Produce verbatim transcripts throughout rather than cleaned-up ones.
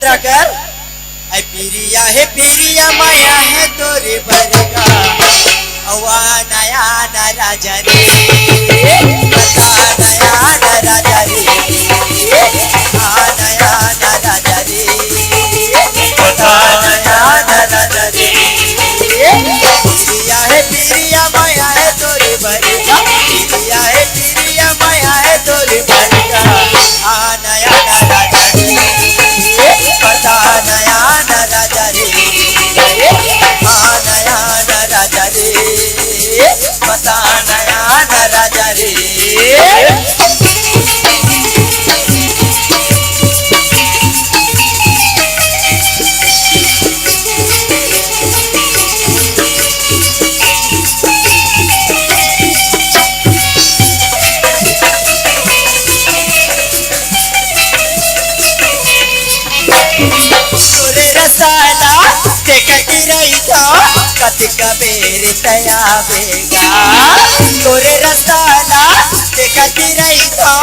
कर। ऐ पिरिया हे पिरिया, माया हे तोरे बरगा। अवा नया ना राजा रे, बता नया ना राजा रे, आ नया ना राजा रे, बता नया ना राजा रे। पिरिया हे पिरिया, माया हे तोरे बरगा। पिरिया हे पिरिया, माया हे तोरे बरगा। आ नया ना राजा रे, बता नया ना राजा रे, आ नया ना राजा रे, बता नया ना राजा रे। तोरे रसला देखत रहिथों, कतिक बेर तैं आबे गा। तोरे रसला देखत रहिथों,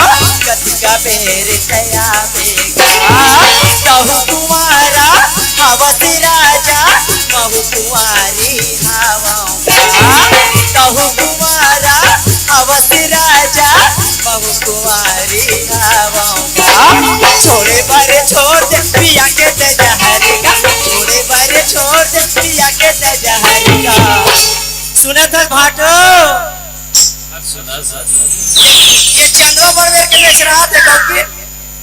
कतिक बेर तैं आबे गा। तहूँ कुंवारा हवस राजा, महूँ कुंवारी हवंव गा। तहूँ कुंवारा हवस राजा, महूँ कुंवारी हवंव गा। छोड़े बर छोड़ दे पिया के तैं जहर गा, छोड़े बर छोड़ दे पिया के तैं जहर गा। सुनत हस भाटो? सुना, सुना। ये चंदवा बड़ बेर के बेचरा थे गौकी।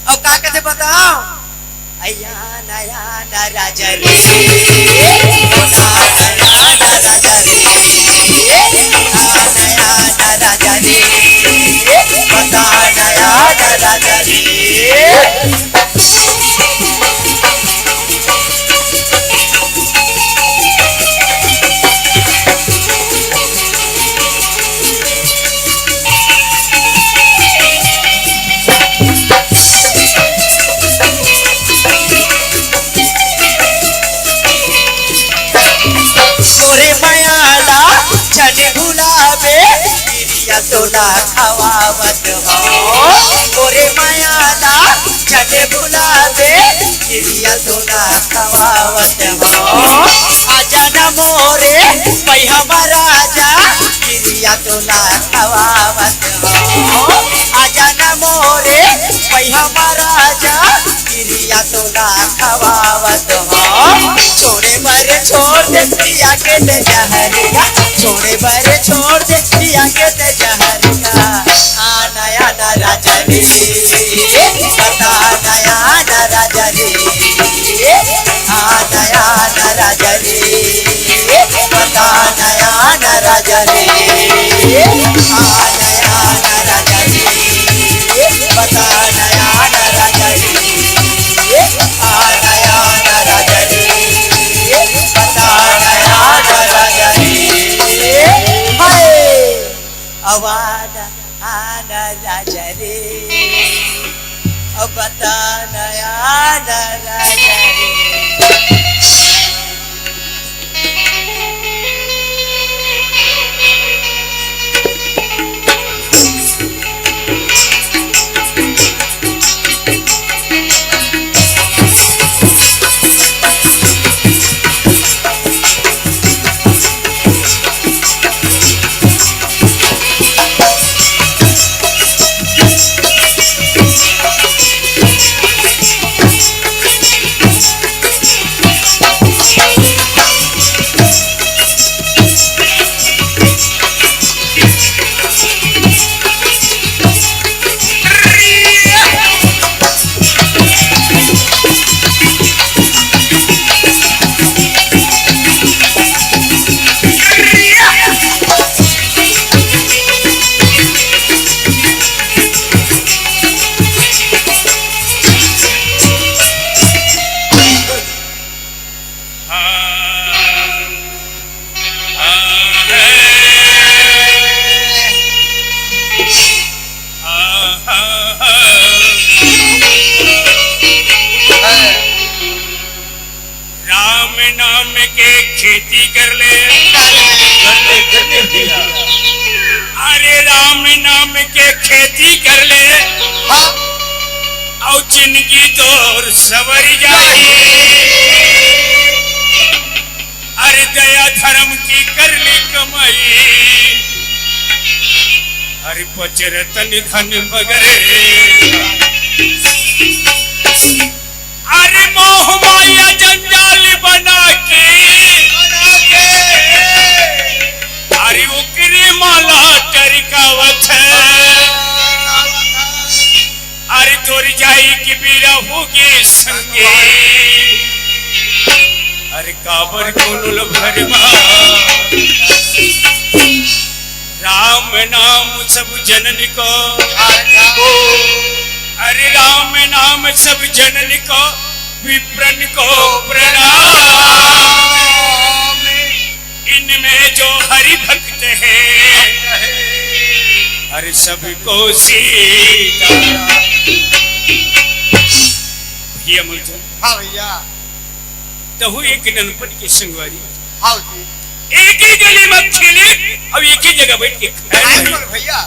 अब का कथे बताओ? अया नया ना राजा रे, ओ ना नया ना राजा रे, आ नया ना राजा रे, बता नया ना राजा रे। तोरे मया ला झन भुलाबे, किरिया तोला खवावत हंव। तोरे मया ला झन भुलाबे, किरिया तोला खवावत हंव। आजा ना मोरे पइहा म राजा, किरिया तोला खवावत हंव। आजा ना मोरे पइहा म राजा, किरिया तोला खवावत हंव। छोड़े बर छोड़ दे पिया के तैं जहर गा, छोड़े बर छोड़ दे पिया के तैं जहर गा। आ नया ना राजा रे, बता नया ना राजा रे, आ नया ना राजा रे, बता नया ना राजा रे, आ नया ना राजा रे, बता नया ना राजा रे, आ नया ना राजा रे, बता नया ना राजा रे। हाय! अवा नया ना राजा रे, अब बता नया ना राजा रे। राम नाम के खेती कर ले। कर ले, कर ले भैया। अरे राम नाम के खेती कर ले। हाँ। अउ जिनगी तोर सवर जाही। अरे दया धरम के कर ले कमई, अरे पचरतन धन बगरे। अरे मोह माया जंजाल बना के, अरे ओकरे माला टरकावत हे। अरे तोर जाई के बेरा होगे संगी, अरे काबर कोनो ल भरमा। राम नाम सब जनन को, अरे राम नाम सब जनन को, विप्रन को प्रणाम। इनमें जो हरि भक्त है, हर सबको सीता। भैया मुलचन, हाँ भैया। तहु एक ननपन के संगवारी। हाँ जी। एक ही गली में खेले, अब एक ही जगह बैठ के खाए। बिल्कुल भैया।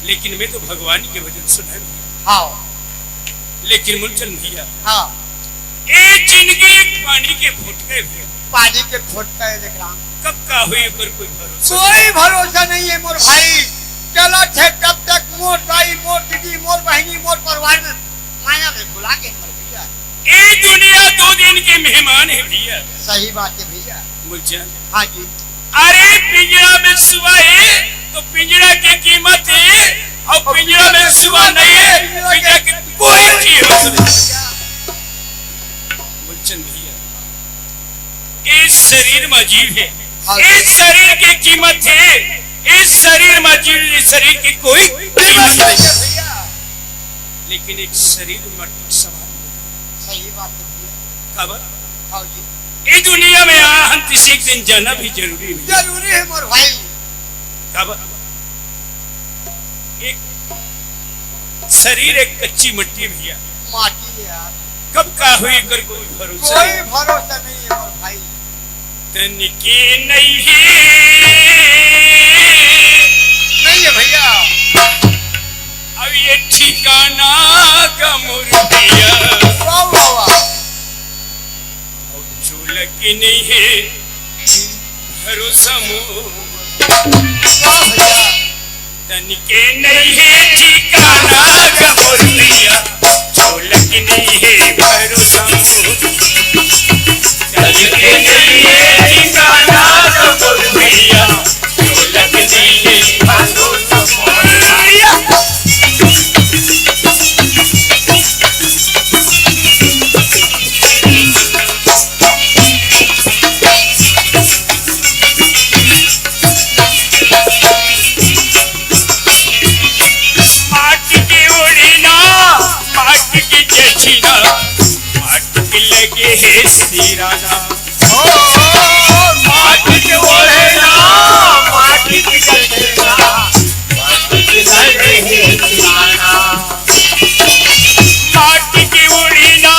लेकिन मैं तो भगवान के भजन सुना है। हाँ। लेकिन मुलचन भैया, हाँ। ए जिनगी एक पानी के फोटका हे भैया। पानी के फोटका हे, देख रहा। कब का होई, एकर कोई भरोसा कोई नहीं। भरोसा नहीं है मोर भाई। चलत हे कब तक मोर दाई, मोर दीदी, मोर बहिनी, मोर परिवार में माया में भुला के मर भैया। ए दुनिया दो दिन के मेहमान हे भैया। सही बात है भैया। मुलचन। हाँ जी। अरे पिंजरा में सुआ हे तो पिंजरा के कीमत हे, अउ पिंजरा में सुआ नहीं हे, पिंजरा के कोई चीज हो सकती। मुलचन भैया, इस शरीर में जीव हे, हाँ। इस शरीर के कीमत हे, इस शरीर में जीव, इस शरीर की कोई कीमत नहीं। लेकिन एक शरीर मट्टी समान। सही बात है भैया। काबर? हाँ जी। ए दुनिया में आए हन, त एक दिन जाना भी जरूरी हे। जरूरी है मोर भाई। काबर? एक शरीर एक कच्ची मट्टी भैया। माटी है यार। कब का होई, एकर कोई भरोसा कोई नहीं। भरोसा नहीं है मोर भाई। तनिके नहीं हे। नहीं है भैया। अब ये ठिकाना का मोर भैया। वाह, वाह, वाह। अब चोलक नहीं हे भरोसा मोर। वाह भैया। तनिके नहीं हे ठिकाना का मोर भैया, चोलक नहीं हे भरोसा मोर। तनिके नहीं हे ठिकाना का मोर भैया, चोलक नहीं हे भरोसा मोर। माटी के ओढ़ना, माटी के जछिना, माटी के लगे हे सिराना। ओ, ओ, ओ, माटी के ओढ़ना, माटी के जछिना, माटी के लगे हे सिराना। माटी के ओढ़ना,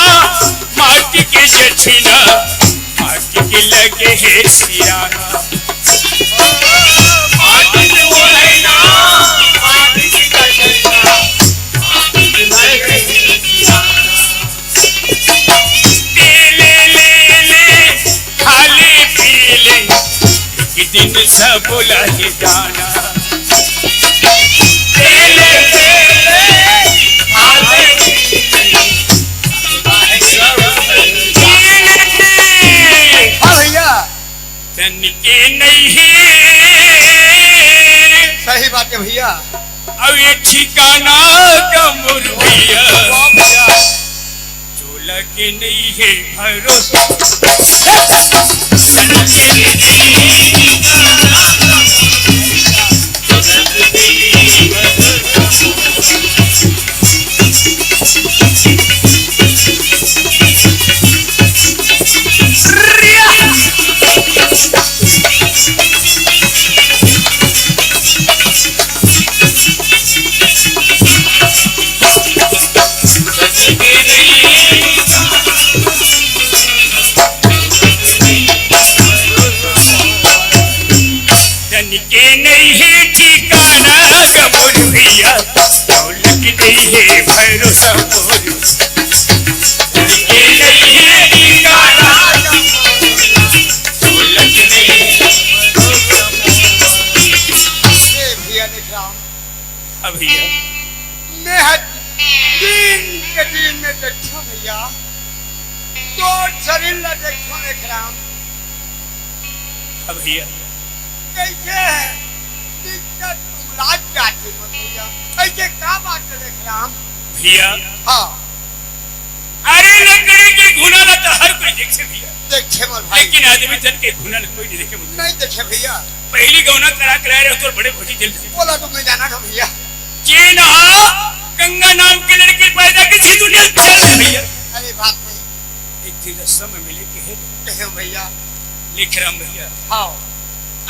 माटी के जछिना, माटी के लगे हे सिराना। एक दिन सब लह जाना। हाँ भैया। तनिके नहीं हे। सही बात है भैया। अब ये ठिकाना का मोर भैया। वाह भैया। चोलक नहीं हे भरोसा। तोर शरीर ला देखो लेखराम। हाँ भैया। कैसे है? दिक्कत तुम लाज जाते हो भैया। ऐसे का बात है लेखराम? भैया। हाँ। अरे लकड़ी के घुना ला तो हर कोई देखे भैया। देखे मोर भाई। लेकिन आदमी तन के घुना ला कोई नहीं देखे मोर। नहीं देखे भैया। पहली गौना करा के लाए रहे तो बड़े भौजी दिल। बोला तो मैं जाना था भैया। जेन हा गंगा नाम के लड़की पैदा की थी दुनिया चल भैया। अरे बात नहीं। एक दिन रस्ता में मिले कहे। कहे भैया। लेखराम भैया। हाँ।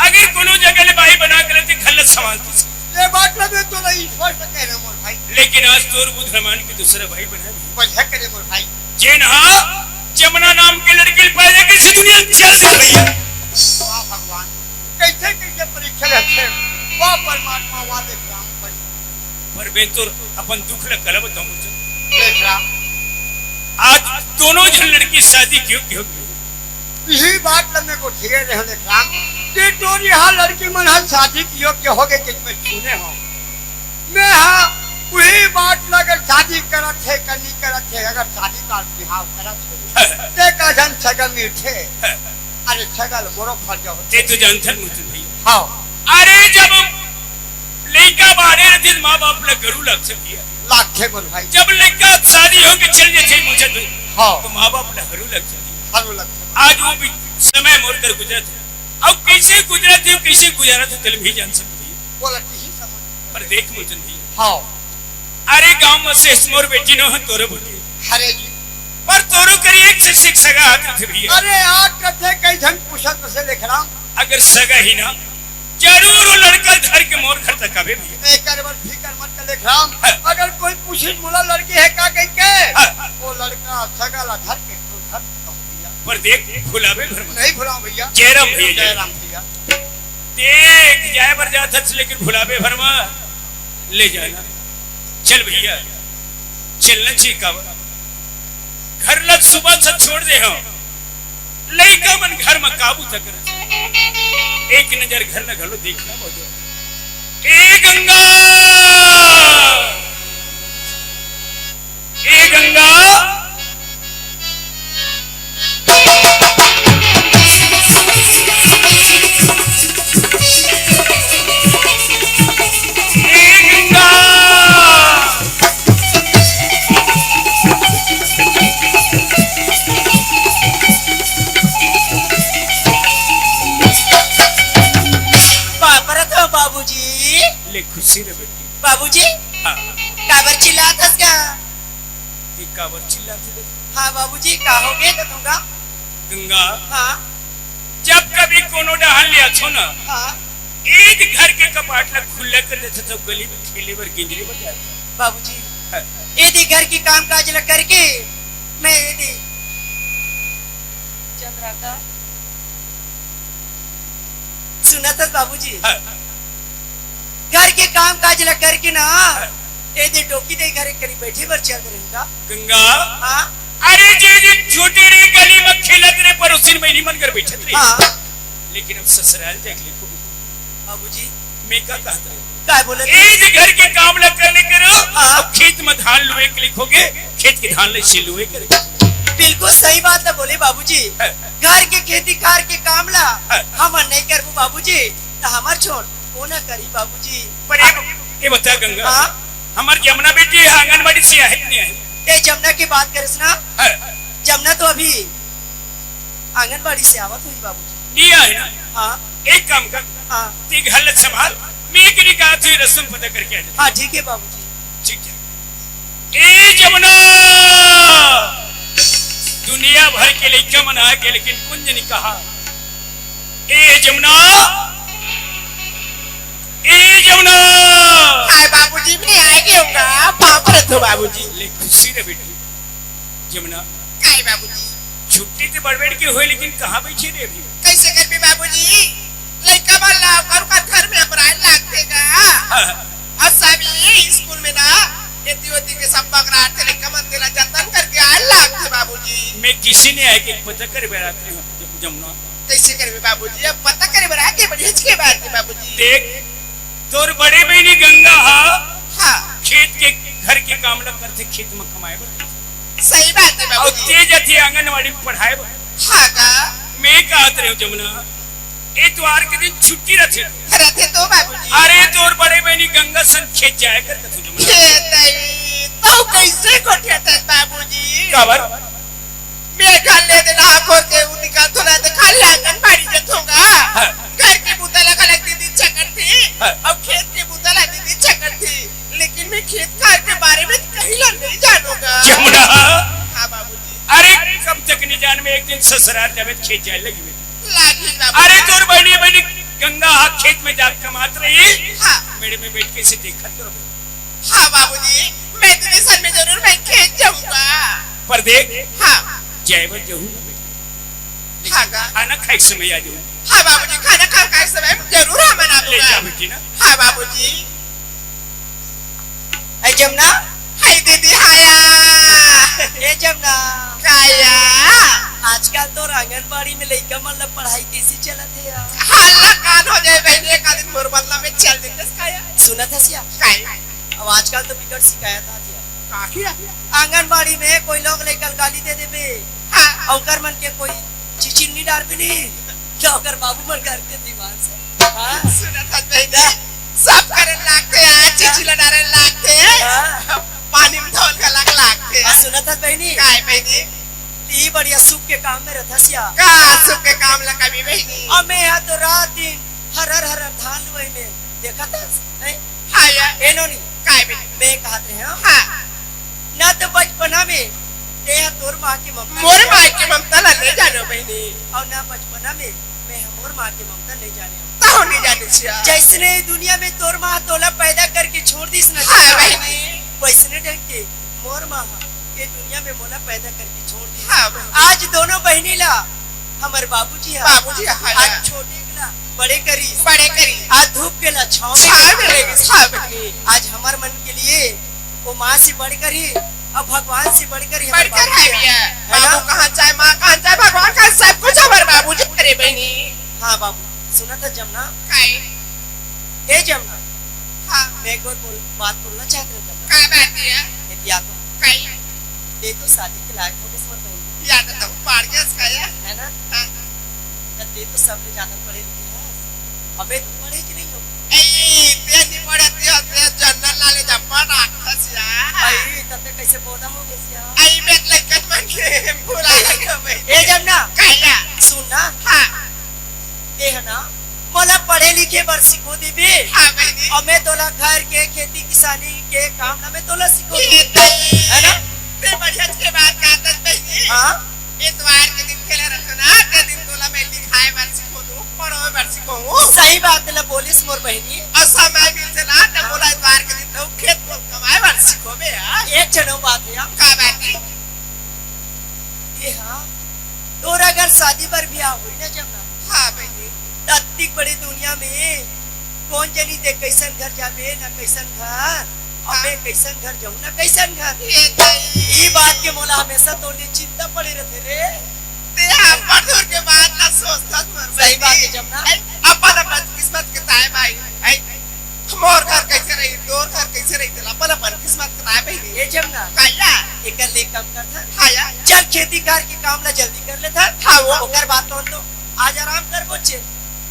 अगर कोनो जगह ले बाई बना के रहते, घर ला संभालती थी। ये बात ला मैं तो नहीं ईश्वर से कह रहे मोर भाई। लेकिन आज तोर बुध रमान के दूसरा भाई बना भी। बढ़िया करे मोर भाई। जेन हा जमुना नाम के लड़की पैदा की थी दुनिया चल भैया। वाह भगवान, कैसे कैसे परीक्षा लेते हैं। वाह परमात्मा, वाह लेखराम। पर मैं तो अपन दुख ला कला बताऊं मुझे। लेखराम। आज दोनों झन लड़की शादी क्यों क्यों यही बात ला मैं को ठीक रहे लेखराम कि तोर यहाँ लड़की मन हा शादी के योग्य हो गए कि मैं सुने हो। मैं हाँ वही बात ला अगर शादी करत है कि नहीं करत है, अगर शादी का बिहाव करत है, ते का जन सगल मिलते। अरे सगल मोरो फर्ज हो। ते तो जानत है मुझे भैया। हाँ। अरे जब लइका बाड़े रहिथे, माँ बाप ला गरू लागथे भैया। लागथे मोर भाई। जब लइका शादी होके चल जाथे मुझे तो, हाँ। तो माँ बाप ला हरू लागथे। हरू लागथे। आज वो भी समय मोर कर गुजरत है। अब कैसे गुजरत है, कैसे गुजरत है, तेला नहीं जान सकते भैया। बोला, यही समझ। पर देख मुझे भैया। हाँ। अरे गांव में से मोर बेटी न हो, तोरो बेटी। अरे जी। पर तोरो करी एक से एक सगा आत रहिथे भैया। अरे आत रहिथे, कई झन पूछत से लेखराम। अगर सगा ही ना, जरूर वो लड़का धर के मोर घर तक आवे भैया। एकर बर फिकर मत कर लेखराम। हाँ। अगर कोई पूछे मोला लड़की है का कह के, हाँ। वो लड़का सगा ला धर के तोर घर तक आवे भैया। पर देख, भुलावे भर में। नहीं भुलाओ भैया। जयराम भैया, जय जयराम भैया। देख, जाए बर जात हस, लेकिन भुलावे भर में ले जाना। चल भैया, चलना चाहिए काबर। घर ला सुबह से छोड़ दे हो, लइका मन घर में काबू तक रहे। एक नजर घर ला घलो देखना बहुत। ए गंगा, ए गंगा। ए गंगा। बाप रे तो बाबूजी। ले खुशी रे बेटी। बाबूजी। हाँ। काबर चिल्लात हस का? ये काबर चिल्लात हे? हाँ बाबूजी, का हो गे तो तुमका? गंगा। हाँ। जब कभी कोनो डहर ले आथो ना, हाँ। एदे घर के कपाट ला खुल्ला कर देथे तो गली में खेले बर गिंजरे बर जाथे। बाबूजी, हाँ। एदे घर के काम काज ला करके मैं एदे चंद्रा का सुनत हस बाबूजी? हाँ। घर के काम काज ला करके ना, हाँ। एदे डोकी दे घरे करी बैठे बर चल रही का? गंगा। हाँ। अरे जे जे छोटे रे गली में खेलत रे पड़ोसिन बहिनी मन कर बैठत रे। हाँ। लेकिन अब ससुराल जाके लिखो। बाबूजी। मैं का कहत रहे? का बोलत? एदे घर के काम ला करने करो। हाँ। अब खेत में धान लुए के लिखोगे, खेत के धान ले से लुए करे। बिल्कुल सही बात ला बोले बाबूजी। हाँ। घर के खेती कार के काम ला हाँ। हम नहीं करबो बाबूजी, तो हमार छोड़ कोना करी बाबूजी। पर एक, ये बता गंगा, हाँ? हमार जमुना बेटी है, आंगनबाड़ी से आहे कि नहीं आहे? ए जमुना की बात करिस ना? हाँ। जमुना तो अभी आंगनबाड़ी से आवत हुई बाबूजी। नहीं आहे ना? हाँ। एक काम कर, हाँ। ते घर ला संभाल, मैं एक निकाल से रस्म पता करके आ जाता। हाँ, ठीक है बाबूजी। ठीक है। ए जमुना, दुनिया भर के लइका मन आके, लेकिन कुंज नहीं कहा। ए जमुना, ए जमुना। हाय बाबूजी, मैं आ गया हूँगा, पाँव पड़त हो बाबूजी। ले खुशी रे बेटी। जमुना। काय बाबूजी? छुट्टी तो बड़बेड़ के होए, लेकिन कहाँ बैठे रे अभी? कैसे करबे बाबूजी? लइका मन ला करू का घर में अपराध लागथे का? हाँ। और सब ये स्कूल में ना, एती ओती के सब पकड़ाथे, लइका मन तेला जतन करके आए लागथे बाबूजी। मैं किसी ने आए के पता करे बेरा रही हूँ, जम-, जमुना। कैसे करबे बाबूजी? अब पता करे बेरा के बढ़िया के बात है बाबूजी। देख, तोर बड़े बहिनी गंगा हा, हाँ। खेत के, घर के काम ला करथे, खेत में कमाए बर। सही बात हे अउ बाबूजी। तेज अथे आंगनबाड़ी में पढ़ाए बर। हाँ का? मैं कहत रहेंव जमुना, एतवार के दिन छुट्टी रथे। रथे तो बाबूजी। अरे तोर बड़े बहिनी गंगा संग खेत जाए कर कथू जमुना। खेत आई, तउ कइसे गोठियाथस बाबूजी? काबर? मैं घर ले देना आखोर के उ निकाल थोड़ा तो खाली आंगनबाड़ी जथों गा। हाँ। घर के बुता ला घलक दीदी चकत थी, हाँ। अउ खेत के बुता ला दीदी चकत थी, लेकिन मैं खेत खार के बारे में कहीं ला नहीं जानों गा। जमुना। हाँ बाबूजी। अरे कब तक नहीं जान, मैं एक दिन ससुराल जाबे खेत जाए लगी मैं। लागी बाबूजी। अरे तोर बहिनी, बहिनी गंगा हा खेत में जात कमात रही। हाँ। मेड़े में बैठ के से देखत रहो। हाँ बाबूजी, मैं तो निसन में जरूर मैं खेत जाऊंगा। पर देख, हाँ। जाए बर जहूँ ना बेटी। हाँ का? खाना खाए समय आ जाऊँ। हाँ बाबूजी, खाना खा खाए समय जरूर हम ले जा बेटी ना। हाँ बाबूजी। ए जमुना। हाय दीदी, हाया। ए जमुना। काया। आजकल तो आंगनबाड़ी में लइका मन ला पढ़ाई कइसे चलत हे यार? हाला कान हो जाए बहिनी, एक आदमी मोर बदला में चल देते काया। सुनत हस या? काया। अब आजकल तो बिकट शिकायत आत हे। काकी? आंगनबाड़ी में कोई लोग लइका ल गाली दे देबे। हाँ। अउ ओकर मन के कोई चिचिल नहीं डार भी नहीं। तो ओकर बाबू मन घर के दीवान से। हाँ। सुनत हस बहिनी, सब करे लागथे, चिचिल डारे लागथे। हाँ। पानी में धोल का लाग लागथे। हाँ, सुनत हस बहिनी? काय बहिनी? ई बढ़िया सुख के काम में रथस या। का सुख के काम ला कभी बहिनी? अमे हा तो रात दिन हरर हरर धान लुवई में देखत हस, हैं? हाँ या। ए नोनी, काय बहिनी? मैं कहत रहेंव, हाँ। ना तो बचपना में तें हा तोर माँ के ममता मोर ले माँ जाने। के ममता ला ले जानो बहिनी। अउ ना बचपना में मैं हा मोर माँ के ममता नहीं जाने। तहूँ नहीं जाने सिया। जइसने दुनिया में तोर माँ तोला पैदा करके छोड़ दिस ना हाँ जमुना, बहिनी। वइसने ढंग के मोर माँ हा ए दुनिया में मोला पैदा करके छोड़ दिस। हाँ बहिनी। आज दोनों बहिनी ला हमर बाबूजी हा, बाबूजी हा, आज हाँ। छोटे के ला बड़े करिस। बड़े करिस। आज धूप के ला छाँव में छाँव में लेगिस। हाँ बहिनी। आज हमर मन के लिए वो माँ से बढ़कर ही, अब भगवान से बढ़कर ही हमर बढ़कर बाबूजी है भैया। है ना? बाबू कहाँ चाहे, माँ कहाँ चाहे, भगवान का सब कुछ हमर बाबूजी करे बहिनी। हाँ बाबू, सुनत हस जमुना? काय? ए जमुना, हाँ। मैं एक बार बोल, बात बोलना चाहत रहेंव जमुना। का बात हे? ए दिया तो। काय? तें तो शादी के लायक हो गेस मोर बहिनी। या तो तब पाड़ गया इसका या? है ना? हाँ। त तें तो सबले ज्यादा पढ़े लिखे हस। अबे तू पढ़े कि नहीं हो? ए, तें नहीं पढ़े, तें, तें general knowledge अपन राखस या। आई, त तें कइसे बोदा हो गेस या? आई, मैं लइकन मन के भुला लगा भाई। ए जमुना। काया? सुन ना। हाँ। तें हा ना, मोला पढ़े लिखे बर सिखो देबे। हाँ, बहिनी। अउ मैं तोला घर के खेती किसानी के काम ला मैं तोला सिखो देबे। है ना? तें बढ़िया के बात कहत हस, बहिनी। हाँ। एतवार के दिन खेले रहत ना, ते दिन तोला मैं लिखाए बर सिखो दूँ, पढ़ोए बर सिखो हूँ। सही बात ला बोलिस मोर बहिनी। अउ समय मिलथे ना, त हाँ। मोला एतवार के दिन तो खेत में कमाए बर सिखोबे, हाँ। एक ठन बात हे, हाँ। का बात हे? ए हा, तोर अगर शादी बर बिहाव होही ना जमुना, हाँ बहिनी। त अतिक बड़े दुनिया में कोन जनी तें कइसन घर जाबे ना कइसन घर, अउ हाँ। मैं कइसन घर जाहूँ ना कइसन घर। ए दाई। ई बात के मोला हमेशा तोर ले चिंता पड़े रथे रे। तें अपन दूर के बात ला सोचथस मोर बहिनी। सही बात हे जमुना। ए, अपन अपन किस्मत के ताय भाई। ए, मोर घर कइसे रही, तोर घर कइसे रही, तेला अपन अपन किस्मत के ताय बहिनी। ए जमुना। काया? एकर ले कम करथन। हाँ या। चल खेती कार के काम ला जल्दी कर लेथन। हाँ वो। ओकर बाद तो, तो आज आराम करबो चे।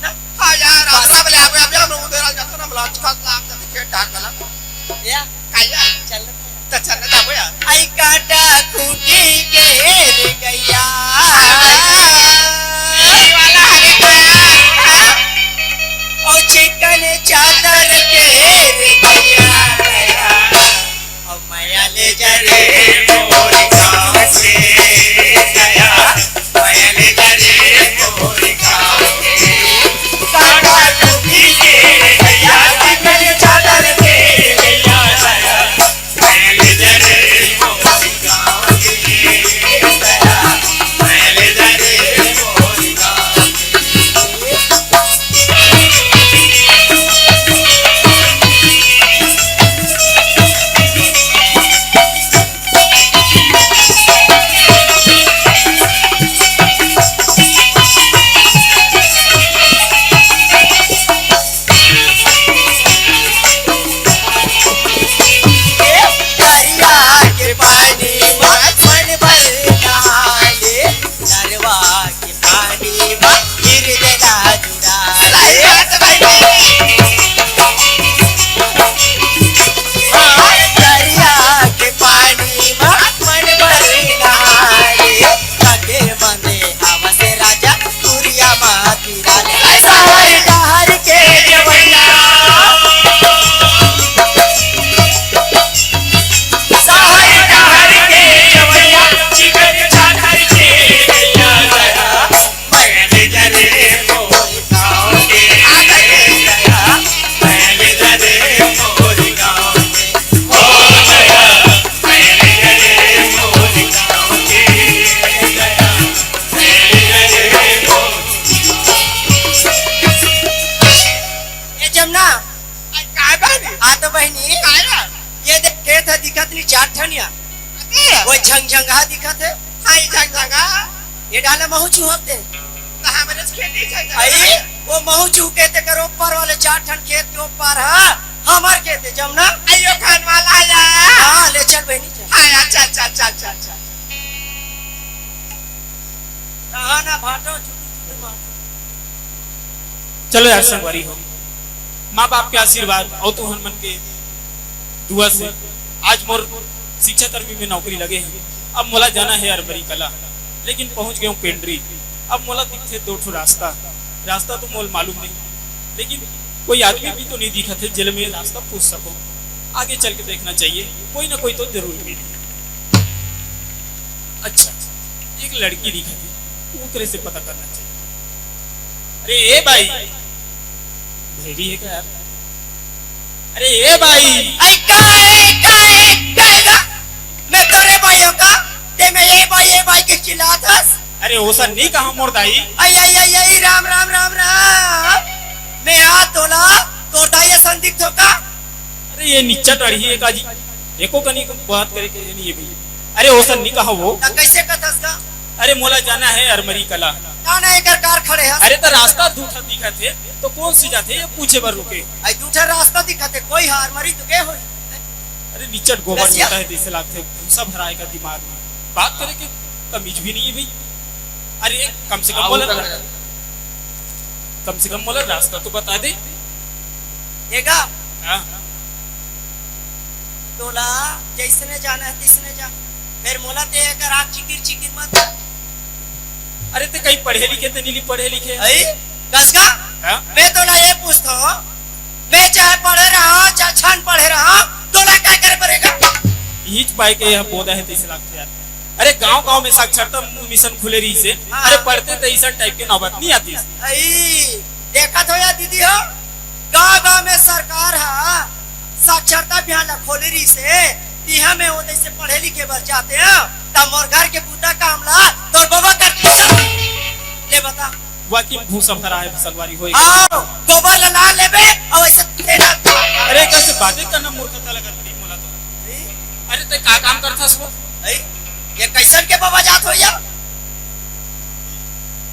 ना? हाँ यार, राम राम ले आबे, अबे हम लोग उधर आ जाते ना, हम लोग आज कल लाग जाते खेत डार गला। या? काया? चल लेथन। त चल ना जाबो यार। आई काटा खूंटी के रे गैया। ई वाला हरे गैया। ओ चिकन चादर के रे गैया। ओ मया ले जा रे मोर गाँव से गया। मया ले जा रे मोर गाँव से। काटा खूंटी के रे गैया। चिकन चादर के रे गैया। ये डाला महू चूहक दे। त हमरे से खेत नहीं जाए। आई, वो महू चूह के ते कर ऊपर वाले चार ठन खेत के ऊपर है, हमर खेत है जमुना। आइयो खान वाला आया। हाँ, ले चल बहनी, चल। हाँ, अच्छा, अच्छा, अच्छा, अच्छा, अच्छा। कहाँ ना भाटो, चुटू, चुटू मार। चलो यार संगवारी हो, माँ बाप के आशीर्वाद अउ तुहन मन के दुआ से आज मोर शिक्षा कर्मी में नौकरी लगे हे। अब मोला जाना हे अरमरी कला, लेकिन पहुंच गए हूँ पेंडरी। अब मोला दिखथे दो ठो रास्ता। रास्ता तो मोल मालूम नहीं, लेकिन कोई आदमी भी तो नहीं दिखत हे जेल में रास्ता पूछ सको। आगे चल के देखना चाहिए, कोई ना कोई तो जरूर मिले। अच्छा, एक लड़की दिखत हे, ओकरे से पता करना चाहिए। अरे ए भाई, भैरी है क्या यार? अरे ए भाई। आई का, ए का, ए का, ए का? मैं तोरे भाई हो का? ते मैं ए भाई, ए भाई के चिल्लात हस? अरे ओसन नहीं कहा मोर दाई। आई, आई, आई, आई, राम, राम, राम, राम। मैं आ तोला, तोर दाई असन दिखथो का? अरे ये निच्चट अड़ही है का जी? एको कनी बात करे के नहीं है भाई। अरे ओसन नहीं कहा वो। त कैसे कथस का? अरे मोला जाना है अरमरी कला। ना, ना, एकर कार खड़े हस। अरे त रास्ता दू ठा दिखत हे, तो कौन सी जाथे, ये पूछे बर रुके। आई दू ठा रास्ता दिखत हे, कोई हा अरमरी तो गए होई। अरे निचट गोबर बस या। होता है, जैसे लागथे भूसा भराए का दिमाग में। बात करे के तमीज भी नहीं है भाई। अरे कम से कम आओ बोला, कर। कम से कम बोला रास्ता तो बता दे। एगा। हाँ। तोला जैसने जाना है, तैसने जा। फिर मोला ते एकर आँख चिकिर चिकिर मत। अरे ते कहीं पढ़े लिखे ते नीली पढ़े लिखे? अई, कस का? हाँ? मैं तोला ये पूछता हूँ, मैं चाहे पढ़े रहा, चाहे छन पढ़े रहा, तोला क्या करे पड़ेगा? हीच पाए के यह बोधा है तैसे लागथे यार। अरे गांव गांव में साक्षरता मिशन खुले रही से, हाँ। अरे पढ़ते तो ऐसा टाइप के नौबत नहीं आती। अई, देखत हो या दीदी हो, गांव गांव में सरकार हा साक्षरता अभियान ला खोले रहिस हे, तिहा में ओदे से पढ़े लिखे बर जाते हैं, त मोर घर के बूता काम ला तोर बबा करते हैं। ले बता। वाकई में भूसा भरा है, संगवारी होए। आओ, गोबर ला लान लेबे, अउ ऐसे तेना। अरे, कैसे बातें करना मूर्खता लगत नहीं बोला तो। अरे, ते का काम करथस वो? अरे, ये कैसन के बबा जात हो या?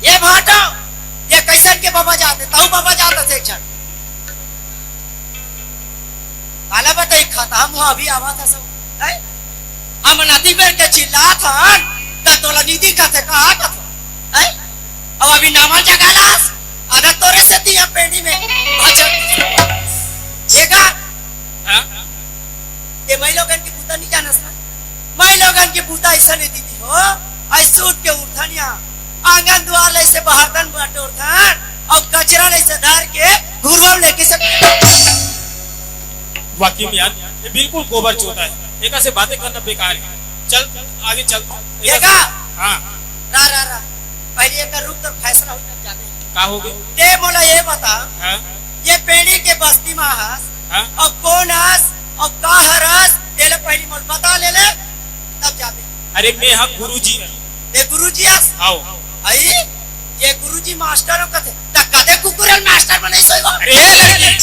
ये भाटा, ये कैसन के बबा जात हे? ताऊ बबा जात हे एक झन। काला बताई, खतम हुआ अभी आवा था सब, हैं? हम नदी बेर के चिल्लात हन, त तोला निदी कथे, कहा कथे, हैं? अब अभी नामन जगालास, अगर तोरे से दिया पेंडी में, भजन। ये गा, हाँ? ये मैं लोगन की बूता नहीं जानस ना? मैं लोगन की बूता ऐसा नहीं दीदी हो, ऐसे उठ के उठनिया, आंगन द्वार ले से बाहर तन बटोर तन, और कचरा ले से धर के घुरवा लेके से। वाकई में यार, ये बिल्कुल गोबर चोता है। एका से बातें करना बेकार है। चल, आगे चल। ये का? हाँ। रा, रा, रा। पहले एक रुक तो फैसला हो जाते हैं। का हो गए? ते मोला ये बता, हाँ? ये पेड़ी के बस्ती में हस, हाँ? और कौन हस, और का हरस, ये ले पहली मोल बता ले ले, तब जाते। अरे, मैं हाँ गुरुजी हूँ। ये गुरुजी हस? आओ। आई, ये गुरुजी मास्टर हो कथे, त कदे कुकुरन मास्टर बने सोई हो? अरे,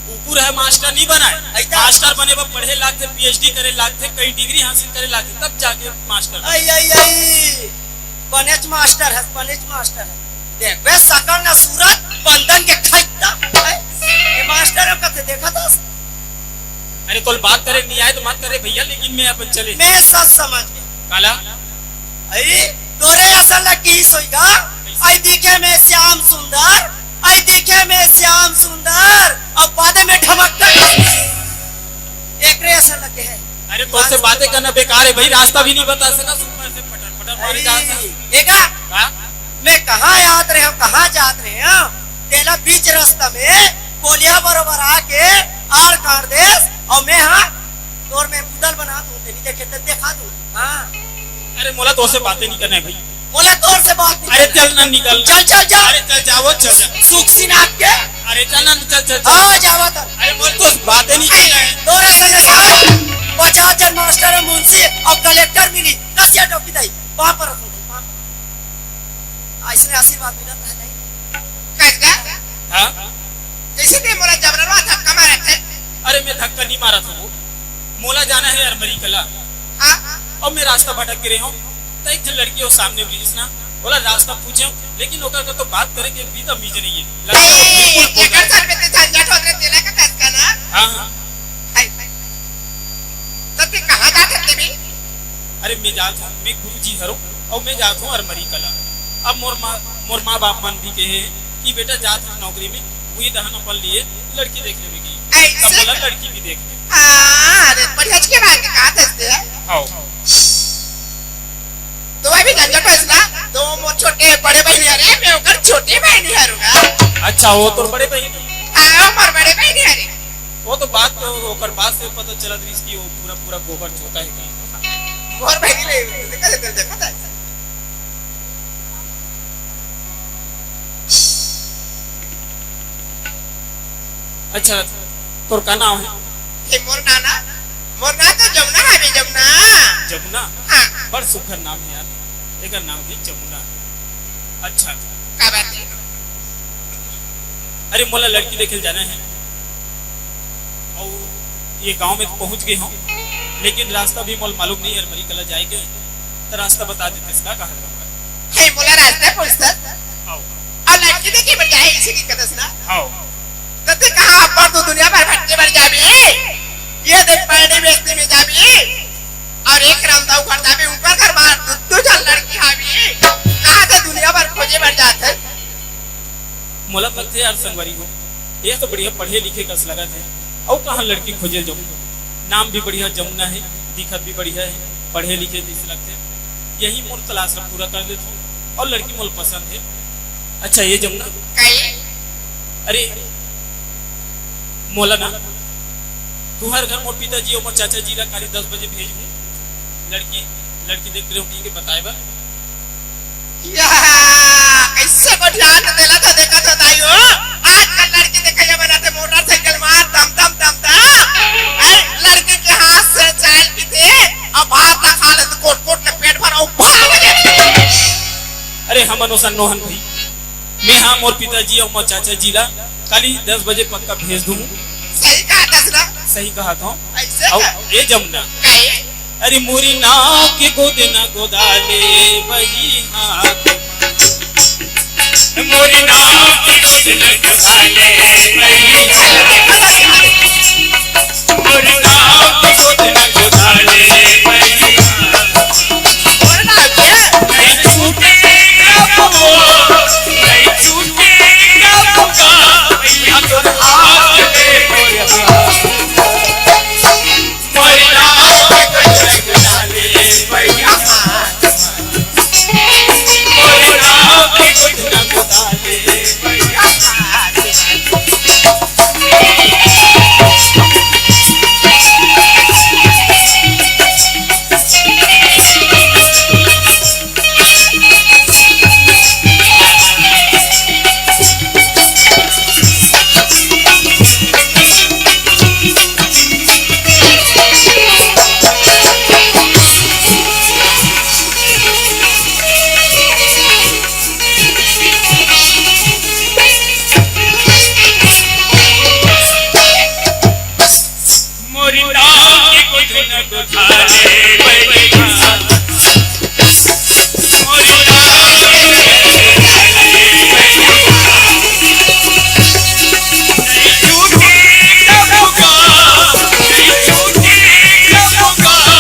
कुकुर है, मास्टर नहीं बनाए। ऐसा? मास्टर बने बर पढ़े लागथे, पीएचडी करे लागथे, कई डिग्री हासिल करे लागथे, तब जाके मास्टर बने। आई, आई, आई। बनेच मास्टर है, बनेच मास्टर है। देख बे, सकल ना सूरत, बंदन के खत्ता है। ये मास्टर है, कथे देखा था? अरे, तोल बात करे नहीं आए तो मत करे भैया, लेकिन मैं अपन चले। मैं सच समझ गया। काला? अरे, तोरे असल लग की सोईगा। आई दिखे में श्याम सुंदर, आई दिखे में श्याम सुंदर, अब बादे में ढमक्कड़। एकरे असल लग के है। अरे, तो से बातें करना बेकार है भाई, रास्ता भी नहीं बता सका, सुपर से पटर पटर मारे जा सका। देखा? हाँ? मैं कहाँ आत रहे हूँ, कहाँ जात रहे हूँ? तेला बीच रास्ता में कोलिया बरोबर आके आड़ काट देस, और मैं हाँ तोर में बुदल बना दूँ, तेरी देखे तो देखा दूँ। हाँ। अरे मोला तो से बातें नहीं करना है भाई। मोला तोर से बात नहीं अरे करना। चल ना निकल। चल, चल, जा। अरे चल जाओ, चल जा। सुख सिनात के। अरे चल ना, चल, चल, चल। हाँ, जावा था। अरे मोला तो से बातें नहीं करना है। तोरे संगे साथ पचास जन मास्टर है, मुंशी और कलेक्टर मिली। कसिया टोपी दाई, वहाँ पर रखो, वहाँ पर। ऐसने आशीर्वाद मिलत है नहीं। कस का? हाँ? जैसे ते मोला जबरन धक्का मारे थे। अरे मैं धक्का नहीं मारा था वो। मोला जाना है अरमरी कला। हाँ? और मैं रास्ता भटक के रहे हूँ। त एक झन लड़की ओ सामने मिलिस ना, ओला रास्ता पूछेंव, लेकिन ओकर कर तो बात करे के भी तमीज नइ हे। लगथे ए, बिल्कुल ए, बोल एकर रहा है। सर में ते झंझट होत रहे, तेला का कस का ना? हाँ, हाँ। हाय। त ते कहाँ जात हस ते भी? अरे, मैं जात हूँ, मैं गुरुजी हरौं, अउ मैं जात हूँ अरमरी कला। अब मोर माँ, मोर माँ बाप मन भी कहे कि बेटा जात हस नौकरी में, उही डहन अपन लिए लड़की देख लेबे की। ऐसे तब बोला का? लड़की भी देख ले। हाँ, अरे, बढ़िया के बात कहा था इसने। आओ। तो वही भी झंझट होइस ना, तो मोर छोटे बड़े बहिनी हरे, मैं ओकर छोटे बहिनी हरौं। अच्छा, वो तोर बड़े बहिनी? हाँ, वो मोर बड़े बहिनी हरे। वो तो बात तो ओकर बात से पता चलत रहिस कि वो पूरा, पूरा गोबर चोता है कि। मोर बहिनी ले, देखा, देखा, देखा था। अच्छा, तोर का नाम हे? हे मोर नाना, मोर नाम तो जमुना हवे, जमुना। जमुना? हाँ। बड़ सुघर नाम हे यार, एकर नाम भी जमुना। अच्छा। का बात हे? अरे, मोला लड़की देखे ल जाना हे, अउ ये गांव में तो पहुंच गे हौं, लेकिन रास्ता भी मोला मालूम नइ हे, अरमरी कला जाए के, त रास्ता बता देतेस का, कहाँ जाऊंगा? हे, मोला रास्ता पूछत? आओ। अउ लड़की देखे बर जाए, इसे की कथस ना? आओ। त ते कहाँ अब्बा तो दुनिया भर भटके बर जाबे? ये देख पैड़ी बेचने में जाबे। अउ एक रामदाऊ घर जाबे, ऊपर घर बार दू, दू झन लड़की हाबे। कहाँ से दुनिया भर खोजे बर जात हे? मोला लगथे यार संगवारी हो, ये तो बढ़िया पढ़े लिखे कस लगत हे। अउ कहाँ लड़की खोजे जाऊँ? नाम भी बढ़िया जमुना हे, दिखत भी बढ़िया हे, पढ़े लिखे जइसे लगथे। यही मोर तलाश ला पूरा कर देथों अउ लड़की मोला पसंद हे। अच्छा ये जमुना, काई? अरे मोला ना तुंहर घर मोर पिताजी अउ मोर चाचा जी ला काली दस बजे भेजहूँ। लड़की, लड़की देख रहे हो ठीक हे बताए बर। या, कैसे गोठियात हे तेला तो देखत हो दाई हो। आजकल लड़की देखे जमाना थे मोटरसाइकिल मार दम दम दम दम। हैं, लड़की के हाथ से चाय पीथे, अब भात ला खा ले तो कोट कोट ले पेट भर अउ भाग जाथे। अरे हमन ओसन नोहन भाई, मैं हाँ मोर पिताजी अउ मोर चाचा जी ला काली दस बजे पक्का भेज दूँ। सही कहा था ना? सही कहा था। ऐसे अउ का? ये जमुना। काई? अरे मोरी नाव के गोद न गोदाले बही हाथ। मोरी नाव के गोद न गोदाले बही हाथ। मोरी नाव के गोद न गोदाले बही हाथ। नहीं छूटे कबो, नहीं छूटे कबो का, भैया तो हाथ में मोरे हाथ। मोरी नाव के गोद न गोदाले बही हाथ। मोरी नाव के गोद न गोदाले बही हाथ। नहीं छूटे कबो का, नहीं छूटे कबो का।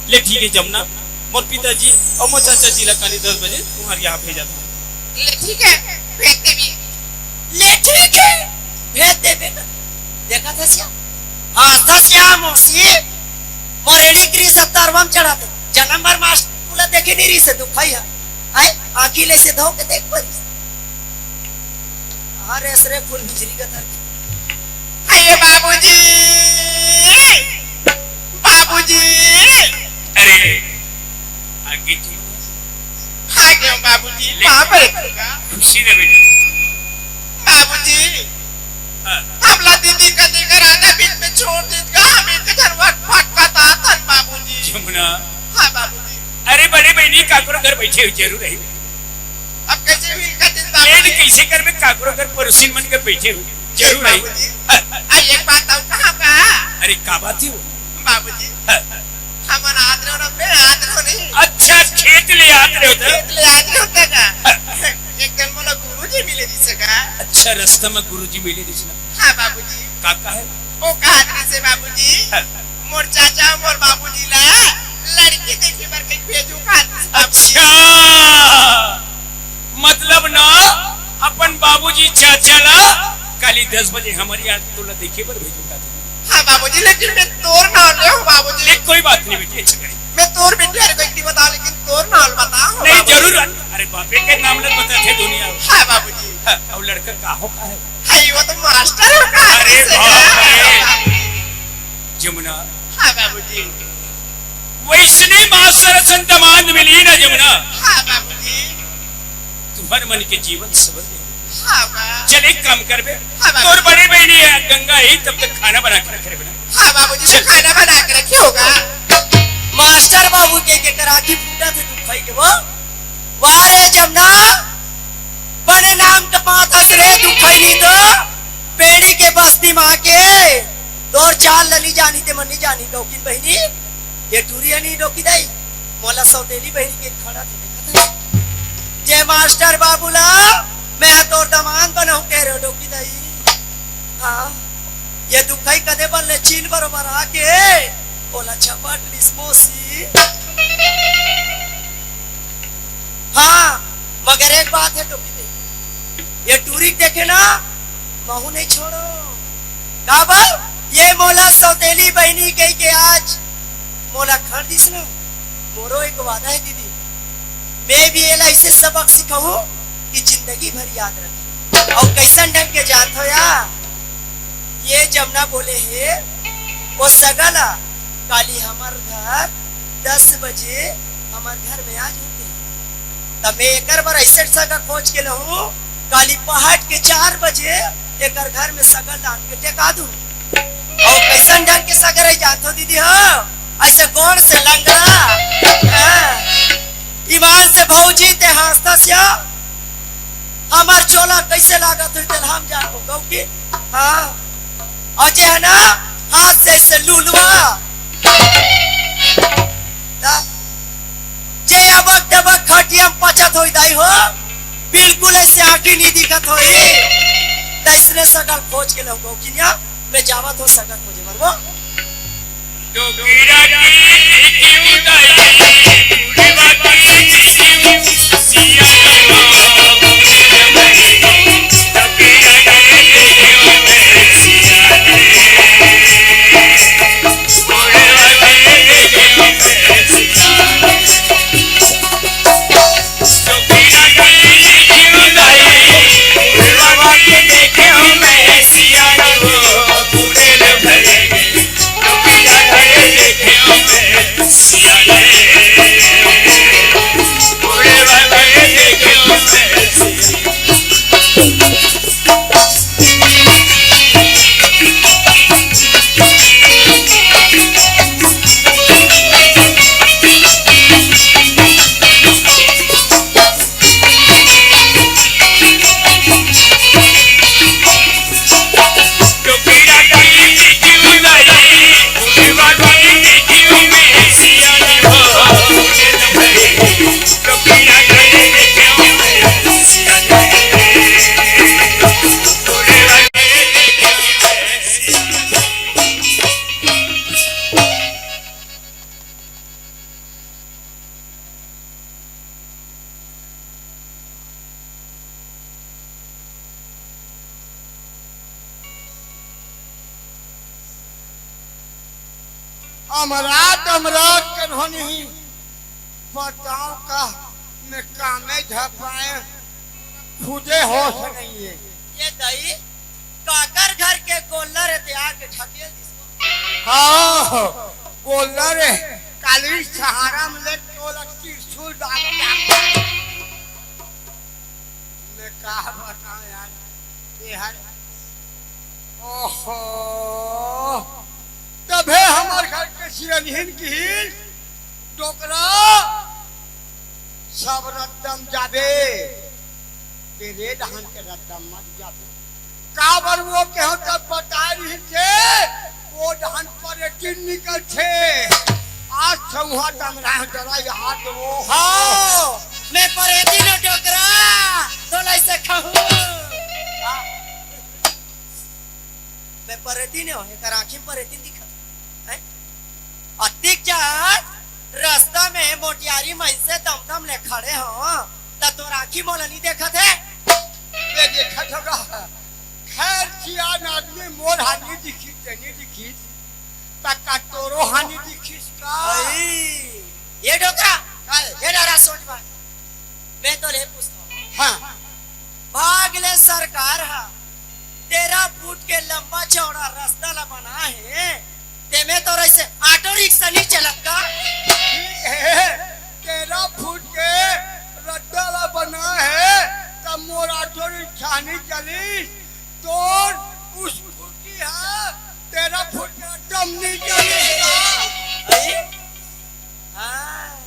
ले ठीक हे जमुना, मोर पिताजी अउ मोर चाचा जी ला काली दस बजे तुम्हर यहाँ भेजत हौं। ले ठीक हे, भेज देबे। ले ठीक हे, भेज देबे। देखा था श्याम? हाँ, था श्याम मौसी, मोर एड़ी ग्रीस तरवा म चढ़ात हे। जनम भर मास्टर ला देखे नइ रहिस हे, दुखई हे। हाय, आँखी ले से धो के देख परिस। अरे, असरे फूल बिजरी का तर। अरे बाबूजी, बाबूजी। अरे, आगे क्यों? आगे हूँ बाबूजी, ले। पाँव परे पड़ूंगा। खुशी रहे बेटा। बाबूजी, हाँ। हमला दीदी का देकर आधा बीच में छोड़ दीजिएगा, हम एक घर भटकत आथन बाबूजी। जमुना, हाँ बाबूजी। अरे बड़े बहिनी, काकरो घर बइठे हुई जरूर रही। अब कइसे हुई का दिन ए बाबूजी? कइसे करबे, काकरो घर पड़ोसिन मन के बइठे हुई जरूर रही। बाबूजी। हाँ। आ, एक बात अउ कहाँ का? अरे का बात हे वो? बाबूजी। हाँ। हमन आत रहे हो ना, मैं आत रहे हो नहीं। अच्छा, खेत ले आत रहे हो तो? खेत ले आत रहे हो तो का? हाँ। एक दिन मोला गुरुजी मिले रहिसे का? अच्छा, रस्ता में गुरुजी मिले रहिसे ना? हाँ बाबूजी। का कहे? वो कहत रहिसे बाबूजी, हाँ। मोर चाचा मोर बाबूजी ला लड़की देखे बर कहीं भेजू कहत रहिसे बाबूजी। अच्छा, मतलब ना, अपन बाबूजी चाचा ला काली दस बजे हमर यार तोला देखे बर भेजू कहत रहिसे। हाँ बाबूजी, लेकिन मैं तोर नाम ले हूँ बाबूजी। नहीं, कोई बात नहीं बेटी, अच्छा करे। मैं तोर बेटी हर कोई नहीं बताओ, लेकिन तोर नाम बताओ नहीं, बाबूजी। जरूर। अरे बापे के नाम ले बताथे दुनिया। हाँ बाबूजी। हाँ, अउ लड़का का हो का हे? हाय, वो तो मास्टर हो का अरे से बाप रे। जमुना। हाँ बाबूजी। वइसने मास्टर असन दमांद मिलही ना जमुना। हाँ बाबूजी। तुम्हर मन के जीवन सवर जाही। हाँ बा। चल एक काम करबे। हाँ बाबूजी। तोर बड़े बहिनी हे गंगा हे, तब तक खाना बना के रख रहे बेटा। हाँ बाबूजी, चल। खाना बना के रखे होगा। मास्टर बाबू के, के कराठी फूटा थे तू खाई के वो। वाह रे जमुना, बने नाम कमात हस रे तू खैनी तो। बेड़ी के बस्ती मा के तोर चाल ल नी जानी ते मन नी जानी। डोकिन बहिनी, ये टूरी हनी डोकी दाई, मोला सौतेली बहिनी के खड़ा थे देखत हस। जे मास्टर बाबू ला मैं तोर दमांद बनाहूं कहे रहे डोकी दाई। हाँ, ये दुखई कदे बर ले चीन बरोबर आके ओला झपट लिस मोसी। हाँ, मगर एक बात हे टोकी दे, ये टूरी देखे ना, महू नहीं छोड़ो। काबर? ये मोला सौतेली बहिनी कही के आज मोला खड़ दिस ना, मोरो एक वादा हे दीदी, मैं भी एला ऐसे सबक सिखाहूं कि जिंदगी भर याद रखे। अउ कैसन ढंग के जानत हो या? ये जमुना बोले हे, वो सगा ला काली हमर घर दस बजे हमर घर में आ जाते। तब मैं एकर बर ऐसे सगा खोज के लहूं, काली पहाट के चार बजे एकर घर में सगा लान के टेका दूं। अउ कैसन ढंग के सगा रही जानत हो दीदी हो? ऐसे गोड़ से लंगड़ा। हाँ। ईमान से भौजी ते हंसत हस या? हमर चोला कैसे लागत होही तेला हम जानबो गौकी। हाँ, अउ जे हे ना, हाथ से ऐसे लुलवा। ता, जे अबक तबक खटिया म पचत होही दाई हो, बिल्कुल ऐसे आंखी नहीं दिखत होही। तैसने सगा ल खोज के लहूं गौकिनिया, मैं जावत हों सगा खोजे बर वो। अमरात अमरात कन्हो नहीं, बताओ का मैं कामे झपाए, खुदे होश नहीं है। ये दई, काकर घर के गोल्लर हे ते आके ढकेल दिस। हाँ, गोल्लर हे, काली सहारा में ले तोला त्रिशूल डाल डाल। मैं का बताऊं यार, ये हर, ओहो, तभे हमर घर के सिरनहिन की डोकरा, सब रद्दम जाबे, तेरे डहन के रद्दम मत जाबे। काबर वो केहो तब बताय रहिथे, वो डहन परेतिन निकलथे। आज सौहा दमरा डरा याद वो। हाँ, मैं परेतिन हँव डोकरा, तोला अइसे कहूँ। हाँ। मैं परेतिन हँव, एकर आँखी म परेतिन दिखत हे। हैं? अतिक जात रस्ता में मोटियारी मइनसे दमदम ले खड़े हों, त तोर आँखी मोला नी देखत हे? ये देखत होगा। खैर, सियान आदमी मोर हानि दिखिस, ते नी दिखिस, त का तोरो हानि दिखिस का? अई, ये डोकरा, काय? ये डरा सोच बात। मैं तोले पूछत हँव। हाँ। भाग ले सरकार ह तेरह फुट के लंबा चौड़ा रस्ता ला बनाय हे, तेमे तोर अइसे ऑटो रिक्शा नी चलत का? ठीक हे, तेरह फुट के रद्दा ला बनाय हे, त मोर ऑटो रिक्शा नी चलिस, तोर स्कूटी ह तेरह फुट के रद्दा म नी चलिस का? अई? हाँ।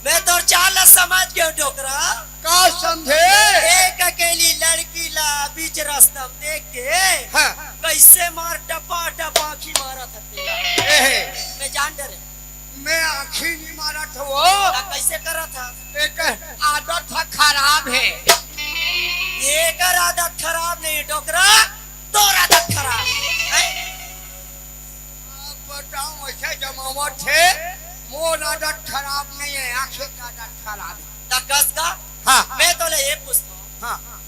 मैं तोर चाल ला समझ गेंव डोकरा। का समझे? एक अकेली लड़की ला बीच रस्ता म देख के हाँ। कइसे मार टपा टपा आँखी मारत हस तेला। एहे। मैं जान डरेंव। मैं आँखी नी मारत हँव। त कइसे करत हस? एकर आदत ह खराब हे। एकर आदत खराब नहीं हे डोकरा, तोर आदत खराब हे। अब बताओ, अइसे जमावत हे, मोर आदत खराब नहीं हे, आँखी के आदत खराब हे। त कस का? हाँ। मैं तोले ये पूछत हँव। हाँ।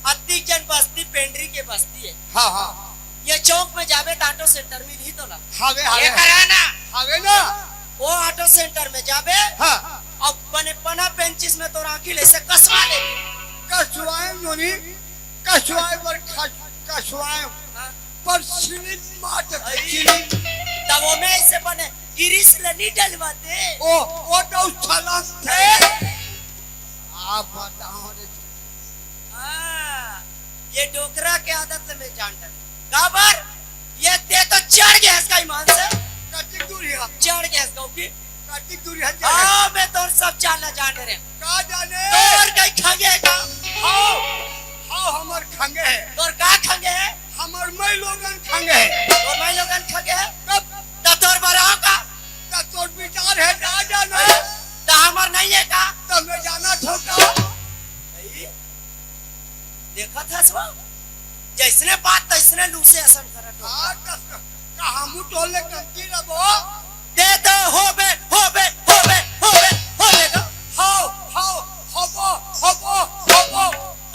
अतिक जन बस्ती पेंडरी के बस्ती हे। हाँ, हाँ। ये चौक में जाबे त ऑटो सेंटर मिलही तोला। हवे, हवे। ये करा ना। हवे ना। वो ऑटो सेंटर में जाबे। हाँ। अउ बने पना पेंचिस में तोर आँखी ल अइसे कसवा ले। कसवाएंव नोनी, कसवाए बर खस-, कसवाएंव। हाँ। पर सिलिप मार देथे, अई। सिलिप। त ओमे अइसे बने गिरीस ल नी डलवाते। ओ, ओ तो सलाम थे। आप बताओ रे। हाँ, ये डोकरा के आदत ल मैं जान डरेंव। काबर? ये ते तो चढ़ गे हस का ईमान से। कतिक दूर हे? चढ़ गे हस का ओकी। कतिक दूर हे? हाँ, मैं तोर सब चाल ला जान डरेंव। का जाने? तोर कहीं खंगे हे का? हाँ, हाँ, हमर खंगे हे। तोर का खंगे हे? हमर माईलोगन खंगे हे। तोर माईलोगन खंगे हे? तब? त तोर बर आँव का? त तोर विचार हे, का जाने? त हमर नहीं हे का? त मैं जानत हँव का? अई? देखत हस वो? जइसने बात तइसने लूसे असन करत हो। हाँ, त का हमू तोले कमती रबो? ते तो होबे, होबे, होबे, होबे, होबे गा। हव, हव, होबो, होबो, होबो।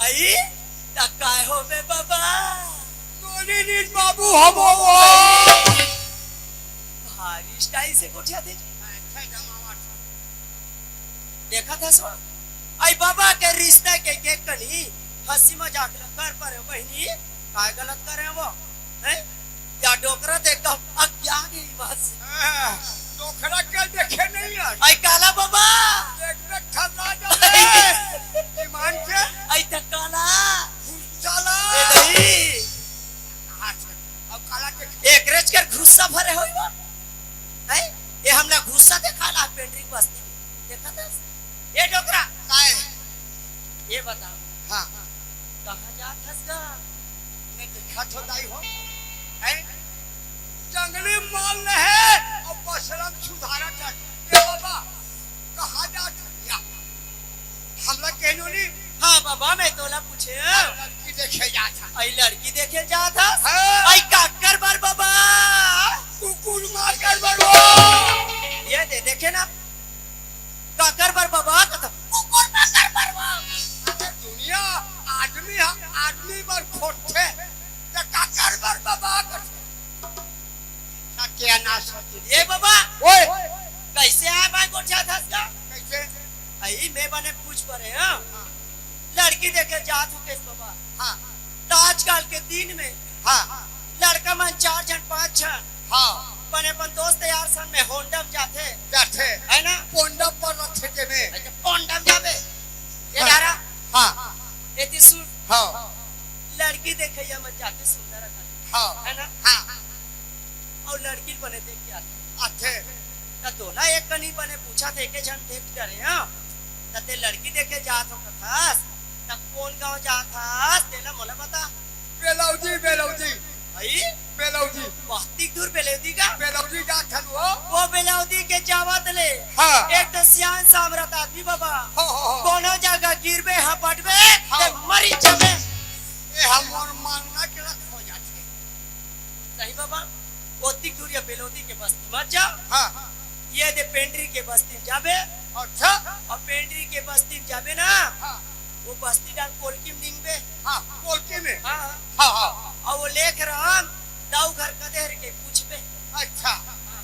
अई, त काय होबे बाबा? तोरी नीन बाबू होबो वो। भारी style से गोठियाथे जी। देखत हस वो? अई बाबा के रिश्ता के केक कनी हँसी मजाक ल कर परे बहिनी, काय गलत करे वो? हैं? या डोकरा त एकदम अज्ञानी बस। हाँ, डोकरा के देखे नहीं यार। अई काला बाबा। देख देख थर्रा जाबे। ईमान के। अई त काला। गुस्सा ला। ए नहीं। अच्छा, अब काला के एकरेज कर गुस्सा भरे होई वो। हैं? ये हमला गुस्सा देखाला पेंडरी बस्ती में। देखत हस? ए डोकरा। काय? ये बताओ। हाँ। कहाँ जात हस गा? मैं देखत हँव दाई हो। हैं? जंगली माल ल हे अउ बसरम सुधारत हस। ए बाबा, कहाँ जात हस? या। हमला कहनो नी। हाँ बाबा, मैं तोला पूछेंव। लड़की देखे जात हस। अई लड़की देखे जात हस? हाँ। अई काकर बर बाबा? कुकुर माकर बर वो। ये दे, देखे ना? काकर बर बाबा कथा? कुकुर माकर बर वो। अरे दुनिया आदमी ह, आदमी बर खोजथे, त काकर बर बाबा कथा? सत्यानाश होथे। ए बाबा। ओए। कइसे आय भाई गोठियाथस का? कइसे? अई मैं बने पूछ परे हँव। हाँ। लड़की देखे जात हँव कइसे बाबा? हाँ। त आजकल के दिन में हाँ। लड़का मन चार झन, पाँच झन हाँ। बने अपन दोस्त यार संग में होंडा म जाथे। जाथे। हे ना? पोंडा पर रथे जेमे। अच्छा, पोंडा म जाबे। ये हाँ। दारा। हाँ। एती सुन। हाँ। लड़की देखइया मन जाथे सुंदर अकन। हाँ। हे ना? हाँ। अउ लड़की ल बने देख के आथे। आथे। त तोला एक नहीं बने पूछा थे के झन भेंट करे, हाँ? त ते लड़की देखे जात हो कथस, त कौन गांव जात हस, तेला मोला बता। बेलौदी, बेलौदी। भाई? बेलौदी। बहुत दूर बेलौदी का? बेलौदी जात हन वो। वो बेलौदी के जावत ले। हाँ। एक तो सियान सामरत आदमी बाबा। हो, हो, हो। कोनो जगह गिरबे, हपटबे, हाँ। ते मरी जाबे। ए, हमर मानना के लख हो जाथे। सही बाबा, ओतिक दूर ये बेलौदी के बस्ती मत जाओ। हाँ। ये दे पेंड्री के बस्ती में जाबे। अच्छा। और पेंड्री के बस्ती में जाबे ना, हाँ। वो बस्ती डाल कोलकी में निंगबे। हाँ, कोलकी में। हाँ। हाँ, हाँ। और वो लेख राम दाऊ घर कदेर के पूछबे। अच्छा। हाँ।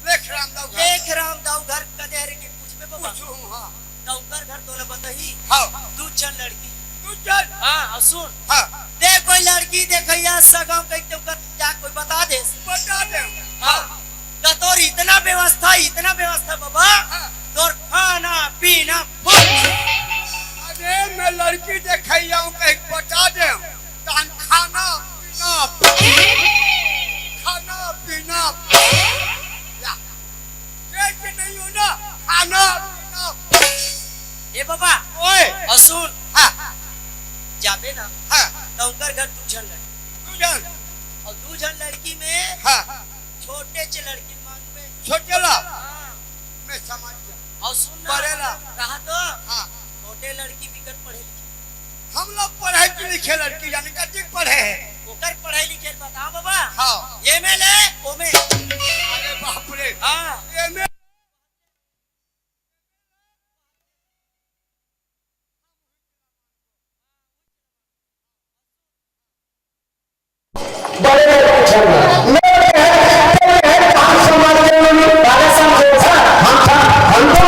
लेख राम दाऊ घर। लेख राम दाऊ घर कदेर के पूछबे बाबा। पूछू, हाँ। त ओकर घर तोला बताही। हाँ। दू झन लड़की। दू झन? हाँ, अउ सुन। हाँ। ते कोई लड़की देखइया सगा कहिके ओकर जा कोई बता दे। बता दे। हाँ। त तोर इतना व्यवस्था, इतना व्यवस्था बाबा। हाँ। तोर खाना पीना full। अरे मैं लड़की देखइया हूँ कहिके बता दे। तहन खाना पीना full। खाना पीना full। या। पेट नहीं हो ना, खाना पीना। ए बाबा, ओए। अउ सुन। हाँ। जाबे ना, हाँ। त ओकर घर दू झन लड़की। दू झन। अउ दू झन लड़की में हाँ। छोटे चे लड़की मांगबे। छोटे ला? हाँ। मैं समझ गया। अउ सुन ना, बड़े ला। कहा तो? हाँ। छोटे लड़की बिकट पढ़े लिखे। हम लोग पढ़े के लिखे लड़की जाने कतिक पढ़े हैं। ओकर पढ़े लिखे बता बाबा। हाँ। एमए ले, ओमे। अरे बाप रे। हाँ। एमए। बड़े बड़े पूछन। मेरे है, मेरे है, हम समाज के लोग बारह साल से था। हम था, हम तो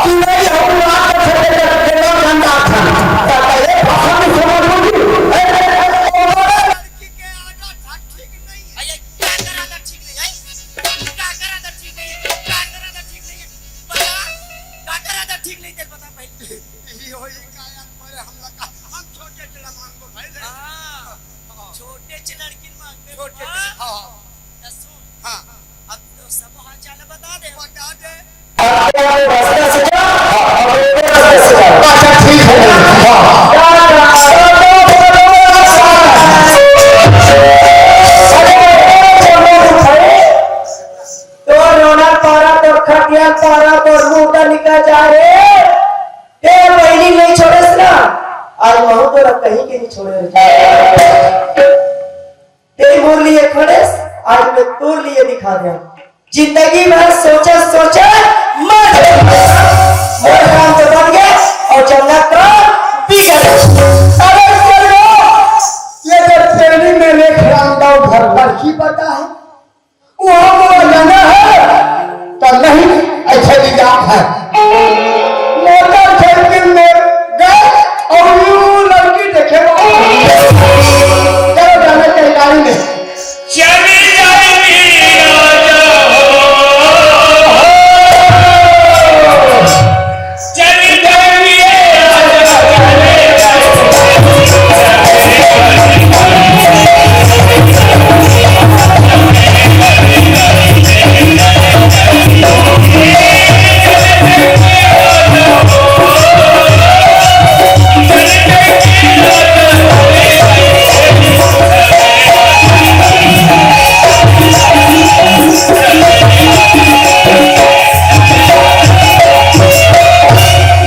कि नहीं, हम लोग आपको छोटे करके लोग गंदा था। तब ये भाषा में समझ में भी, ए, लड़की के आदत ठीक नहीं है। भैया, क्या करा था ठीक नहीं है? क्या करा था ठीक नहीं है? क्या करा था ठीक नहीं है? बता, क्या करा था ठीक नहीं है? बता पहले। ये वही काया पर हम लगा, हम छोटे चला मांगो भाई ले। हाँ। छोटे च लड़किन मांगबे छोटे बाबा। हाँ। त सुन। हाँ। अब तो सब हाल चाल बता दे। बता दे। अब तो रास्ता से जा, अब तो रास्ता से जा। अच्छा, ठीक है। हाँ। तो रोना पारा, तो खटिया पारा, तो मुंह का निकल जा रे। ए बहिनी नहीं छोड़ेस ना, आज महूं तोला कहीं के नहीं छोड़े रहे। तेरी मोर लिए खड़ेस, आज मैं तोर लिए दिखा दे। जिंदगी भर सोचा सोचा मर गया। मोर काम तो बन गया और जन्नत का बिगड़ गया। अरे चलो, ये तो ट्रेनिंग में लेके रामदाव घर भर की पता है। वहाँ वो जाना है, तो नहीं, ऐसे भी जात है। मोटरसाइकिल में गए और यूं लड़की देखे, चलो जाना चाहिए गाड़ी में। चली जाएगी राजा हो, चली जाएगी राजा।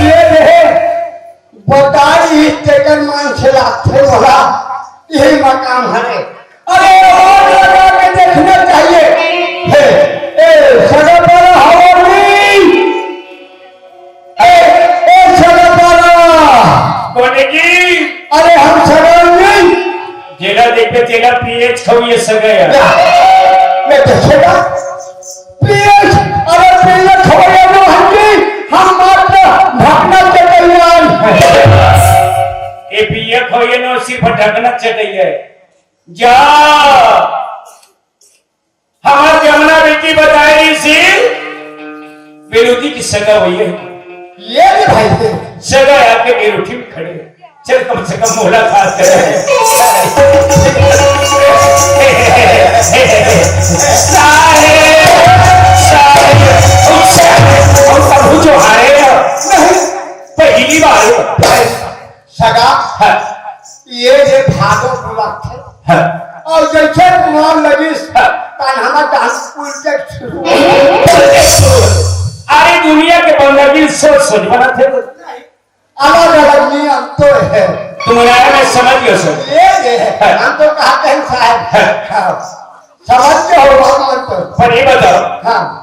ये रहे, बताई तेकर मन से लागथे मोला, यही मकान हरे। अरे और लगा के देखना चाहिए। हे, ए, सगा पारा हवा नहीं। ए, ए, सगा पारा। कौन है जी? अरे हम सगा नहीं। जेला देखे तेला पीएच खवइया सगा है। या, मैं तो सगा। पीएच, अरे पीएच खवइया नो हंजी, हम मात्र ढकना चटैयान। ए पीएच खवइया नो सिर्फ ढकना चटैया है। जा। हमार जमुना बेटी बताई सी, बेलूदी की सगा हुई है। ये भी भाई थे। सगा आके बेलूठी में खड़े हैं। चल, कम से कम मुलाकात करें। साहेब, साहेब, ये बात है। सगा, हाँ। ये जे भादो बुलाथे। हाँ। अउ जइसे कुमार लगिस, हाँ। तहन हमर डांस स्कूल के शुरू। अरे दुनिया के बंदरगिल सोच सोच बनाथे। अलग-अलग नियम तो है। तुम्हारा मैं समझ गया सर। ये, ये है। हाँ। हम तो कहते हैं साहब। हाँ। हाँ। समझ के हो भगवान तो। पर ये बताओ। हाँ।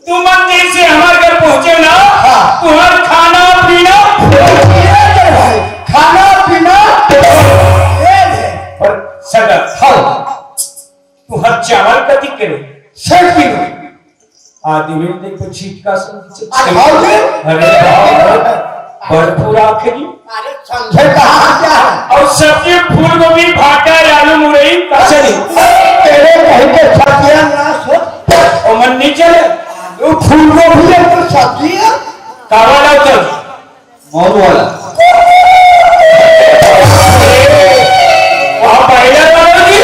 तुमन जइसे हमर घर पहुंचे ना, हाँ। तुम्हार खाना पीना। ये ले भाई, खाना पीना। ये ले। पर सगा। हाँ। तुम्हार चावल कति किलो? छह किलो। आदमी देखो छिटका समझ। आ, खाओ ले। अरे बाप रे, बड़ पूरा आखिरी। अरे समझे कहाँ क्या है? अउ सब्जी फूलगोभी, भाटा, आलू, मुरई, कचरी। तेरे कहीं के सब्जियां ना सोच। ओ मन नहीं चले। आलू फूलगोभी है तो सब्जी है? कावा लाओ तो। मौन वाला। वहाँ पायलट वाला जी?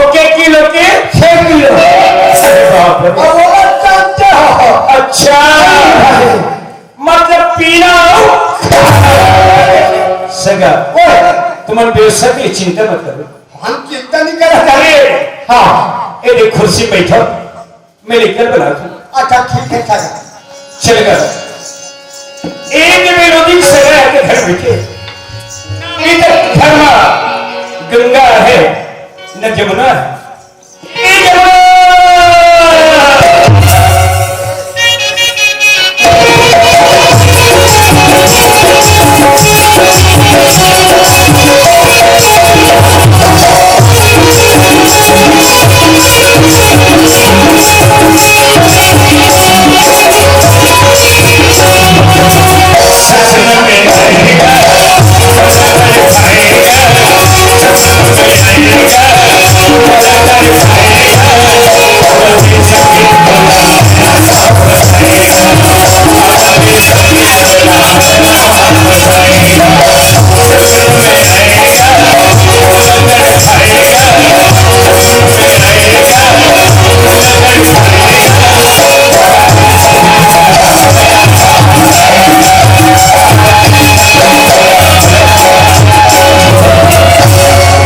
ओके, किलो के? छह किलो। अरे बाप रे। अब वो मत जानते हो। अच्छा। मतलब पीना हो? सगा। ओए। तुमन बेवसा के चिंता मत करो। हम चिंता नहीं कर रहे। अरे, हाँ, ये देख कुर्सी बैठो। मैं लेकर बना दूं। अच्छा, ठीक है, चल। चलेगा। एक मेलोडी सगा के घर बैठे। इधर धर्मा गंगा है, न जमुना है। ये जमुना।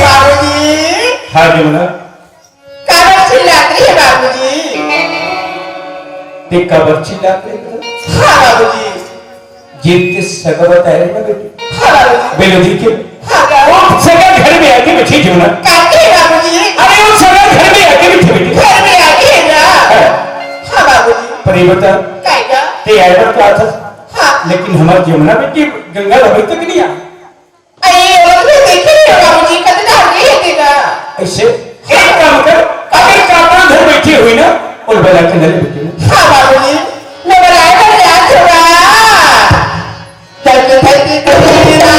बाबूजी। हाँ, जमुना। काबर चिल्लात रहे बाबूजी? ते काबर चिल्लात रहे? हाँ बाबूजी। जेन ते सगा बताए रहे ना बेटी। हाँ बाबूजी। बेलोदी के। हाँ बाबू। वो सगा घर में आके बैठी जमुना। काके बाबूजी? अरे वो सगा घर में आके बैठी बेटी। घर में आके ना। हाँ। हाँ बाबूजी। पर ये बता। काय का? ते आए पर क्या था? हाँ। लेकिन हमारी जमुना बेटी गंगा अभी तक नहीं आई। अरे, वो तो देखे नहीं हो बाबूजी, कतरा आगे है तेरा। ऐसे एक काम कर, अगर कापड़ा धर बैठी हुई ना, और बला के ले बैठी ना। हाँ बाबूजी, मैं बलाए पर जा छोड़ा। चल के भाई की कुड़ी ना।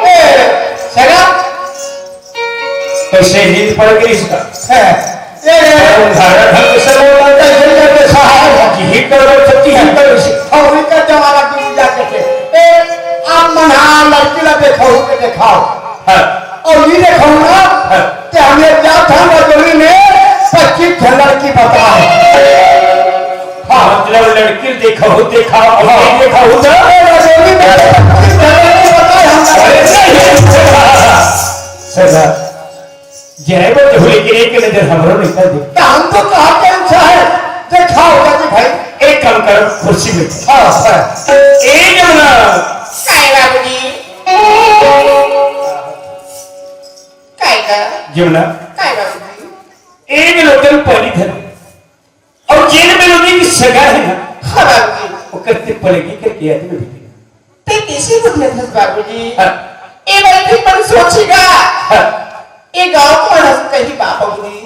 ए, सगा? कैसे नींद पड़ गई इसका? ए, ए, ए। और उधारा ढंग से बोल रहा है, ये करके सहाय है। यही गड़बड़ करती है। और इनका जमाना की पूजा करते। ए, आप मना लड़की ला देखो, के दिखाओ। हाँ। और ये देखो ना, हाँ। कि हमें क्या था, रजोली में पच्चीस झन लड़की बताए। हाँ। मतलब लड़की देखा हो, देखा हो, हाँ। नहीं देखा हो, तो अरे, रजोली में पच्चीस झन लड़की बताए हम। अरे, नहीं। सगा, जय बंधु, लेकिन एक नजर हमरो निकल दे। तो हम तो कहा के अच्छा है, दिखाओ दादी भाई। एक काम करो, कुर्सी में। हाँ, हाँ। ए जमुना। काय बाबूजी? काय का? जमुना। काय बाबूजी? एक लोटन पानी धर। और जेन मेलोदी के सगा है ना, हाँ करके पलगी करके आदमी भी। ते किसी को नहीं था बाबूजी। हाँ। ए बात भी मन सोचेगा। हाँ। ए गांव को मनस कही बाबूजी।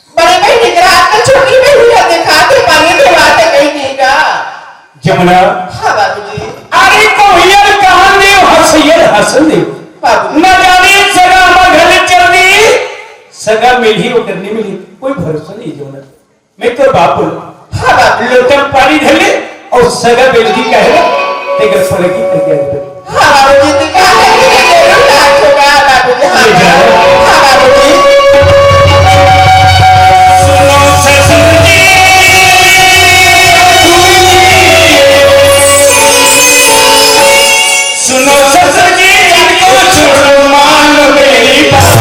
बड़े भाई निकरात में छोटी में हुआ दिखा के पानी में बातें कही देगा। जमुना। हाँ बाबूजी। अरे कोहियल कहन देव, हंसियल हंसन देव। बाबूजी। न जाने सगा हमर घर चल दी, सगा मिलही ओकर नहीं मिलही, कोई भरोसा नहीं जमुना। मैं तो बाबू। हाँ बाबू। लोटन पानी धर ले और सगा बेलगी कहे ना, तेकर पलगी करके आ जाए। हाँ बाबूजी, तो क्या है कि ये जरूर लाज होगा बाबूजी। हाँ, ले जाओ। हाँ बाबूजी। सुनो ससुर जी, सुनो ससुर जी, इनको छोड़ो, मान लो मेरी बात।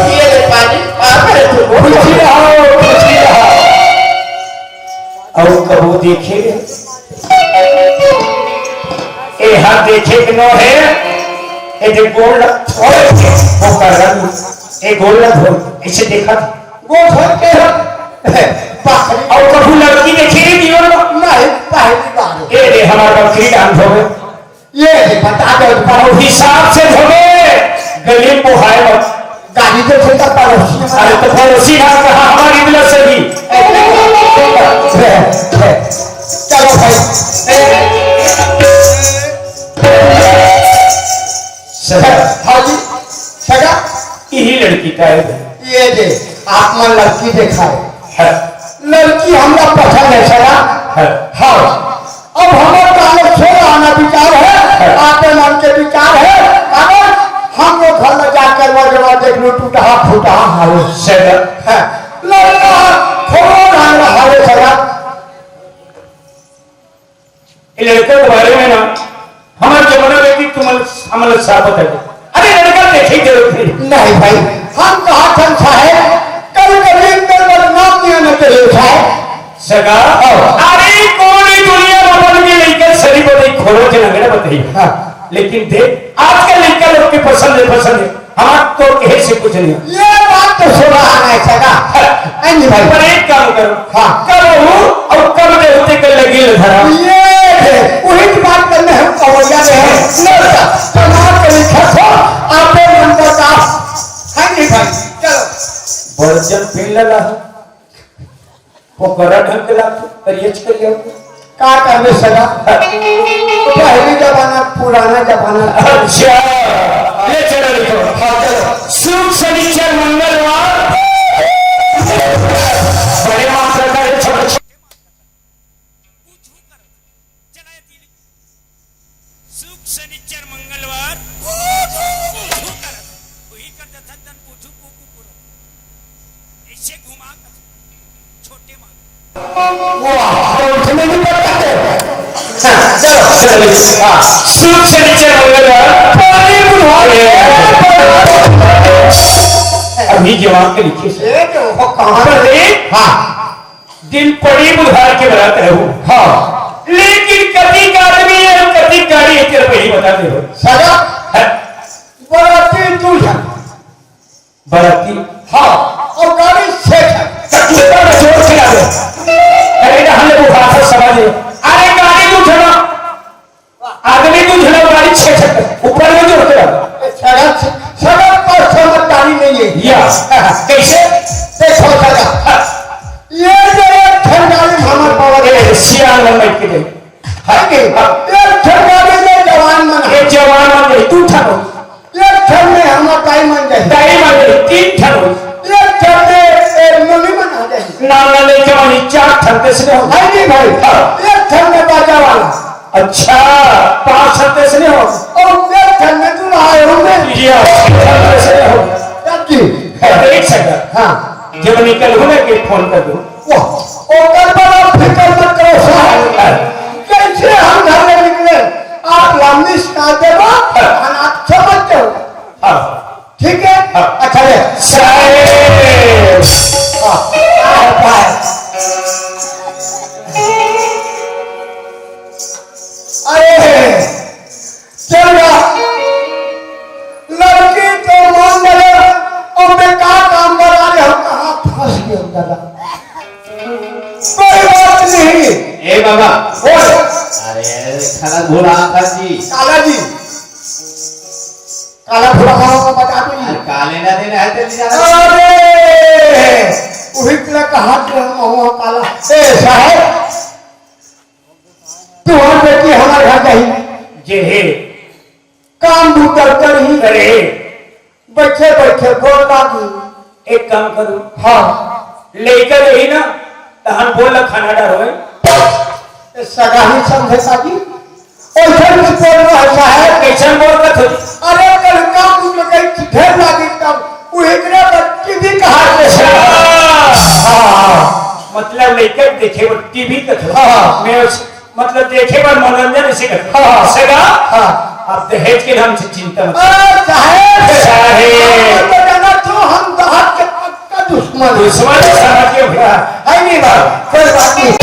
ये ले पानी, आ, भरे तू। खुशी रहो, खुशी रहो। अउ कबू देखे रे। ए हाथ देखे के नो हे। ए दे गोड़ ल-, ओए, वो कर रहा। ए गोड़ ल धो, इसे देखा। वो धो के हम, बाहरी। अउ कबू लड़की देखे रे जीवन में? नहीं, पहली बार। ए दे हमारा बकरी डांस हो गए। ये बता दो, पर हिसाब से धोबे, गली में बोहाए मत। गाली तो खेता पड़ोसी में। अरे तो पड़ोसी ना कहा, हमारी मिला सही। चलो भाई। सगा। हाँ जी। सगा। यही लड़की का है। ये दे, आप मन लड़की देखा है। है। लड़की हमरा पसंद है सगा। है। हाँ। अब हमर काले छोड़ आना विचार है, आपे मन के विचार है, अगर हम लोग घर में जाकर वो जगह देख लो, टूटा फूटा हावे। सही बात। है। लड़का थोड़ा ढंग रहा है सगा। ये लड़का के बारे में ना, हमारे जमाना में भी तुम, हम लोग साफ बताइए। अरे लड़का देखे जरूर थे। नहीं भाई, हम कहा था साहेब, कल कभी अंदर बदनाम नहीं आना चाहिए साहेब। सगा? हाँ। अरे, कोन दुनिया में बन के लइका सही बतई, खोरो के लंगड़ा बतई। हाँ। लेकिन देख, आजकल लइका लोग के पसंद है, पसंद है। हमार तो कहे से कुछ नहीं। ये बात तो सुना है सगा। हाँ। हाँ जी भाई। पर एक काम करो। हाँ। कब हूँ और कब देवते के लगी धरा। ये है, वही तो बात करने हम कवैया में हैं। हाँ। समाज के लिखा था, आपे मन का था। हाँ जी भाई, चलो। बड़ जन फिर लगा है। ओकरा ढंग के लागथे, करियच करिया। का करबे सगा? पहली जमाना, पुराना जमाना। अच्छा, ले चलो, ले चलो। हाँ, चलो। शुक्र, शनिचर, मंगलवार। बड़े मात्रा का ये छोटे, छोटे। शुक्र, शनिचर, मंगलवार, पूछू करत। वही कर देथन तन पूछू, कू, कू, कू। ऐसे घुमा कर। छोटे मांग। वाह, तो उठने नहीं पड़ता है। हाँ, चलो, चलो, हाँ। शुक्र, शनिचर, मंगलवार, पानी बुढ़ा के। अभी जवाब के लिखे से। ये तो वो कहाँ पर थे? हाँ। दिन पड़ी बुधवार के बरात रहू। हाँ। लेकिन कति का आदमी है, कति गाड़ी है, तेरे को ही बता दे हो। सगा? है। बराती दूल्हा। बराती? हाँ। और गाड़ी छह है। तो तू तो जोर से ला दे। अरे ना, हमने वो भाषा समझ ले। अरे गाड़ी दूल्हा। आदमी दूल्हा गाड़ी छह छक्कर, ऊपर में जोड़ते रहो। सड़क, सड़क पर समझदारी नहीं है। या, कैसे? देखो सगा, ये जो एक ठन गाड़ी में हमारे पावर है। ए, सियान मन बैठ के दे। है कि? एक ठन गाड़ी में जवान मन है। ये जवान मन है, तू ठनो। एक ठन में हमार दाई मन जाही। दाई मन जाही, तीन ठन होही। एक ठन में, ए, नोनी मन आ जाही। नाना ले जवानी चार ठन, तइसने हो। है नहीं भाई? हाँ। एक ठन में बाजा वाला। अच्छा, पांच ठन, तइसने हो। और एक ठन में दूल्हा आए होंगे। या, छह ठन, तइसने हो। तब जी। हाँ, एक सेकंड। हाँ। जब निकल हो ना कि फोन कर दो। वाह, ओकर बड़ा फिकर मत करो साहब। हाँ। कैसे हम घर में निकले? आप लंबी सुना देबो, हाँ। अनाथ समझते हो। ठीक है? हाँ। अच्छा, ले। साहेब। हाँ। अरे, चल रहा। लड़की तो मान गए, अब मैं का काम बना रहे हो, कहाँ फंस गए हम दादा? कोई बात नहीं। ए बाबा। बोल। अरे, खाना भूला था जी। काला जी। काला भूला मामा बता दो जी। अरे, काले ना देना है, तेरे जाना। अरे, वही तेरा कहा कि हम, हम काला। ए, साहेब, तुम्हारी बेटी हमारे घर गई। जे हे। काम दू कर ही करे। बैठे बैठे बोल लागी। एक काम करो। हाँ। लइका रही ना, तहन बोल ला खाना डालो है। ए, सगा ही समझे सागी। ओइसन भी बोल रहा है साहब। कैसन बोल रहा था? अरे, कल काम दू कर गई, ढेर लागी तब। वो एकरे पर टीवी कहा के अच्छा। हाँ। मतलब लइका देखे वो टीवी का था। हाँ। मैं उस मतलब देखे बर मनोरंजन इसे करते। हाँ। सगा, हाँ। आप दहेज के नाम से चिंता मत करो। अरे साहेब। साहेब। हम तो जाना तो हम दहेज के पक्का दुश्मन। दुश्मन समझ के भैया। है नहीं बात, कोई बात नहीं।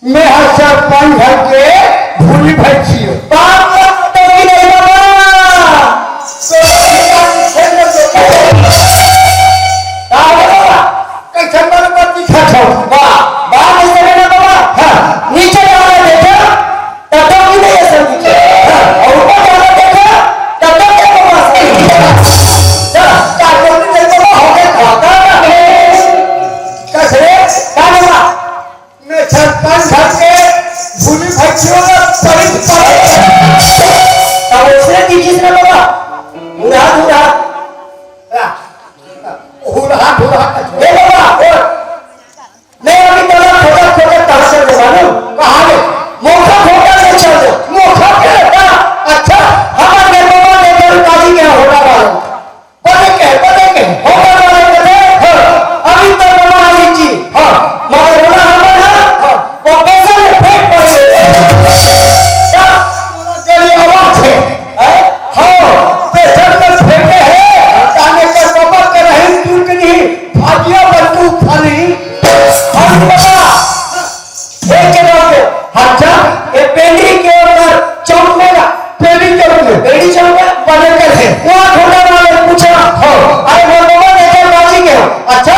मैं हर सरपंच घर के भूली भैंसी हूँ। बाप रे, तो की नहीं बाबा। तो की बात है ना तो। का हो बाबा? कैसे मन पर दिखा छो? बा, बा नहीं करे ना बाबा। हाँ। नीचे जाना देखा, तब तो की नहीं है सब नीचे। हाँ। और ऊपर जाना देखा, तब तो क्या बाबा सब नीचे। चला, चार दिन नहीं बाबा, हो गया, खाता ना। कैसे? का बाबा? मैं सरपंच घर के भूली भैंसियों में पड़ी पड़ी। तब उसे दीजिए ना बाबा। हुरहा, हुरहा। हुरहा, हुरहा। ए बाबा, बोल। मैं अभी तोला खोजत, खोजत कहाँ चल दे मालूम? कहाँ ले? मोखा खोटा से चल दे। मोखा के बेटा। अच्छा, हमारे बाबा ने तो काली के होटा मालूम। बने के, बने के, होटल वाले के दे, हाँ, अभी तो बना लीजिए, हाँ, मगर रोना हमर है, हाँ, वो पैसा में फेंक पड़े। क्या? तेरी आवाज है, हैं? हाँ, पैसा में फेंके है, ताने का कमर के रही, तू के नहीं, भागिया बंदूक खाली, हम बता। एक के बाद के। अच्छा, ये पेंडी के ऊपर चौक में ना? पेंडी चौक में। पेंडी चौक में? बने कर है। वहाँ घोड़ा वाले पूछा। हाँ। अरे वो लोगों ने क्या बाजी के हो? अच्छा,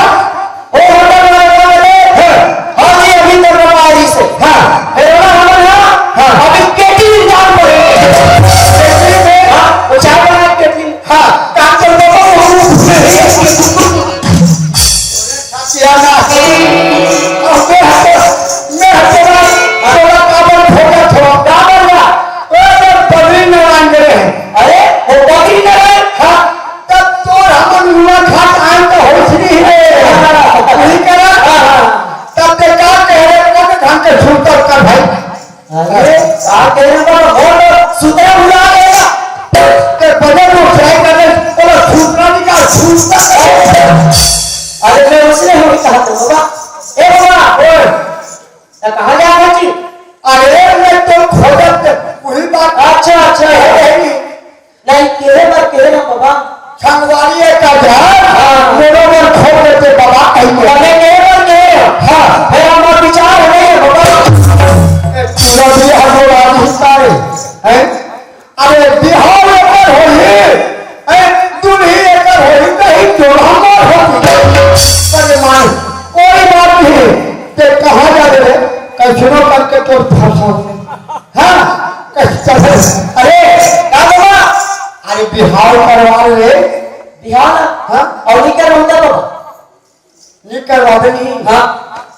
वो होटल वाले बोले, हाँ। हाँ जी, अभी तो बाबा आई से। हाँ। फिर वो हमारे यहाँ, हाँ। अभी केटी इंतजाम पर है। केटी में? हाँ, वो चाय बना केटी। हाँ, काम चल रहा है, वो हम लोग घूमे हैं। क्या ना? अब मैं हटे, मैं हटे ना, थोड़ा काबर ठोका, थोड़ा काबर ना। ओ, जब बद्रीनारायण गए हैं। अरे, वो बद्रीनारायण? हाँ, तब तो हम मुलाकात आए तो होश नहीं है। नहीं करा? हाँ, हाँ। तब ते का कह रहे, कौन ढंग के सुनता कर भाई? अरे, का कह रहे हो? वो तो सुतरा बुला लेगा। ते बने तो फ्राई कर ले, बोला, सूतना निकाल, सूतना। अरे, मैं उसने हमें कहा था, बाबा। ए बाबा, ओए। तो कहाँ जा रहा जी? अरे, मैं तो खोजत, वही बात। अच्छा, अच्छा, है, है नहीं। नहीं, केहे बर केहे ना बाबा। संगवारी एक हजार, हाँ। मेरे बर खोज देते बाबा, कहीं को। तने केहे बर केहे? हाँ। फिर हमारा विचार नहीं है बाबा। ए, पूरा भी हम लोग आज हिस्सा है, हैं? अरे, बिहाव एकर होही, ए, दुल्ही एकर होही, कहीं जोड़ा मार होती। अरे माई, कोई बात नहीं, ते कहाँ जा रहे? कैसनो करके तोर फंस अउ करवा ले। बिहाव ना? हाँ। अउ नहीं करवाहूँ त बाबा? नहीं करवाबे नहीं। हाँ।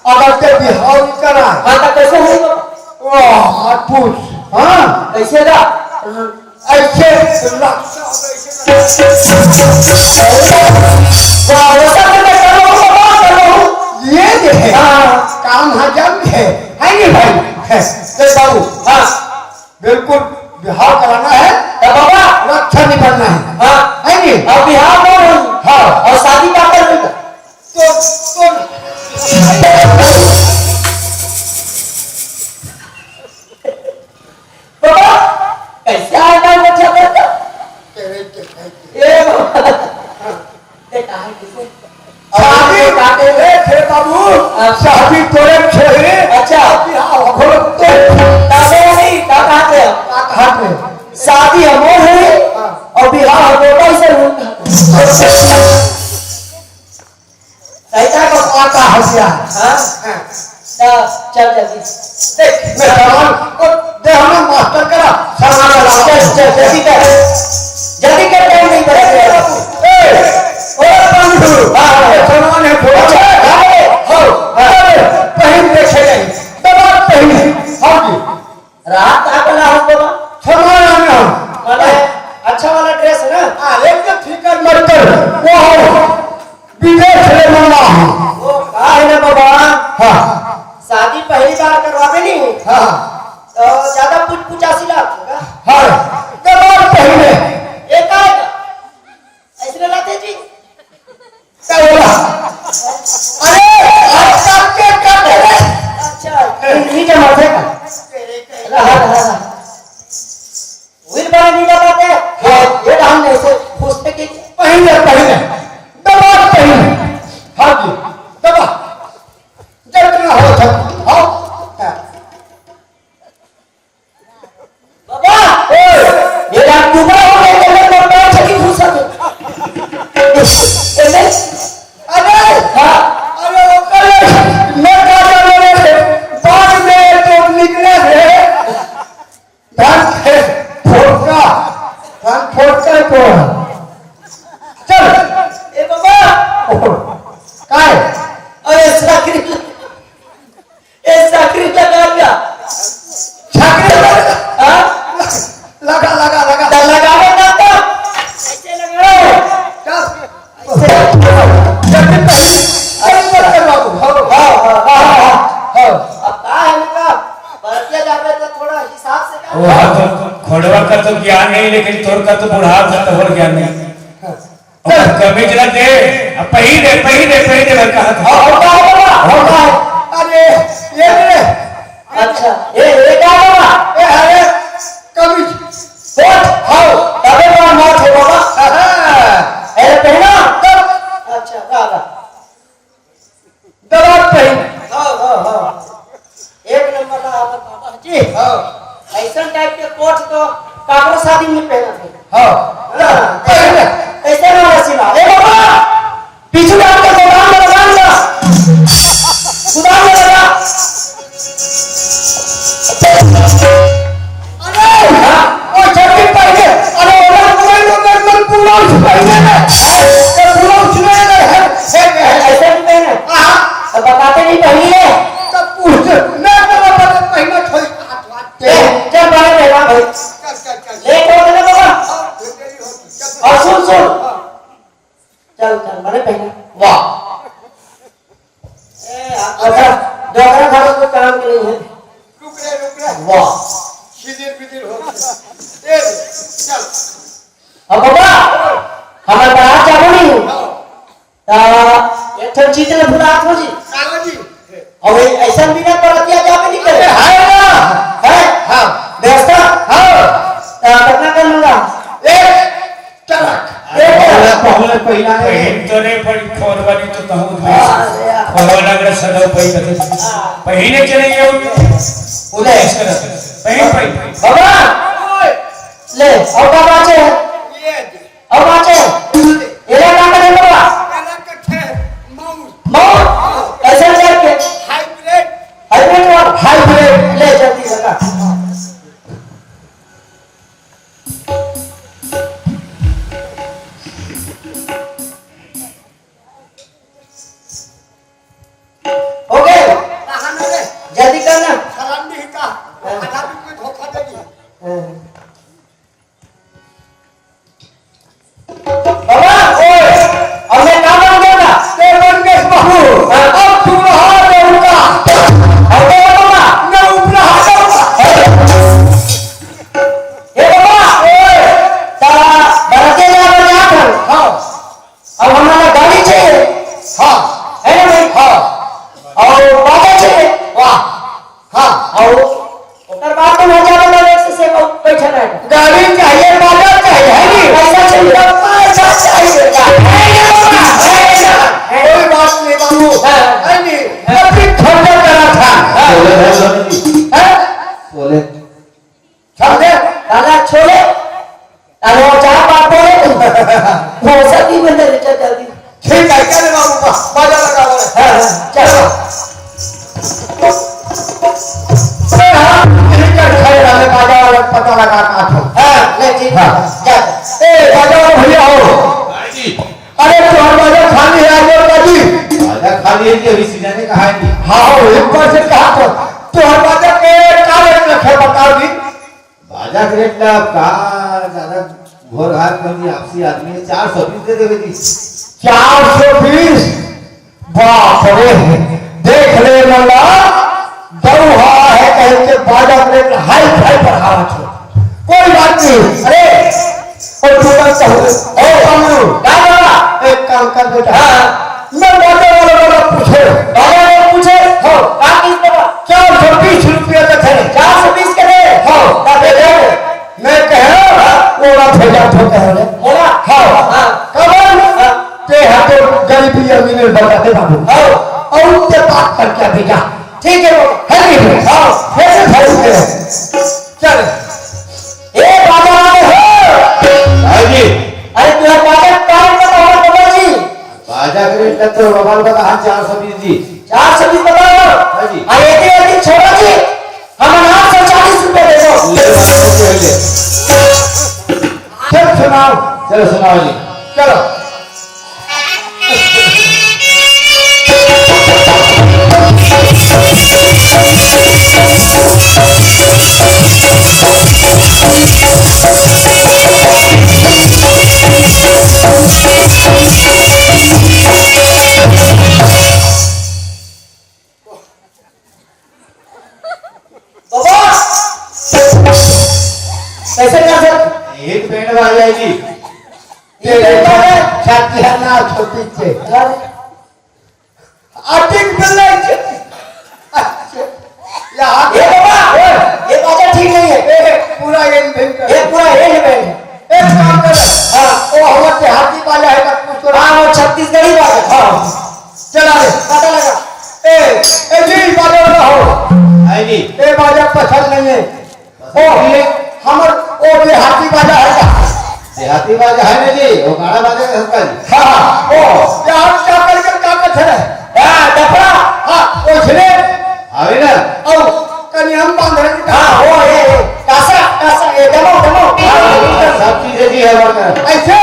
अगर ते बिहाव नहीं कराए। हाँ, त कैसे होही बाबा? वाह, पूछ। हाँ। कैसे गा? ऐसे लगता है, ऐसे लगता है। बाबा, तो मैं कर लूँ, बाबा, कर लूँ। ये दे। हाँ। काम हजम है, है नहीं भाई? है। देख बाबू। हाँ। बिल्कुल बिहाव कराना है। तो बाबा। रक्षा निभाना है। हाँ। है नहीं? अब बिहाव कौन होई? हाँ। अउ शादी का कर लेगा? तो, तो बाबा, कैसे आया था वो छापा था? ए बाबा। ए, कहाँ किसे? शादी काटे ले थे बाबू, हाँ। शादी तोरे छे। अच्छा। बिहाव हो तो। तबे नहीं, का कहते हैं? का कहते हैं? शादी हमर है, हाँ। अउ बिहाव हमर पैसे लूट। ऐसा को पाता होशियार। हाँ? हाँ। तो चल जल्दी। देख, मैं सामान को दे, हमें मास्टर करा, सामान वाला। चल, चल, जल्दी कर। जल्दी कर, टाइम नहीं बचा। ए, ओ बंधु, हाँ, हाँ। ये सामान है, थोड़ा। अच्छा, हाँ, हाँ। हाँ, पहन देखे नहीं। दबा पहन। हाँ जी। रात का बना हो बाबा? सामान आने हो। माने अच्छा वाला ड्रेस है ना? हाँ, एक तो फिकर मत कर। वो हो। विदेश ले मंगा हूँ। वो का है ना बाबा? हाँ। शादी पहली बार करवाबे नहीं? हाँ। तो ज्यादा पुचपुचासी लागत होगा। हाँ। दबार पहले। ये का है? ऐसे लाते जी। क्या बोला? अरे, आज तक के क्या करे? अच्छा, ये नहीं जमा थे। रहा, रहा, रहा। वीर बाबा नहीं बताते। हाँ। ये ढंग से पूछते कि पहले, पहले। दबा पहले। हाँ जी, दबा। जितना हो सके। हाँ। बाबा, ओए, ये रात डूबा हो गया, तो मैं मरना छकी घुसा दे। अरे, हाँ। अरे, ओकर मैं का जाने रे? बाद में तो निकले रे। धान के फोड़का, धान फोड़का है तोरा। चल। ए बाबा। ओह, काय? अरे साकरी, ए साकरी लगा लिया। साकरी लगा। हाँ? लगा, लगा, लगा। तो लगावे ना तो। ऐसे लगाओ। चल। अरे, मत कर बाबू, हाँ, हाँ, हाँ, हाँ, हाँ। अब का है ना, बरतिया जाबे तो थोड़ा हिसाब से का। वो हाँ, तो खोड़वा का तो ज्ञान नहीं, लेकिन तोर का तो बुढ़ाव का तो और ज्ञान नहीं। हाँ। और कमीज ना दे, अब पहिरे, पहिरे, पहिरे, मैं कहा था। हाँ, होता है बाबा, होता है। अरे, ये ले। अच्छा, ये, ये का बाबा? ए, अरे, कमीज। कोट? हाँ। तबे तो हम मौत हो बाबा। हाँ। अरे, पहना? तब। अच्छा, वाह, वाह। दबार पहन। हाँ, हाँ, हाँ। एक नंबर ला हमर बाबा जी। हाँ। ऐसन टाइप के कोट तो काकरो शादी में पहना थे। हाँ। हाँ। पहन। ऐसे ना रसीला। ए बाबा! पीछू डाल के गोदाम में लगा दिया। गोदाम में लगा। अरे, हाँ। ओ जल्दी पहने। अरे, ओला कोई तो मेरे को पूरा उस पहने में। तो पूरा उसमें है। ऐसे नहीं पहने। हाँ। तो बताते नहीं पहनी है। तो पूछ, मैं तो बता पहना छोड़। ए, चल बाहर बैठा भाई। चल, चल, चल। लेट हो गया बाबा। हाँ, देरी हो गई। चल। और सुन, सुन। हाँ। चल, चल, मैंने पहना। वाह। ए, आप डोकरा, डोकरा खाना कोई काम के नहीं है। रुक रे, रुक रे। वाह। शिथिल पिथिल हो गया। ए, चल। अब बाबा, हमारे बारात जाबो नहीं। हाँ। ता एक ठन चीज ले भुला हो जी। काला जी। और ये ऐसा बिना बरतिया जाबे नहीं करे। अरे, है ना? है? हाँ। व्यवस्था? हाँ। ता कितना कर लूंगा? एक चरक। ए, पहले, पहले पहिला है। पहिन तो रे, पर खोरवा नहीं तो तहूँ हाँ, यार। खोरवा लग रहा सदा पहिन के। हाँ। पहिने चले गए उन-, उन्हें ऐसे करते। पहिन, पहिन। बाबा, ले, और का बाचे? ये दे। और बाचे? ये दे। ये का करे बाबा? ये का करे? माउस। माउस? कैसे चल के? हाइब्रिड। हाइब्रिड वाला? हाइब्रिड। ले, जल्दी लगा। हाँ। अउ ओकर बाद तुम हजार वाला रेट से, से बैठा रहे। गाड़ी चाहिए, बाजा चाहिए, है नी? पैसा चाहिए। पैसा चाहिए। है नी बाबा? है ना? कोई बात नहीं बाबू। हाँ। है नी? अभी खर्चा करा था। हाँ। बोले है स्वामी जी। हैं? बोले। समझे? दादा छोले। अरे वो चार बात बोले। वो सब नहीं बनते रिचार्ज जल्दी। ठीक है, चले बाबू, बा-, बाजा लगा बोले। हाँ, हाँ, चलो। अरे हाँ, ठीक है, खड़े रहे, बाजा वाला पता लगा का था। हाँ, ले ठीक है, हाँ। जा। ए, बाजा वाला भैया हो। हाँ जी। अरे, तुहार बाजा खाली है, आज और बाजी। बाजा खाली है कि अभी सीजन में कहा है कि? हाँ, हो, एक बार से कहा तो, तुहार बाजा के का रेट रखे, बताओ जी। बाजा के रेट ला का ज्यादा घोर घात कर दी, आपसी आदमी है, चार सौ बीस दे देवे जी। चार सौ बीस? बाप रे, देख ले मल्ला, दौहा है कह के बाजा के रेट हाई फाई बढ़ावा छो। कोई बात नहीं। अरे, और तू बात कहो। ओ, कमरू। का बाबा? एक काम कर बेटा। हाँ। मैं बाजा वाला वाला पूछे। बाजा वाला पूछे? हाँ। का चीज बाबा? चार सौ बीस रुपया का थे। चार सौ बीस के थे? हाँ। का दे दे? मैं कहे, हाँ। ओला भेजा तो कहे रे। ओला? हाँ। हाँ। कमल? हाँ। ते हा तो गरीबी अमीरी बता दे बाबू। हाँ। और ते बात करके अभी जा। ठीक है बाबा। है नहीं? हाँ। कैसे भाई के? चल। ए, बाजा वाले हो? हाँ जी। अरे, तुम्हारा बाजा का रेट बताओ, बाबा जी। बाजा के रेट तो मोबाइल का कहा, चार सौ बीस जी। चार सौ बीस बताओ। हाँ जी। अरे, एक, एक छोड़ो जी, हम आठ सौ चालीस रुपए दे दो। ले, ले, ले, ले। चल सुनाओ। चलो सुनाओ जी। चलो। बाबा, कैसे कर सक? एक बैंड बाजा है जी। ये बैंड बाजा? छाती है ना छोटी से। अरे। अटिक बिल्ला के। यहाँ ये बाबा, ये बाजा ठीक नहीं है। ए, पूरा ये बैंड कर। ये पूरा ये बैंड है। एक काम कर। हाँ। वो हमारे देहाती बाजा है ना, कुछ तो हाँ, वो छत्तीसगढ़ी बाजा। हाँ। चला ले। पता लगा। ए, ए जी, बाजा वाला हो। है जी। ए, बाजा पसंद नहीं है। ओ, ये हमर ओ देहाती बाजा है का? देहाती बाजा है ना जी, वो गाना बाजा है हमका जी। हाँ, हाँ, ओ, क्या हम क्या करके क्या करते हैं? हाँ, डफड़ा। हाँ, ओ झिले। आवे ना। ओ, कनी हम बांध रहे हैं। हाँ, ओ, ये, ये, कासा, कासा, ये दमो, दमो। हाँ, सब चीजें जी है हमारे पास। ऐसे?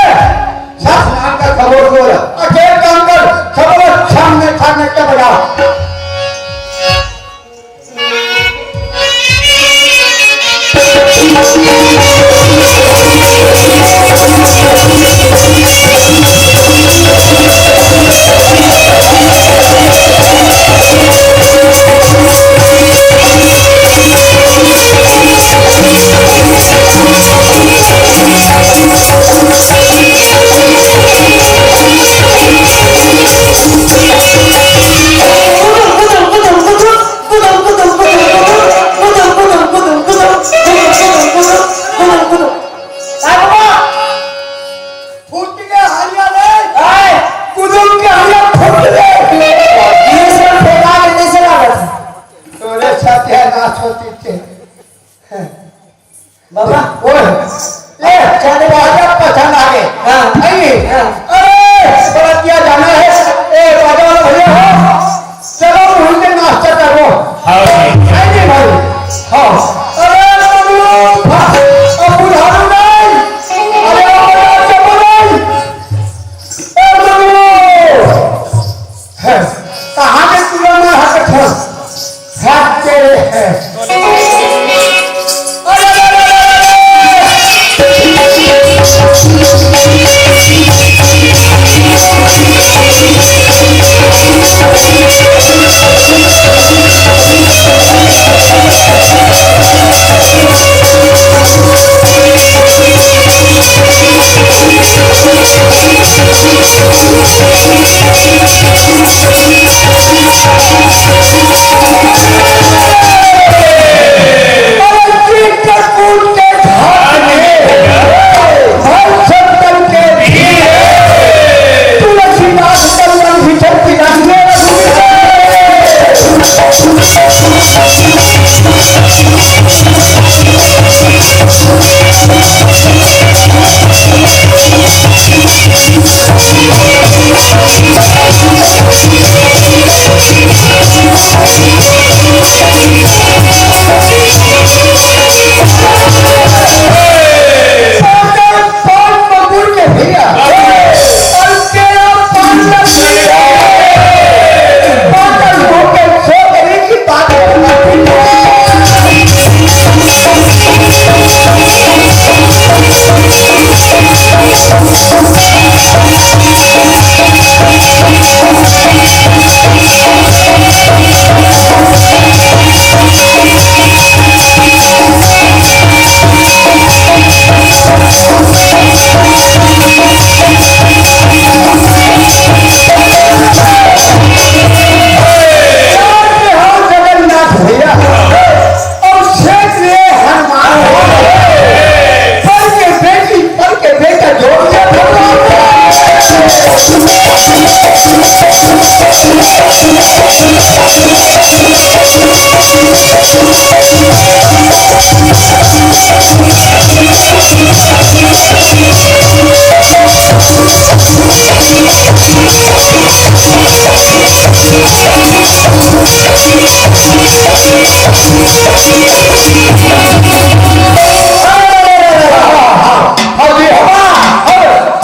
सब सामान का खबर को रहा। अच्छा, एक काम कर, खबर छान में, छान में क्या बजाओ? फूट के हरिया रे। हाय। कुदुम के हरिया फूट रे। ये सब बेकार है, कैसे लागत? तोरे साथ है ना सोची थे। बाबा। ओए। ले, चले बाजा पसंद आ गए। हाँ। नहीं। हाँ। अरे, बरातिया जाना है। ए, बाजा वाला भैया हो। चलो, वहीं पे नाश्ता करो। हाँ। है नहीं भाई? हाँ। अरे, मम्मी, अब बुढ़ारू नहीं। अरे, बाजा चप्पल नहीं। ए, मम्मी। हैं, कहाँ के तुरंत में हट था? हट तेरे हैं। अरे, अरे, अरे, अरे, अरे।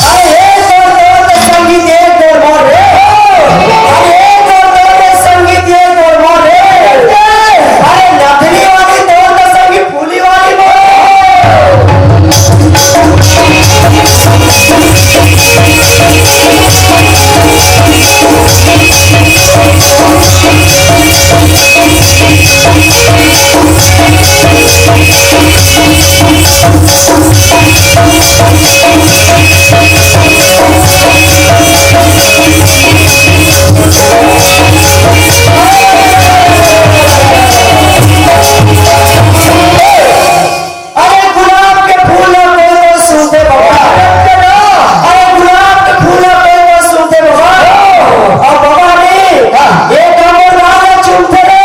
अरे एक और दौर के संगीत, एक दौर मोर रे। अरे एक और दौर के संगीत, एक दौर मोर रे। अरे नथनी वाली दौर के संगीत, फूली वाली मोर। अरे गुलाब के फूल ला कोई कोई सूंघथे बाबा। अरे गुलाब के फूल ला कोई कोई सूंघथे बाबा। अउ बाबा रे, ये कमर वाला चूमथे रे।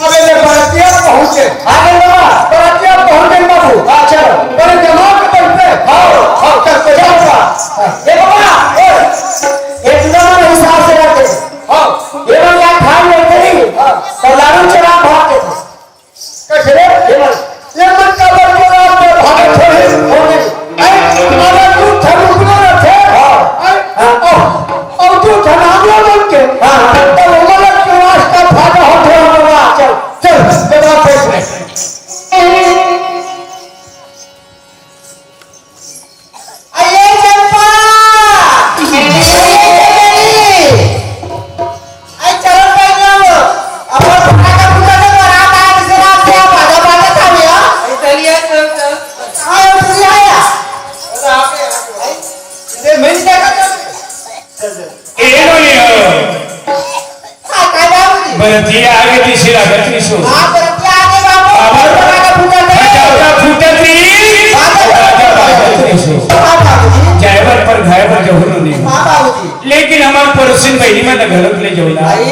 अबे ले बरतिया पहुंचे। आगे बाबा, बरतिया पहुंचे बाबू। हाँ, चलो। बड़े जमा के बैठे। हाँ, हाँ, चल, चल, चल। हाँ। ये बाबा, ए, ये जुदा वाला हिसाब से रख दे। हाँ। ये लोग यहाँ खान लेते नहीं। हाँ। तो लालू चला भाग के थे। कैसे रे? ये मन, ये मन का बरतिया पे भागे थोड़े। होने। अरे, अगर तू धन रुकने रखे। हाँ। अरे, हाँ। और, और तू धन आगे बन के। हाँ, हाँ। तो वो मन के रास्ता भागा हो थोड़ा बाबा। चल, चल, बाबा, बैठ, बैठ। अरे चंपा! अरे चमेली! अरे चलो पहले वो अपन फटाका फूटा के बारात आए, दूसरे रात से आप आधा बाधा खा लिया। चलिए, चल, चल। हाँ, ये पूरी आया। अरे मैं नहीं देखा था। चल, चल। ए लो ये। हाँ, काय बाबूजी? बरतिया आगे तीसरी लागत नहीं सो। हाँ, बरतिया आगे बाबू। बाबा। फटाका फूटत है। फटाका फूटत नहीं। बाबा। फटाका फूटत नहीं सो। हाँ, बाबूजी। जाए बर पर खाए बर जरूर नहीं। हाँ, बाबूजी। लेकिन हमार पड़ोसिन बहिनी मन घलोक ले जौला। भाई,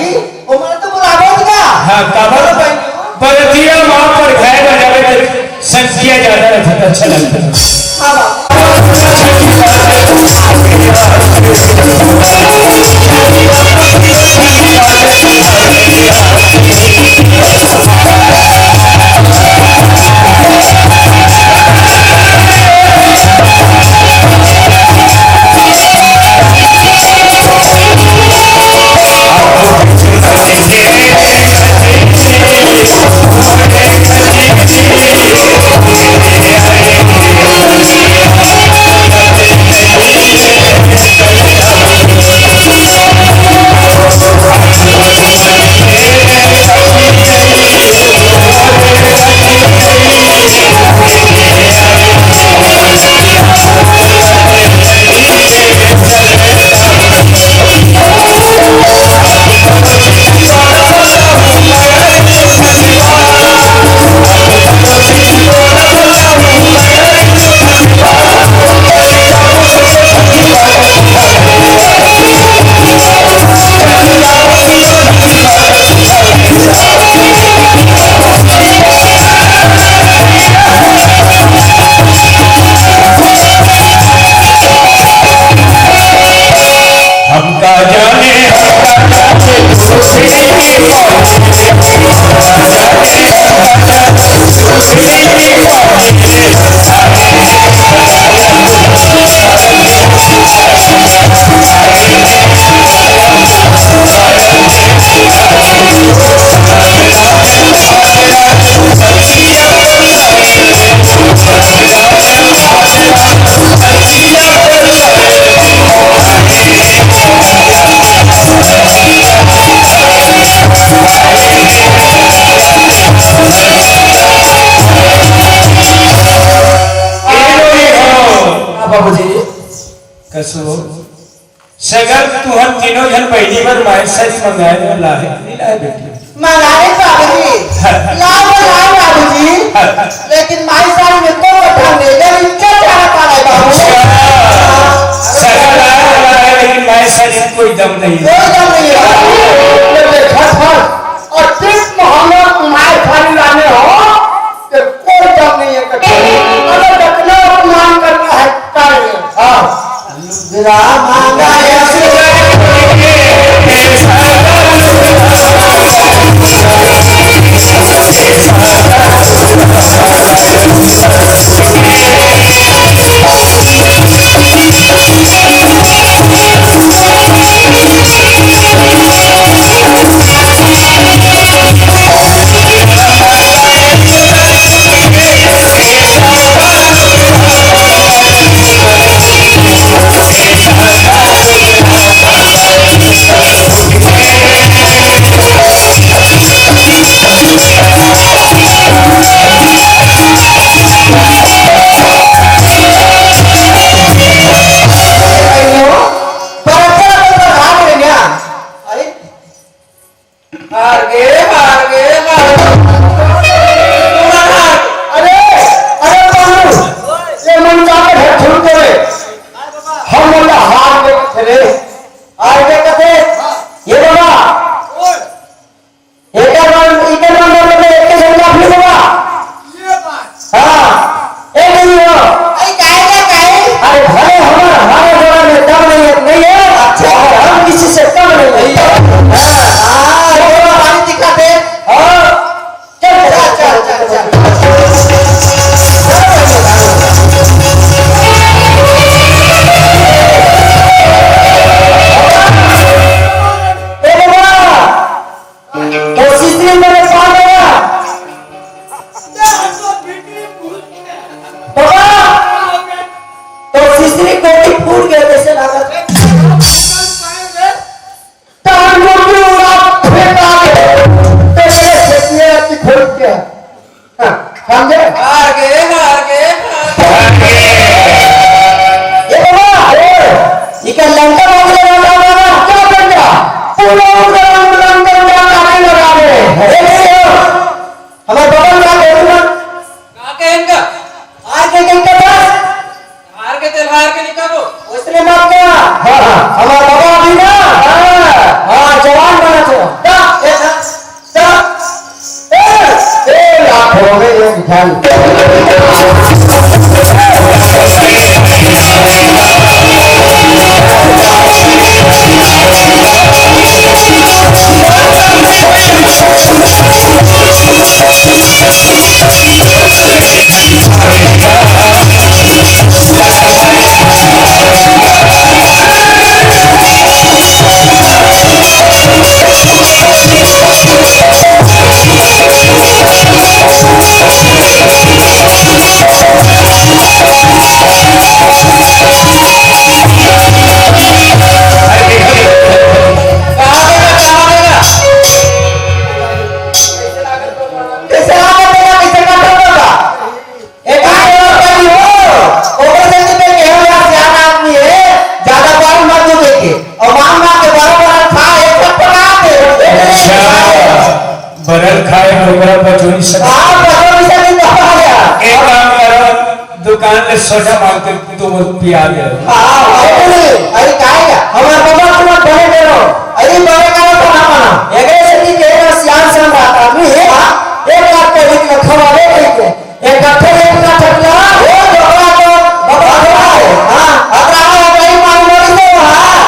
वो मन तो बुलावो ना। हाँ, काबर? बरतिया माँ पर खाए बर जावे तो संख्या ज्यादा रहता तो अच्छा लगता। हमका जाने, हमका जाने, बाबूजी, कसो, सगर तुहन तीनों झन बहिनी बर माय साड़ी मंगाए बर लाहे, नहीं लाहे बेटी? मंगाए बाबूजी, हाँ। लाओ लाओ बाबूजी, हाँ। लेकिन माय साड़ी में तो कथा नहीं, जब इनका चारा पा रहा है बाबू। अच्छा, सगर लाए लाए, लेकिन माय साड़ी में कोई दम नहीं है। कोई दम नहीं है बाबू। ये देखा था, और सिर्फ मोहम्मद माय साड़ी लाने हो, तो कोई दम नहीं है कथा। अगर इतना अपमान करना है, कर ले। हाँ। अरे, अरे बाबू, ये मन का है झूठ बोले। हम मन ला हार के चले। हार के कथे, ये बाबा, एकर मन, इकर मन बोले, एक के झंडा अपने बाबा। हाँ, ए नहीं हो। अरे काहे ना काहे? अरे भले हमारा, हमारा जोड़ा में दम नहीं है, नहीं है। अच्छा। और हम किसी से कम नहीं है। हाँ, हाँ, ये पानी दिखाते। हाँ। चल, चल, चल, चल, चल। ए बाबा, तो सिसरी मेरे पास आया। बाबा, तो सिसरी कोठी फूट गया जैसे लागत। टांगों की उड़ा फेंका दे, तेरे खेतिया की खोल के। हाँ, समझे? हार गए, हार गए, हार गए। ये बाबा, ए, इका लंका मांगले वाला बाबा, क्या बन गया? पूरा उधर रंग, रंग, रंग, रंग, रंग, रंग, रंग। ए, नहीं हो। हमारे बाबा का करूँगा। का कहेंगा? आज के दिन का बस। हार के तेल हार के निकलो। उसने मत कहा। हाँ, हाँ। हमारा बाबा अभी ना। हाँ। हाँ, जवान बना तो। दा, ए, दा, दा। ए, ए, लाख हो गए, ये ध्यान। एक आध और कमी हो, ओकर सेती तो केहू ला सियान आदमी हे, ज्यादा बाल मत दू देखे। और मांग मांग के बड़ा बड़ा खा, एक सब पका दे। अच्छा, बरल खाए, डोकरा पचोरी सब। हाँ, पचोरी सब भी तो आ गया। एक काम करो, दुकान ले सोडा मांग के तुम पिया दे। हाँ, हाँ, अरे, अरे, काय का? हमार बाबा तुम बने करो। अरे, बने करो तो ना माना। एकरे सेती केहू ला सियान सियान रहता आदमी हे, हाँ? एक लाख के लिख लो, खवावे नहीं के। एक कट्ठे एक ना ठकला, ओ डोकरा तो बकरा है। हाँ, अतरा है, अतरा ही मालूम नहीं तो, हाँ।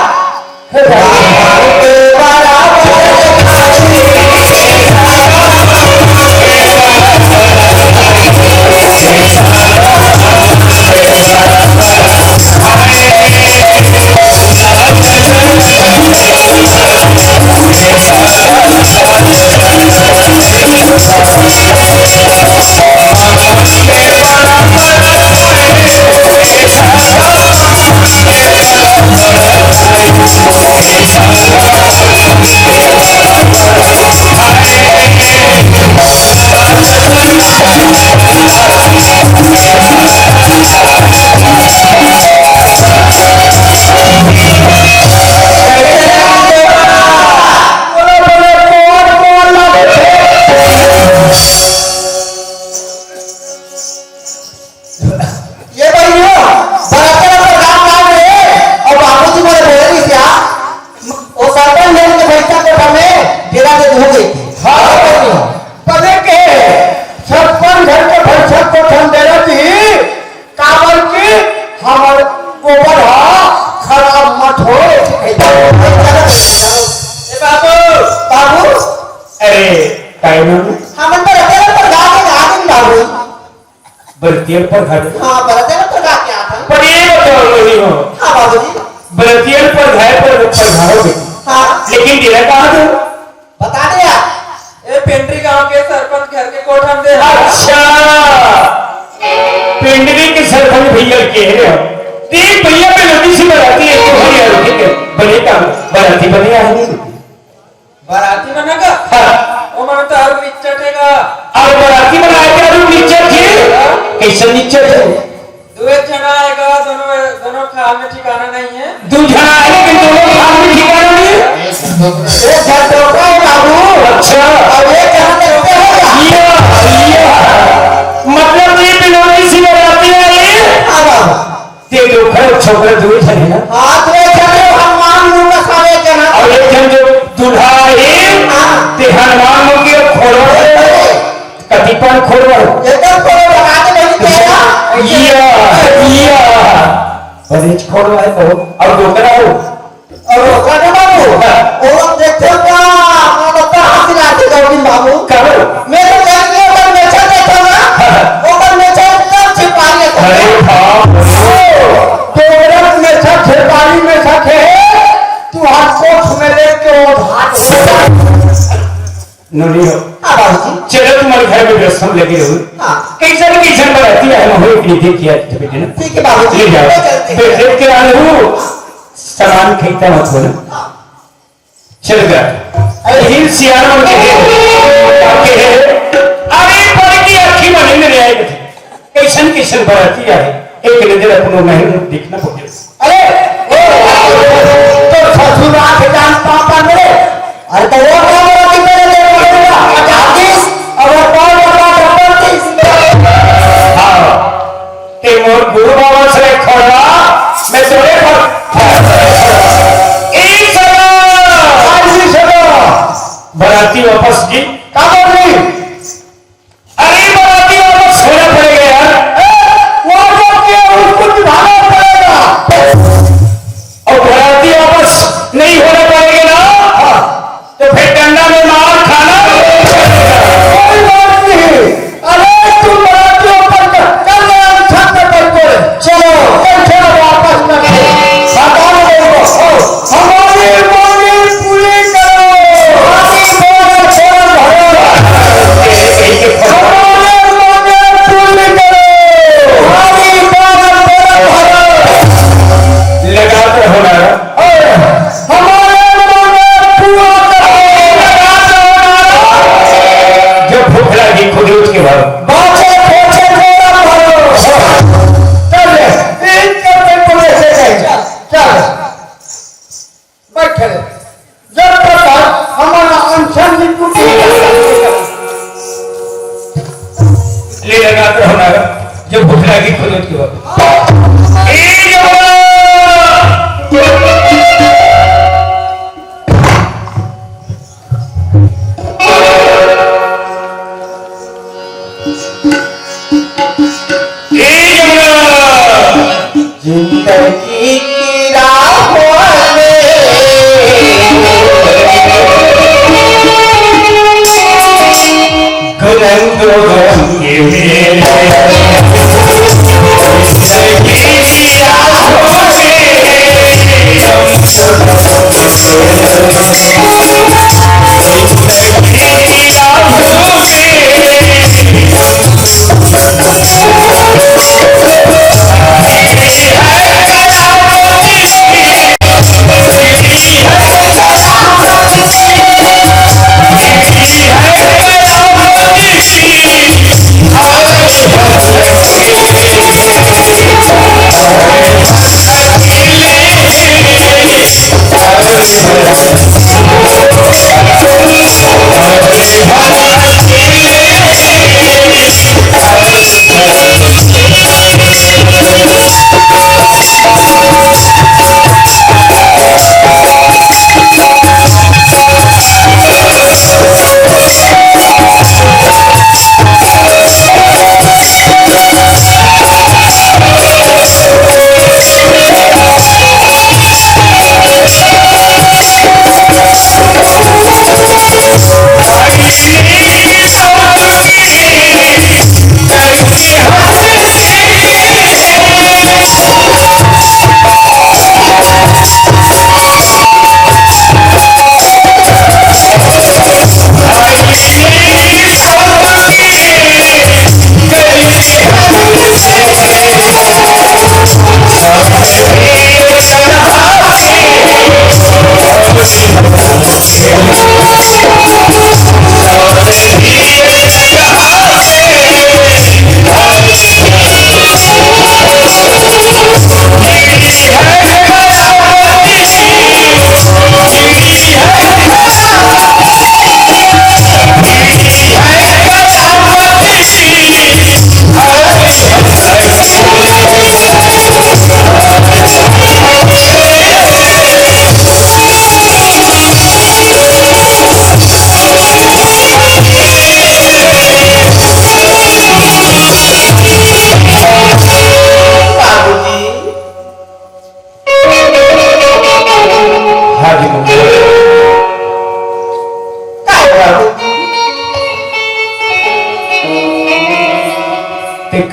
ये बहिनी हो, बराती ला प्रधान नाम रे, अउ बाबूजी मोरे बोले रहिस या, ओ सरपंच घर के भैंसा कोठा में डेरा दे दूहूं कहिके। हाँ बहिनी हो। तने के सरपंच घर के भैंसा कोठा में डेरा दी, काबर कि हमर गोबर ह खराब मत हो। ए बाबू। बाबू। अरे, काय नाम? हमन तो रतेला पर गा के गा दिन बाबू। बरतियल पर घर। हाँ, बरतियल पर घर क्या था? पर ये बताओ, नहीं हो। हाँ, बाबूजी। बरतियल पर घर पर, पर घर हो गई। हाँ। लेकिन डेरा कहाँ दो? बता दे यार। ए, पेंड्री गांव के सरपंच घर के कोठा में दे। अच्छा, पेंड्री के सरपंच भैया के रहे हो। देख भैया, मैं लंबी सी बराती है, तो भैया, ठीक है, बने काम, बराती बने आ नहीं। बराती बना का? हाँ। ओ मन तो आलू निच्चट है का? अरे बराती बना के आलू निच्चट जी? हाँ। कैसे निच्चट है? दो एक जना आएगा, दोनों, दोनों खाल में ठिकाना नहीं है। दो जना आए, लेकिन दोनों खाल में ठिकाना नहीं है। एक झन डोकरा है बाबू। अच्छा। और एक झन देखते हो क्या? ये, ये। मतलब ये बिलोनी सी बराती है ये? हाँ बाबू। ते डोकरा छोकरा दो झन है ना? हाँ, दो झन है, हनुमान मुंह का साले के ना। और एक झन जो दूल्हा है, हाँ। ते हनुमान मुंह के खोरो। कति पन खोरो। एकदम खोरो बना के नहीं देगा। या, या। और ये खोरो है तो, और डोकरा हो। और डोकरा ना बाबू, हाँ। वो लोग देखते हो क्या? वो लोग कहाँ से लाते गौतम बाबू? कब? मैं तो जान लिया, ओकर मेछा देखो ना, हाँ। ओकर मेछा एकदम छिपाही है। अरे बाप रे। डोकरा मेछा छिपाही में सके, तू हाथ कोख में लेके वो भाग हो। नोनी हो। हाँ बाबूजी। चलो तुम्हारे घर में रसम लगी रहू। हाँ। कैसन कैसन बराती है, हम हो इतनी देर किया थे बेटे ना। ठीक है बाबूजी। ले जाओ। चलते हैं। बेटे के आ रहू, सामान खरीदता मत हो ना। हाँ। चल गया। अरे हिल सियार मन के है। आपके है। अरे पर की आँखी मन में ले आए थे। कैसन कैसन बराती आए, एक नजर अपनो महल रूप देखना पड़े। अरे, ओ, तो ससुरा के जान पापा मेरे। अरे, तो वो क्या बराती मेरे देख पड़ेगा? पचास तीस, अगर पाँच बता, डबल तीस। हाँ, ते मोर गुरु बाबा से खड़ा, मैं तोरे पर। एक सदा, आज भी सदा। बराती वापस जी, का बोल रही? अरे बराती वापस होना पड़ेगा यार। ए, वो जो किया उसको निभाना पड़ेगा। और बराती वापस नहीं होना पड़ेगा ना, हाँ। तो फिर डंडा में मार खाना पड़ेगा। कोई बात नहीं। अरे तुम बरातियों पर कल्याण छत्र पर चलो, चलो वापस करके बताओ लोगों को, हमारी मांगे पूरी करो। हमारी मांगे पूरी करो। हमारी मांगे पूरी करो। हमारी मांगे पूरी करो। लगाते हो ना। हमारे मन में पूरा करो। जो भूख लगी खुद रोज के भरो। बाचे खोचे मेरा भरो। चल रे, इन कर दे पूरे से गए। चल, चल। बैठ रे। जब तक हमारा अनशन नहीं टूटे। ले लगा तो हमारा, जो भूख लगी खुद रोज के भरो। ए जवान! ए जवान! जिंदगी की राहों में रंग रंग मेरे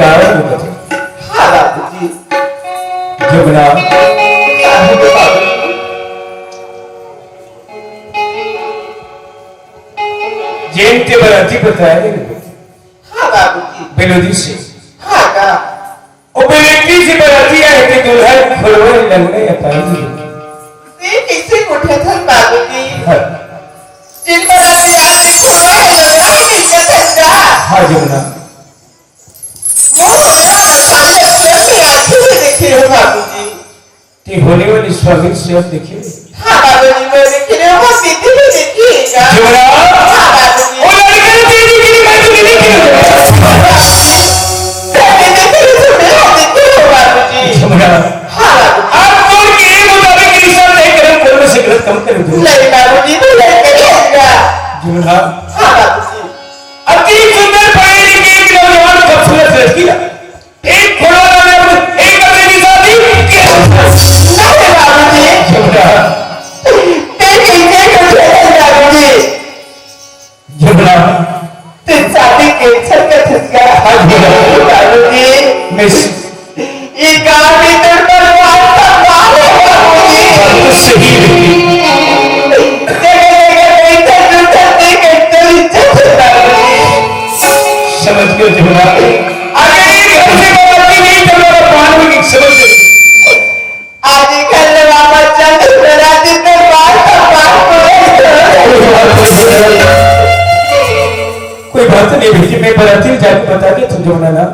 कारण बताओ। हाँ बाबूजी। जमुना। हाँ बाबूजी। जेन ते बराती बताया नहीं। हाँ बाबूजी। बेलोदी से। हाँ का। ओ बेलोदी से बराती आए थे दुल्हन खोलवे लंगड़े अपाई। ये कैसे उठे थे बाबूजी? हाँ। जिन बराती आए थे खोलवे लंगड़े अपाई। हाँ जमुना। वो हमारा सामने कोई भी आंखें नहीं देखे हो बाबूजी। ते होने वाली स्वामी से अब देखे। हाँ बाबूजी, मैं देखे नहीं, वो सीधी नहीं देखिएगा। जमुना। हाँ बाबूजी। वो लड़के ने तेरी की मैं तुझे नहीं खेलूंगा। मैं देखे नहीं, तो मेरा देखे हो बाबूजी। जमुना। हाँ बाबूजी। अब बोल के ये मुताबिक ये सब नहीं करूँ, बोल में से गलत कम कर दूँ। नहीं बाबूजी, मैं नहीं करूँगा। जमुना। हाँ बाबूजी। अति सुंदर पढ़े लिखे एक नौजवान खूबसूरत लड़की है। एक घोड़ा राजा, एक अपने की शादी। नहीं बाबूजी। जमुना। नहीं, नहीं, नहीं, नहीं, बाबूजी। जमुना। तेरी शादी cancel कर दूंगा। हाँ, जमुना। बाबूजी। मैं ये गांव में तेरे पर बात का बात है बाबूजी। बात तो सही है। जगह जगह नहीं था, जूता नहीं था, इज्जत है बाबूजी। समझ गयो जमुना। अगर ये घर से बाहर भी नहीं चला तो पान भी नहीं समझ गए। आज ही घर में वापस चल, मेरा जितने बार का बात बोले। कोई बात नहीं बेटी, मैं बराती जाके बता दे तू जमुना ना।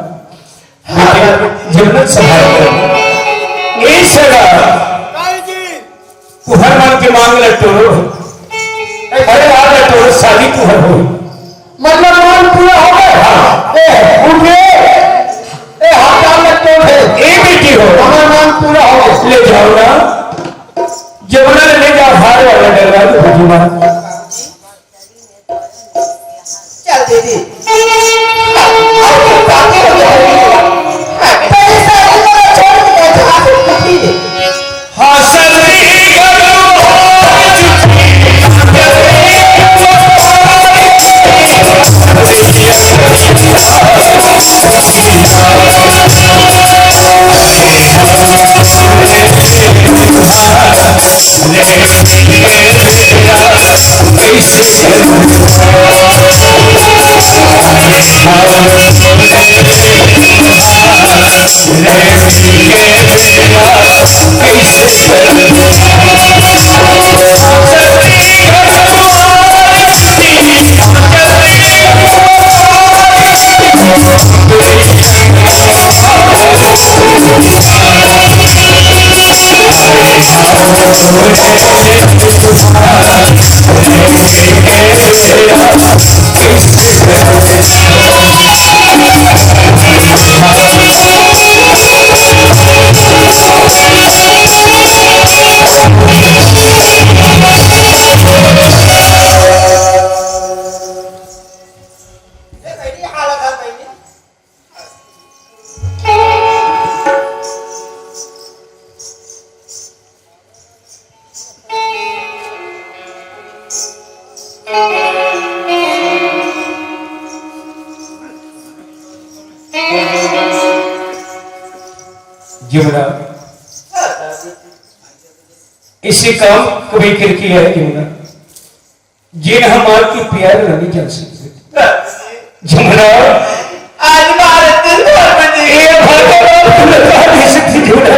लेकिन जन्नत सहाय कर। ए सगा, तुहर मन के मांग ल टोरो। अरे, मांग ल टोरो, शादी तुहर हो। मतलब, मांग पूरा हो गए? हाँ। ए, उठे। ए, हाथ ल टोर है। ए बेटी हो। हमारा मांग पूरा हो गए। ले जाओ ना। जमुना ले जाओ, हार वाला डलवा दो, बुजुर्ग। चल दीदी। जमुना, इसे काम कभी करके आए जमुना। जेन हमार के प्यार ला नहीं जान सकते। जमुना। आज भारत दिन धर्म जी। ये भगवान को लगा नहीं सकती जमुना।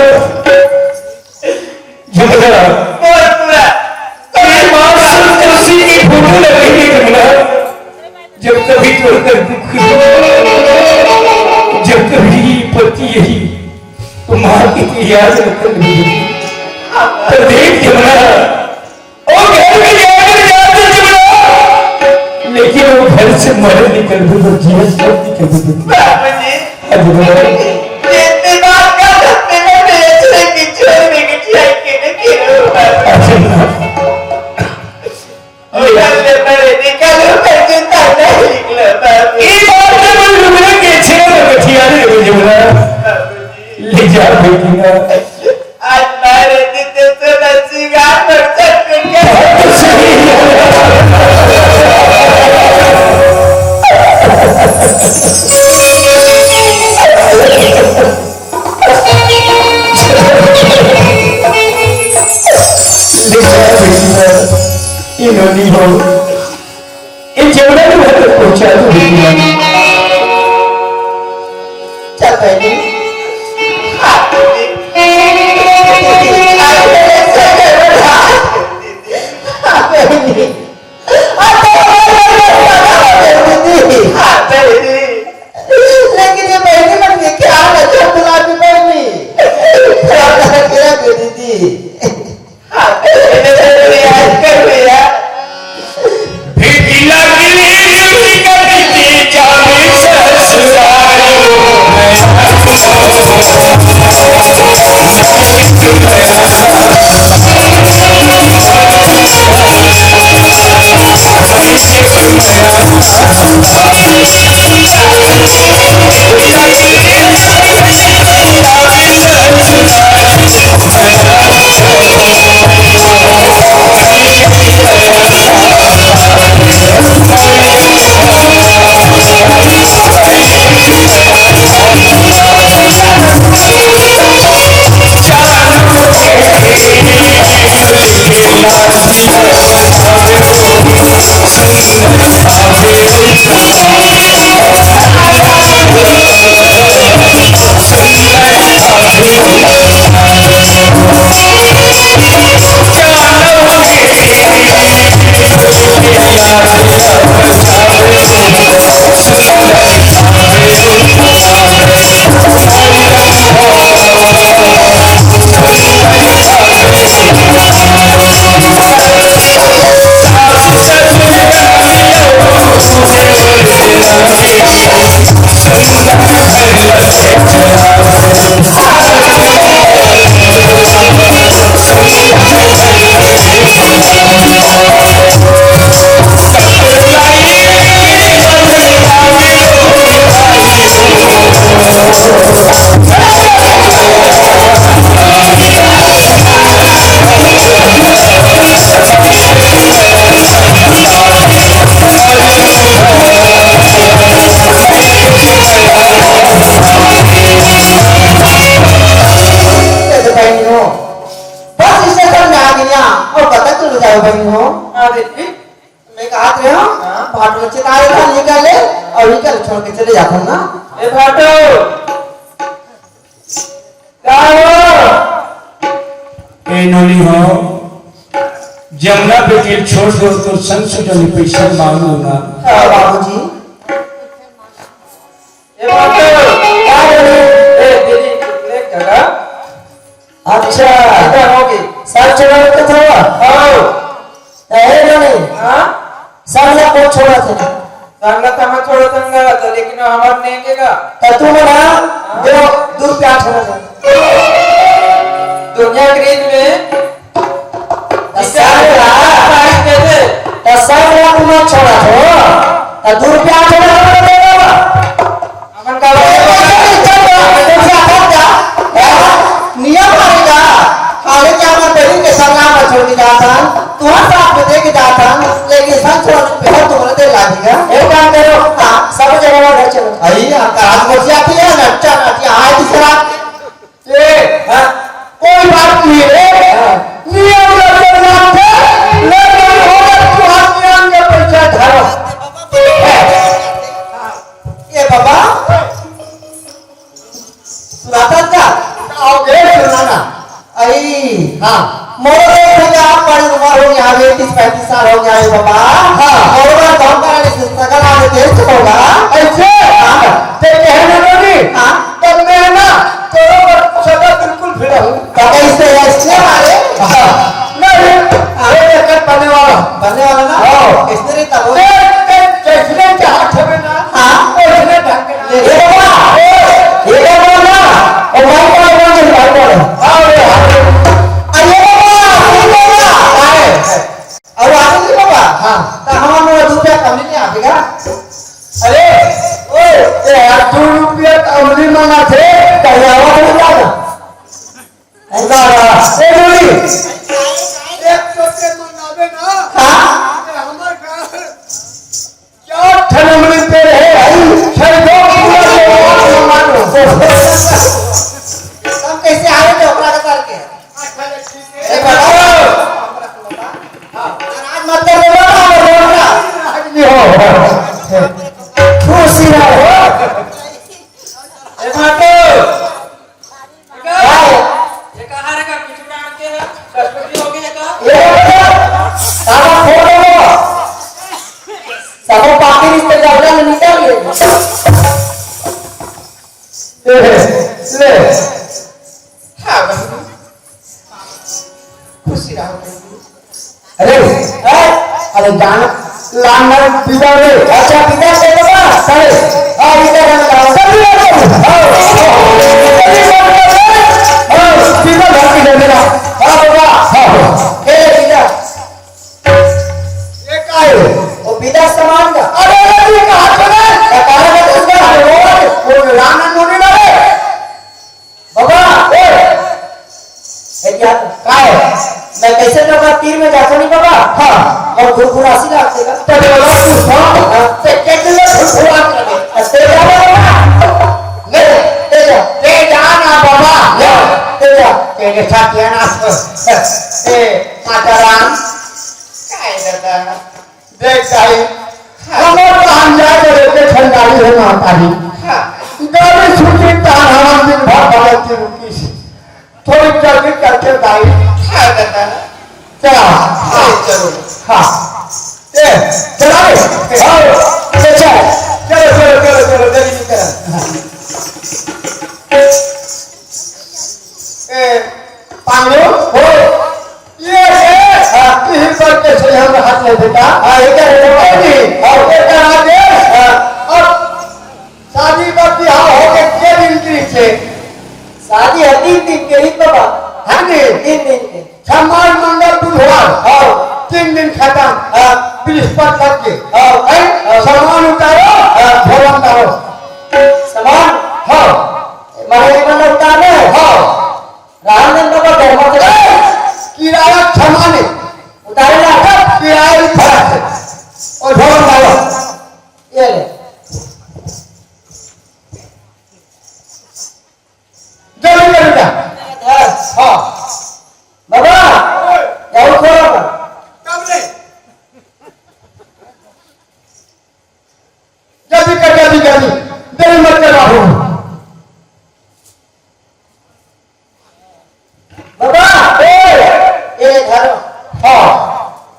जमुना। बोल पूरा। ये माँ संतोषी की फोटो लगी है जमुना। जब कभी तो कर दुख, जब कभी पति यही तो माँ की तो याद रखन। तो देख जमुना, वो घर में जाकर जाते जमुना, लेकिन वो घर से मरे निकल भी, वो जीवन सब निकल भी। बाबूजी, हाँ जमुना। जितनी बात कर सकते मैं तेरे से की छोड़ में की छाई के नहीं गिरो बाबूजी। अच्छा। और घर से मरे निकलो, मैं जिंदा नहीं निकलो बाबूजी। ये बात तो मैं जमुना के छेड़ में बैठी आ रही है जमुना। बाबूजी। ले जा बेटी ना। आज मारे दिन तो नसीब यार मकसद को क्या? बहुत सही। लेकिन ये बहिनी मन के क्या हाल है, जब बुला के बहिनी। क्या कर रहा है दीदी? बस स्टेशन में आ गया। और कतक चले जाओ बहिनी हो? हाँ दीदी। मैं कहा थे, हाँ? हाँ। भाटो चितारे था, निकल ले और निकल छोड़ के चले जाता ना। ए भाटो। का हो? ए नोनी हो, जमुना बेटी छोड़ दो तो संग से जल्दी पैसा मांग लूंगा। हाँ बाबूजी। ए भाटो। का रे? ए दीदी, एक जगह। अच्छा। इधर होगी। सर चला तो था। हाँ। ए नोनी। हाँ? सब ला कोन छोड़त हे? सब ला तो हम छोड़त हन गा, तो लेकिन वो हमर नहीं के गा। तो तू ना दो, दू रुपया छोड़त हे। दुनिया के रीत में तो सब ला, तारीफ दे दे। तो सब ला तू ना छोड़त हो, तो दू रुपया छोड़त हो, तो दे दो। अपन का ए, ए, ए, चल जा, चल जा, चल जा। ए, नियम मारेगा। हाले क्या मैं बहन के सरना में छोड़ के जाता हूँ, तुम्हारे साथ में दे के जाता हूँ, लेकिन संग छोड़ के फिर तुम्हारे दे ला देगा। एक काम करो, हाँ। सब जगह घर चलो। अरे, हाँ, आज बस जाती है, नच्चा नाची, आज ही शराब। ए, हाँ। कोई बात नहीं रे। हाँ। नियम लगे ना थे, लेकिन हो गया तुम्हारा नियम का पैसा धरो। ए बाबा, सुनाता था? आओ, ए, सुनाना। अई, हाँ। मोर देख भैया, आप बड़ी उम्र हो गया है, तीस पैंतीस साल हो गया है बाबा। हाँ। मोर बार बहुत बड़ा रिश्ता का नाम है, तेज होगा। ऐसे? हाँ। ते कहने को नहीं? हाँ। तब मैं ना, तेरे पर सदा बिल्कुल फिरा हूँ। तो कैसे, ऐसे हमारे? हाँ। नहीं, हाँ। ये कब बनने वाला? बनने वाला ना? हाँ। इसने नहीं तब। तेरे, तेरे जैसे के हाथ में ना, हाँ। उसने ढंग के ना। ए बाबा, ए बाबा ना, ओ भाई कौन, कौन है, भाई कौन है? हाँ, ये हाथ में। अरे बाबा, अरे बाबा, अरे। अउ आगे नहीं बाबा? हाँ। तो हमारे में दो रुपया कम नहीं आवेगा? अरे, ओ, ये यार, दो रुपया कम नहीं मांगा थे, कहीं आवा नहीं जाना। ऐसा रहा। ए, डोली। एक तो ते मंगावे ना। हाँ? ये हमारे घर चार ठन उंगली पे रहे भाई, छह दो पूरा के मानो। हम कैसे आ रहे थे ओकरा के करके? ए, बाबा। नाराज मत कर दे बाबा, बोल ना। नाराज नहीं हो। खुशी रहो। ए, भाटो। ले। हाँ बहनी, खुशी रहो बहनी। अरे, अरे गाना लाना विदा रे। अच्छा, विदा से बाबा। अरे, हाँ, विदा गाना गाओ। जल्दी आ जाओ। हाँ, हाँ, हाँ, विदा भक्ति कर देना। हाँ बाबा, हाँ, हाँ। ए विदा। ये का है? वो विदा सामान का। अरे, अरे, ये कहाँ पर है? ये कहाँ पर है? उसका हर रोज वो लाना नोने ना रे। बाबा, ओए! ए, क्या? का है? मैं कैसे तो का तीर में जाता नहीं बाबा। हाँ। और गुरगुरासी लागते का। तो बाबा, तू सुन। हाँ। ते कैसे ले गुरगुरात लगे? ते जा बाबा। ले, ते जा। ते जा ना बाबा। ले, ते जा। तेरे साथ ये ना। ए, माता राम। का है दादा? देख साई, हमर तो हम जाए तो रेते खंडारी है मातारी। हाँ। गाड़ी छूटी तार हमार दिन भर बगल की रुकी सी। थोड़ी जल्दी करके दाई। हाँ, दादा। चला। हाँ, चलो। हाँ। ए, चला रे। हाँ। ले चल। चलो, चलो, चलो, चलो, जल्दी करो। हाँ। ए, पांडु, हो। ये है, हाँ। यही पर के से हम हाथ में बेटा। हाँ, ये क्या है? नहीं, और ये क्या हाथ है? हाँ। और शादी का बिहाव हो के के दिन की से? शादी है तीन दिन के ही बाबा। हाँ जी। तीन दिन के। सोमवार, मंगल, बुधवार। हाँ। तीन दिन खत्म। हाँ। बृहस्पति तक के। हाँ। है? हाँ। सामान उतारो, हाँ। भवन करो। सामान? हाँ। मारे मन उतारना है? हाँ। राम धन बाबा घर में से किराया क्षमा नहीं। उतारे ना। सब किराया भी भरा है। और भवन डालो। ये ले। जल्दी कर बेटा। हाँ। बाबा, ओए। जाओ खोलो ना। तब नहीं। जल्दी कर, जल्दी, जल्दी। देरी मत कर बाबू। बाबा, ओए, ये धरो। हाँ।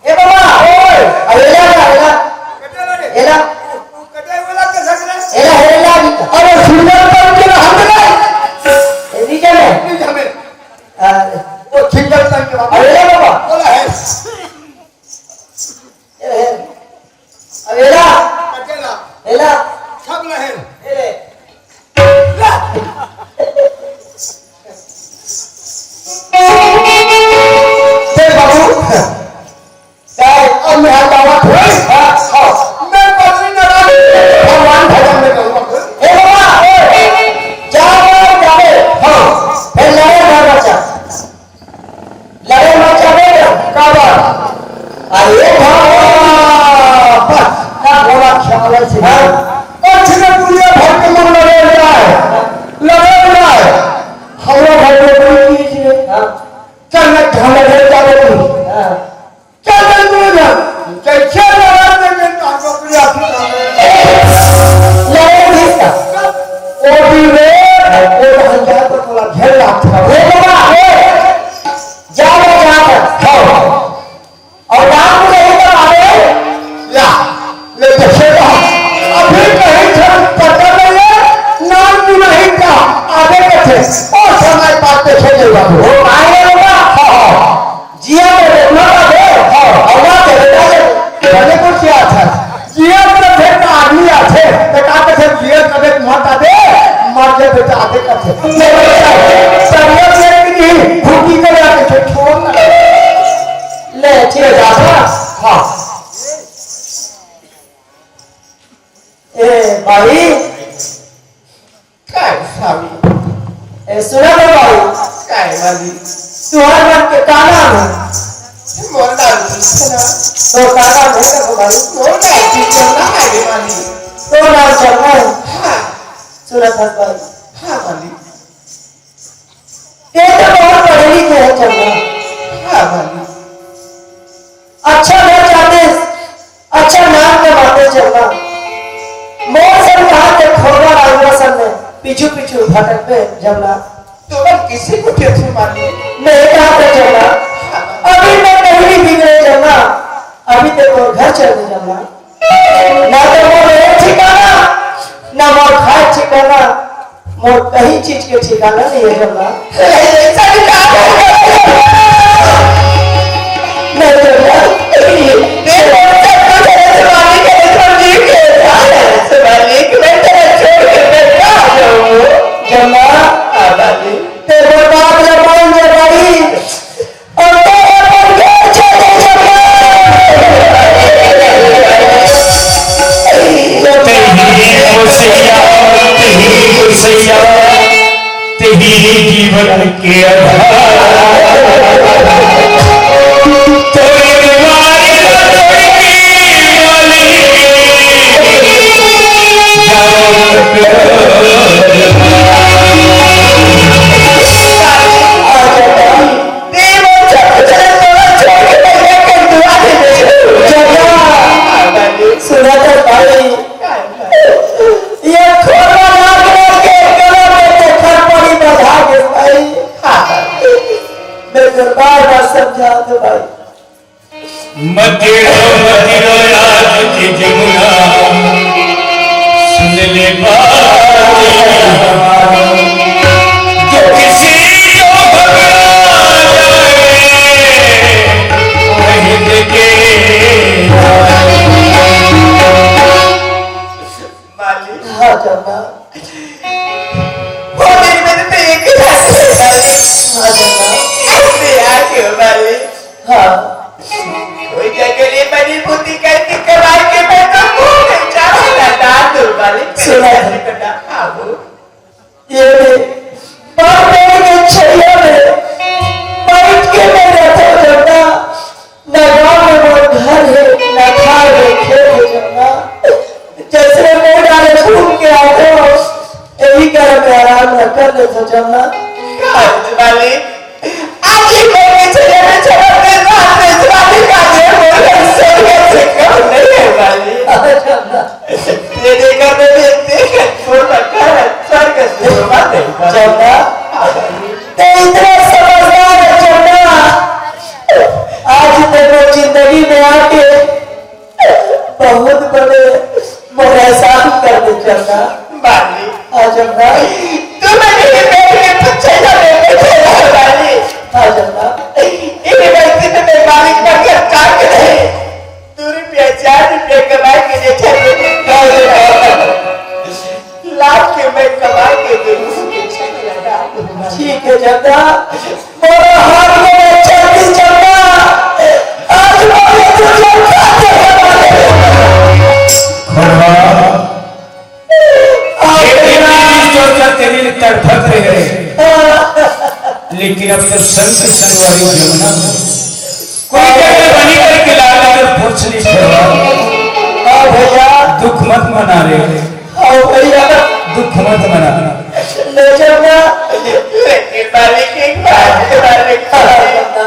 ए बाबा, ओए, अरे एला ना, एला। एला। एला, एला भी। अरे सुंदर तन के हम नहीं। ए, नीचे में। नीचे में। अरे। वो सुंदर तन के बाबा। अरे एला बाबा। बोला है। ए, ए। अब एला। अकेला। एला। सब नहीं। ए रे। ला। देख बाबू, काय? अब मैं हर बाबा थोड़ी। हाँ, हाँ। मैं बद्रीनारायण भगवान भजन में कहूँगा। ए बाबा, ए, जा बाबा, जा बे। हाँ। फिर लड़े ना बच्चा। लड़े मत जाबे ना। का बात? अरे बाबा, बस, ना बोला ख्याल से। हाँ। कुछ न दुनिया भर के मन लड़े जाए, लड़े जाए। हमरा भाई नौकरी कीजिए। हाँ। चल, मैं घर लड़े जाबे तू। हाँ। चल, चल, चल, चल। कैसे लड़ा देंगे, तो हम नौकरी आपको लड़े नहीं था। वो भी रे, वो तो हम जाए तो थोड़ा घेर रहा था। वो तो ना, वो जा, जा, जा। हाँ। और नाम नहीं तो आवे। या, ले देखे तो अभी कहीं से पता नहीं है, नाम भी नहीं था, आगे कैसे? और समय बात देखे नहीं बाबू। वो आए होगा। हाँ, हाँ। जिया तो देखना था बे। हाँ। और ना तो बेटा ये पहले को क्या था? जिया तो फिर आदमी आथे, तो का कहते जिया कभी मत आवे, मर जाए बेटा आगे करते। ये बेटा, तबियत नहीं, भूखी कर आके छोड़ ना। ले, ठीक है, जा। हाँ। ए, भाई। काय स्वामी? ए, सुना तो भाई। काय वाली? तुहार मन के का नाम है? मोर नाम कृष्णा। तो का नाम है तो भाई? मोर नाम कृष्णा है वाली। तो नाम चलना है? हाँ। सुना था भाई। हाँ वाली। ये तो बहुत पढ़े लिखे है चंदा। हाँ वाली। अच्छा घर जाते, अच्छा नाम कमाते चंदा। मोर सन कहा के खोरवा राजवा सन में पीछू पीछू भटक पे जमना। तो मैं किसी को कैसे मानूं? मैं कहा पे चंदा। अभी मैं कहीं नहीं बिगड़े जमना। अभी तो मोर घर चल दे जमना। ना तो मोर रहे ठिकाना, ना मोर खाए ठिकाना। मोर कहीं चीज के ठिकाना नहीं है जमुना। नहीं जमुना। जमुना, ते मोर बात ला मान जा भाई। तेरी गुस्सैया, तेरी गुस्सैया, तेरी जीवन के आधार। तोरी बीमारी ना तोरी वाली जान। सुना तो भाई, ये खोलवा नाक में के गला में तो खरपड़ी बंधा के भाई। मैं तो बार बार समझा दो भाई। मत रो, मत रो आज की जमुना, सुन ले बात। जो किसी को घबरा जाए, वहीं देखे। मालिक। हाँ, जमुना। वो दिन मैंने तो एक ही बात कही, मालिक। हाँ, जमुना। ऐसे आके, मालिक। हाँ। कोई जगह ये बड़ी बुद्धि करके कमा के मैं तो मुंह में चावल का दाल दूं, मालिक। सुना। मेरे साथ करना, हाँ, वो। ये भी बड़ पेड़ के छाया में बैठ के मैं रहता हूँ जमुना। ना गाँव में मोर घर है, ना खार में खेत है जमुना। जैसे मैं डाले घूम के आते हो, यही घर में आराम न कर लेते जमुना। काज वाली, आज ही मैं पीछे ये भी छोड़ दे, रात में जवानी का ये बोल रहे, सोने से कम नहीं है वाली। ये देखा मैं भी देख छोड़ रखा है, स्वर्ग से बात है। जमुना, ते इतना समझदार है जमुना। आज ते मोर जिंदगी में आके बहुत बड़े मोर एहसान कर दे जमुना। बाली। हाँ जमुना। तू मैंने ये बैठ के पूछे ना, मैं बैठे ना बाली। हाँ जमुना। ये गलती तो मैं मालिक पर कर काम के नहीं। दो रुपया, चार रुपया कमा के दे, छह रुपया लाख के मैं कमा के दे, उसके छह लगा। ठीक है जमुना, मोर हाथ में चलती जमुना, आज मोरे तुझे खाते हैं। खोड़वा, आज ये तेरी चर्चा तेरी तड़फत रहे, लेकिन अब तो संत संगवारी जमुना। कोई कहते बनी करके लाल अगर पूछ नहीं फेरवा। हाँ भैया। दुख मत मना रे। हाँ भैया। दुख मत मना। ले जाऊंगा। लेकिन मालिक एक बात है, मालिक। हाँ, बता।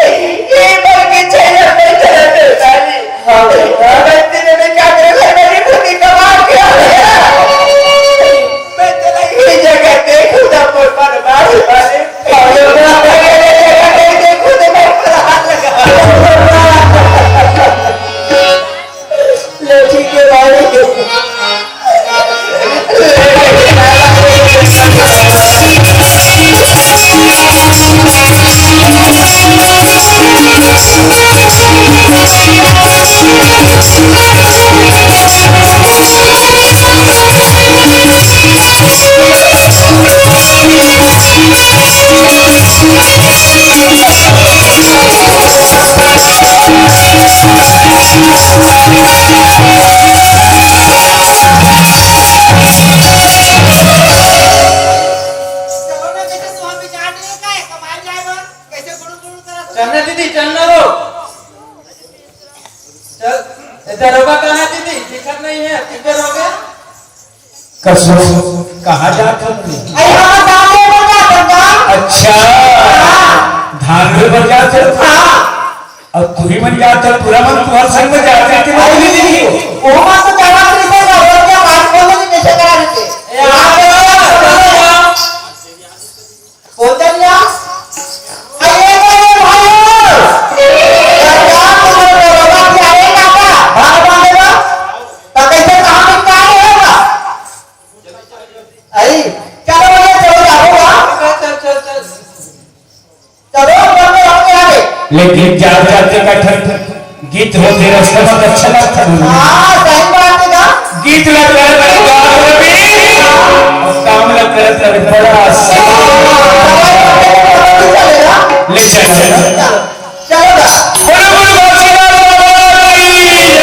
ये बात की चाहिए, मैं तेरा बेटा नहीं। हाँ भैया। मैं तेरे में क्या करे, मैं मेरी खुद ही कमा के आ गया। मैं तेरा ये जगह देखूं ना, पर बर्बाद है, मालिक। ले ठीक है भाई। चलना दीदी, चलना हो। चल, ए दरोगा कहाँ है दीदी? दिखत नहीं है, किधर हो गया? कसो, कहाँ जात हो तुम? अरे, हम धान ले बर जात हन। अच्छा, हाँ। धान ले बर जात हो? हाँ। अब तुही मन जात हो, पूरा मन तुम्हारे संग में जात है कि अरे, नहीं? नहीं, वो बात तो जाना नहीं था, वो क्या बात बोल रहे थे, कैसे करा रहे थे? ए, आ जाओ, आ जाओ। बोलते नहीं आप? अरे, अरे, भाइयों! सरकार को बोल दो, बाबा की आए ना का? बाहर बांधे ना? तो कैसे कहाँ में क्या होगा? अरे, चल, लेकिन जात जात के कठिन गीत होथे, रस्ता में अच्छा लगता है। हाँ, सही बात है ना? गीत ला करत रहे गाँव रवि, और काम ला करत रहे बड़ा आशीर्वाद। हाँ, ले चल। चलो, चलो ना। बोलो, बोलो, बाबा की जय।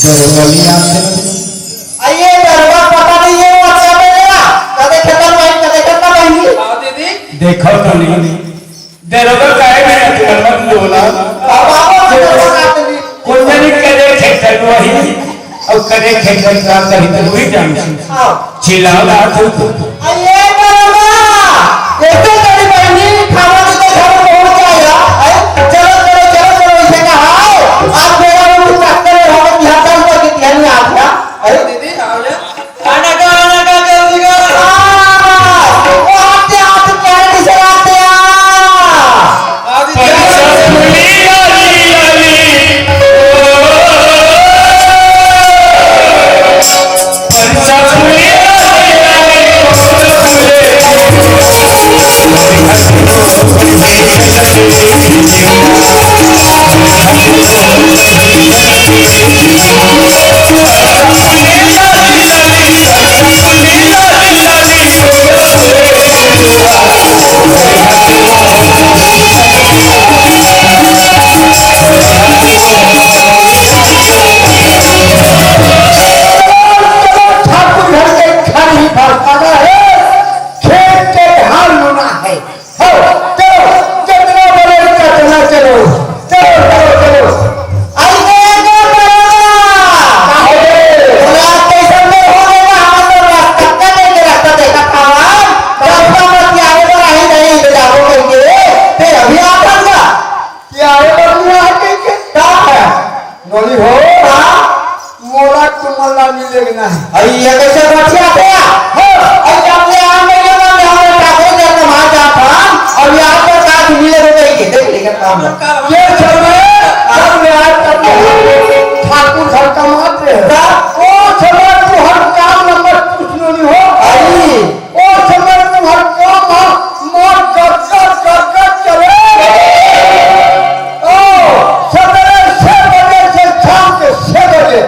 दरवाली आथे। अरे, दरबार पता नहीं है, वो अच्छा है ना? कदे खेतन भाई, कदे खेतन भाई। हाँ, दीदी। देखो तो नहीं। दरोगा काहे में अतिक्रमण बोला? बाबा, बाबा, बाबा, बाबा। कोई नहीं करे खेतन वही, और करे खेतन का कहीं तो वही जान। हाँ। चिल्ला रहा था तो। अरे बाबा, एक तो तेरी बहनी खाना तो घर पहुंच जाएगा। अरे, चलो, चलो, चलो, चलो, इसे कहा है। आप मेरा वो चक्कर में हम यहाँ कल को कितने नहीं आ गया। अरे दीदी, आओ ले। खाना का, खाना का, जल्दी का। हाँ, वो आते, आते क्या नहीं चलाते हैं? आज पंचा फूली लाली लाली। ये समय, जब न्याय करते हैं, ठाकुर घर का मात्र है। का? ओ समय तुहर काम नंबर पूछ लो नहीं हो। आई। ओ समय तुहर काम है, मार गदगद, गदगद चले। ओ, सवेरे छह बजे से शाम के छह बजे,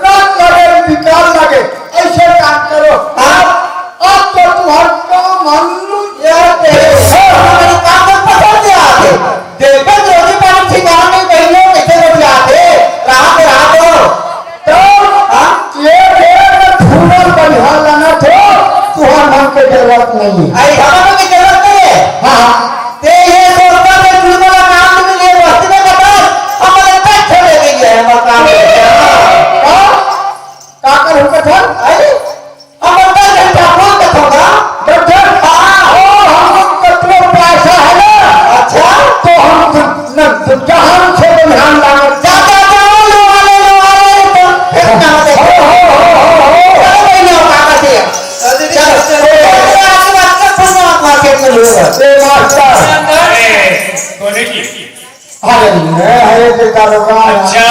रात लगे, बिकाल लगे, ऐसे काम करो। आप, आप तो तुहर काम हम ये तेरे, हमारे काम में पकड़ के आते। देखो, रोटी पानी ठिकाना नहीं, बहन लोग कैसे बतियाते? रात, रात हो। तो हाँ? ये देर में फूलल बनिहार लाना थो, तुहर मन के जरूरत नहीं है। आई हमारे की जरूरत नहीं है। हाँ। ते ये सोचता है, तू वाला काम नहीं है, बस्ती में बता, हमारे तक छोड़े गई है, हमारा काम नहीं है। हाँ? का करूँ कथन? आई? अब बता, घंटा कौन कथन का? बता। हाँ। ओ, हम लोग कतलो पैसा है ना? अच्छा। तो हम न, जहान से बनिहार लाना। जा, जा, जा, लो, लो, लो, लो, लो, तो फिर काम से। हो, हो, हो, हो, हो। चलो, भाई, नहीं होता, कैसे है? चलो, चलो, चलो, चलो, आगे बात कर, फिर मैं मार्केट में लूंगा। ए, मास्टर। ए, कोने की? अरे, मैं हरे के दारोगा। अच्छा,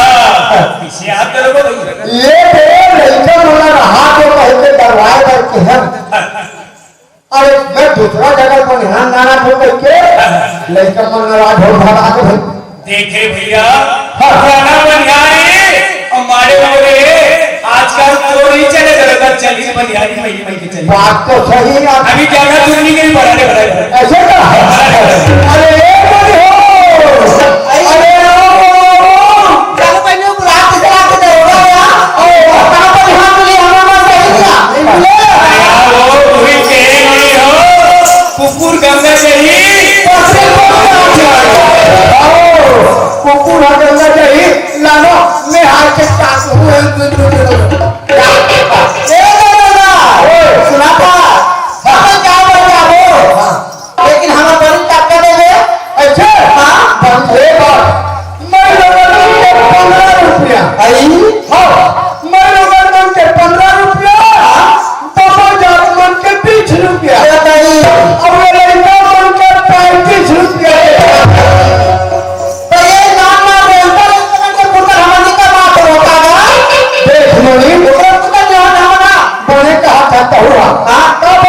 इसे आप दारोगा भाई? ये तेरे लड़का वाला रहा तो कहे के दरवाए पर के हम। अरे, मैं दूसरा जगह पर ध्यान जाना था, कह के लड़का मन नाराज हो, भाग आ गए। देखे भैया, हाँ। गाना बनिहारी, हमारे हो रे, आजकल तो नहीं चले, जरा चली बनिहारी, मैं, मैं बात तो सही है। अभी क्या क्या चुन्नी के भी बढ़ाने बढ़ाए। ऐसे का? अरे, ए बोली हो। अरे, आओ, आओ, आओ। चलो, पहले वो बुला के चला के दे, हो गया। ओ, कहाँ पर यहाँ मिली? हमारे पास नहीं मिला। नहीं मिले। अरे, आओ, तू ही कह रही हो। कुकुर गंगा जही। आओ, कुकुर गंगा जही। लानो, मैं हाथ से काट हूँ। ए दादा, ओए। सुना था, अपन जाओ, बन जाओ। हाँ। लेकिन हम अपन टक्का दे दे। अच्छा? हाँ। बन, ए बात, मैं लोगन के पन्द्रह रुपया। आई? हाँ, मैं लोगन मन के पन्द्रह रुपया, हाँ। बाबा जात मन के बीस रुपया। अरे ताई। अब ये लड़का मन के पैंतीस रुपया। तो ये नाम ना बोलता, इस तरह के पुत्र हमनी का बात होता ना। देख मोनी, ओकरा पुत्र जो नाम ना। बने कहा था तहुआ। हाँ। तब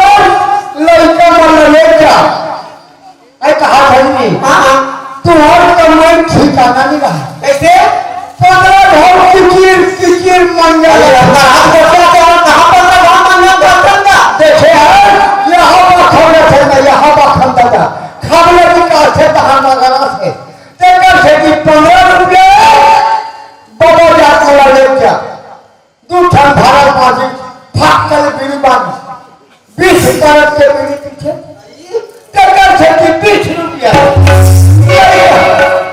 लड़का मन ले जा। ऐ कहा था नहीं। हाँ, हाँ। तुम्हारे कमरे ठिकाना नहीं रहा। कैसे? पन्द्रह घर किचिर, किचिर मंजर। अरे, अगर हाथ बचा तो हम कहाँ पन्द्रह घर मंजर बर्तन का? देखे हैं, यहाँ पर खौलत है ना, यहाँ पर खंदा था। खौलत का अर्थ है तहाँ मगरस है। तेकर से कि पन्द्रह रुपया बबो जात वाला लेके जा। दू ठन भारत माजी फाटकल बीड़ी बांधी, बीस कारत के बीड़ी पीछे, तेकर से कि बीस रुपया। लइका,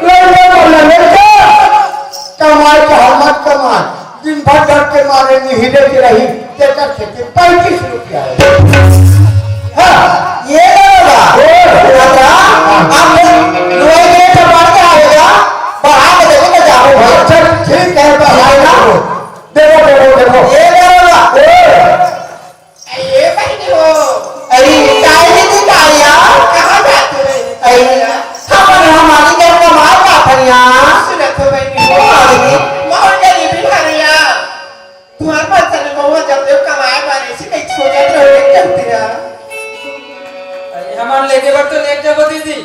लइका वाला लइका, कमाए चाहे मत कमाए, दिन भर डर के मारे निहिरे के रही, तेकर से कि पैंतीस रुपया। हाँ। ये दादा, ओ। दादा, आप लोग लुगाई के रेट बढ़ के आवेगा, बढ़ा के देखो तो जाओ भाई। अच्छा, ठीक है, बढ़ाए ना। देखो, देखो, देखो। ये दादा। ओ। ये बहनी हो। अरे, काय जी तू काय यार? कहाँ जाते हो बहनी? अरे, हम हमारी घर का माल का फरिया। सुनत हो बहनी हो। हाँ, बहनी। बहुत गरीबी भरिया। तुहर मन से महुआ जब देव कमाए बर ऐसे नहीं सोचत रहो, देख जब तेरा। अरे, हमार लेके बर तो लेके जाबो दीदी,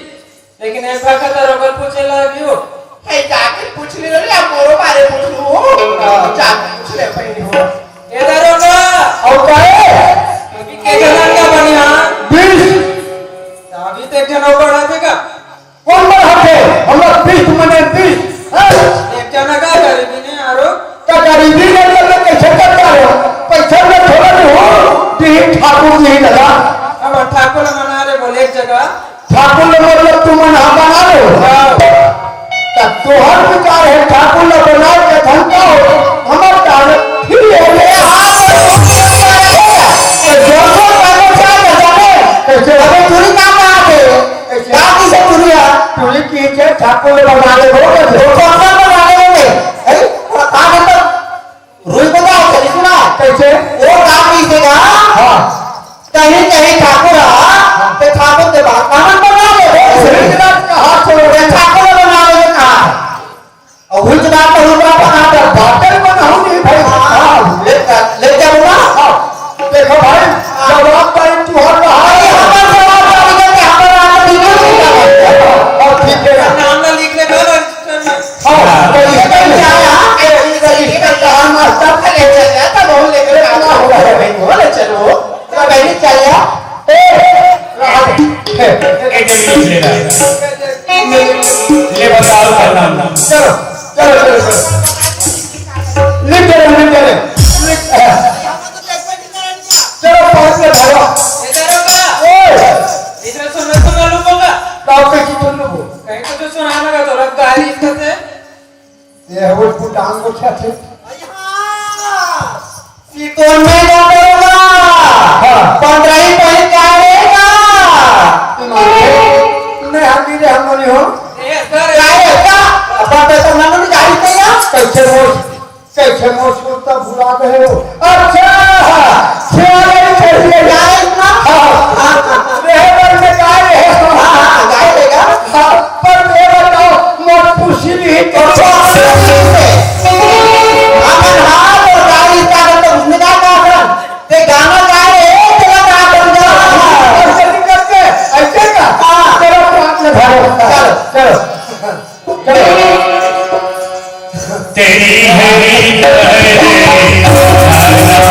लेकिन एक भाखा तो रोकल पूछे लागियो। है जाके पूछ ले रे, अब मोरो बारे पूछ लू। हाँ। जाके पूछ ले पहले हो। ए दारोगा। और का है? अभी के जनन का बनिया? बीस। अभी तक जनौ बढ़ा देगा। कौन बढ़ाते? हम लोग बीस मने बीस। हाँ? एक जना का गरीबी नहीं आरो? का गरीबी नहीं, तो मैं कैसे करता रहो? पैसा में थोड़ा नहीं हो, दी ठाकुर जी लगा। अब ठाकुर मना रे बोले एक जगह। ठाकुर ने मतलब तुम मन बना लो। हाँ। तो तोहर विचार है, ठाकुर ने बना के धन का हो, हमार काम फिर हो गया। तो जोर से काम क्या करता है? कैसे? अबे चूड़ी का कहाँ थे? कैसे? कहाँ की से चूड़ी है? चूड़ी की से ठाकुर ने बना ले, हो गए। वो तो अपना बना ले होंगे। अरे, और कहाँ मतलब रुई को तो चली सुना। कैसे? वो काम नहीं से कहा। हाँ। कहीं, कहीं ठाकुर आ, हाँ। तो ठाकुर के बात कहाँ बना ले, हो गए। सही बात कहा, तो ये ठाकुर ने बना ले बताओ प्रणाम। चलो, चलो, चलो, चलो। लिख दे, लिख दे, लिख। चलो, पास में धरो। ए, धरो का? ओए। इधर सुनो तो मालूम होगा। ताऊ के की बोल लो? कहीं को तो सुनाना का तो रख गाड़ी इसका से। ये है वो कुल डांग को क्या थे? हाँ। सिकोन में जाते होगा। हाँ। पंद्रह ही पॉइंट का रहेगा। नहीं, हम भी रे, हम नहीं हो। ए, सर। क्या है इसका? अपन तो सब नंबर जारी थे यार। कैसे वो, कैसे वो सुनता भुला गए हो? अच्छा, खेल ही चल रही है। क्या है इतना? हाँ। हाँ। ये है बन के क्या है? हाँ, हाँ, गाय देगा। हाँ, पर ये बताओ, मोर पूछी नहीं तो। अमन हाथ और गाड़ी का तो उसने क्या कहा था? ते गाना गा रहे हैं, तेरा कहा था? और जल्दी करके, ऐसे का? हाँ। तेरा पाँच में धरो। चलो, चलो। तेरी है रीत है रे, तेरी है रीत है।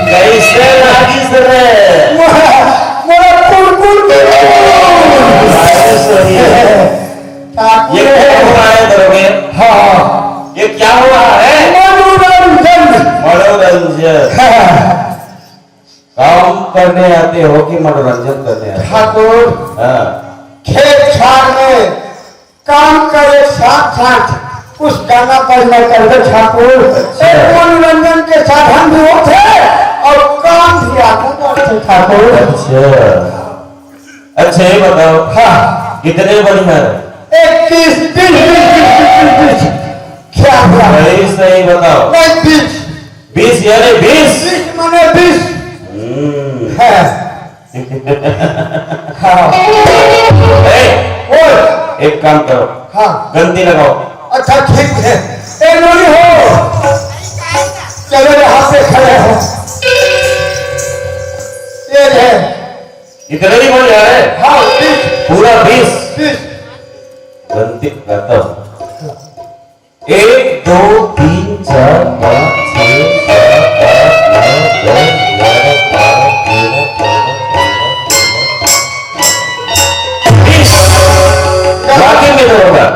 कैसे लागिस रे? मोला कुरकुर के अरे सही है। ठाकुर ये है। क्या हुआ है दरोगे? हाँ, हाँ। ये क्या हुआ है? मनोरंजन। मनोरंजन। हाँ। काम करने आते हो कि मनोरंजन करने आते हो? ठाकुर, हाँ। खेत खार में काम करे साथ साथ कुछ गाना बजना करबे ठाकुर, अच्छा। एक मनोरंजन के साधन भी होथे अउ काम भी आगू बढ़थे ठाकुर। अच्छा, अच्छा, ये बताओ, हाँ। कितने बढ़िया है? इक्कीस, बीस, बीस, बीस, बीस, बीस, बीस। क्या हुआ? सही, सही बताओ। नहीं, बीस। बीस यानी बीस? बीस माने बीस। हम्म। हाँ। हाँ। ए, ओए। एक काम करो। हाँ। गंती लगाओ। अच्छा, ठीक है। ए, नोनी हो। चलो, यहाँ पे खड़े हो। ये है। इतना ही बोल रहा है? हाँ, बीस। पूरा बीस? बीस। गंती खत्म। एक, दो, तीन, चार, पाँच, छः, सात, आठ, नौ, दस, ग्यारह, बारह, तेरह, चौदह, पन्द्रह, सोलह, सत्रह, बीस। वाकई में तो होगा।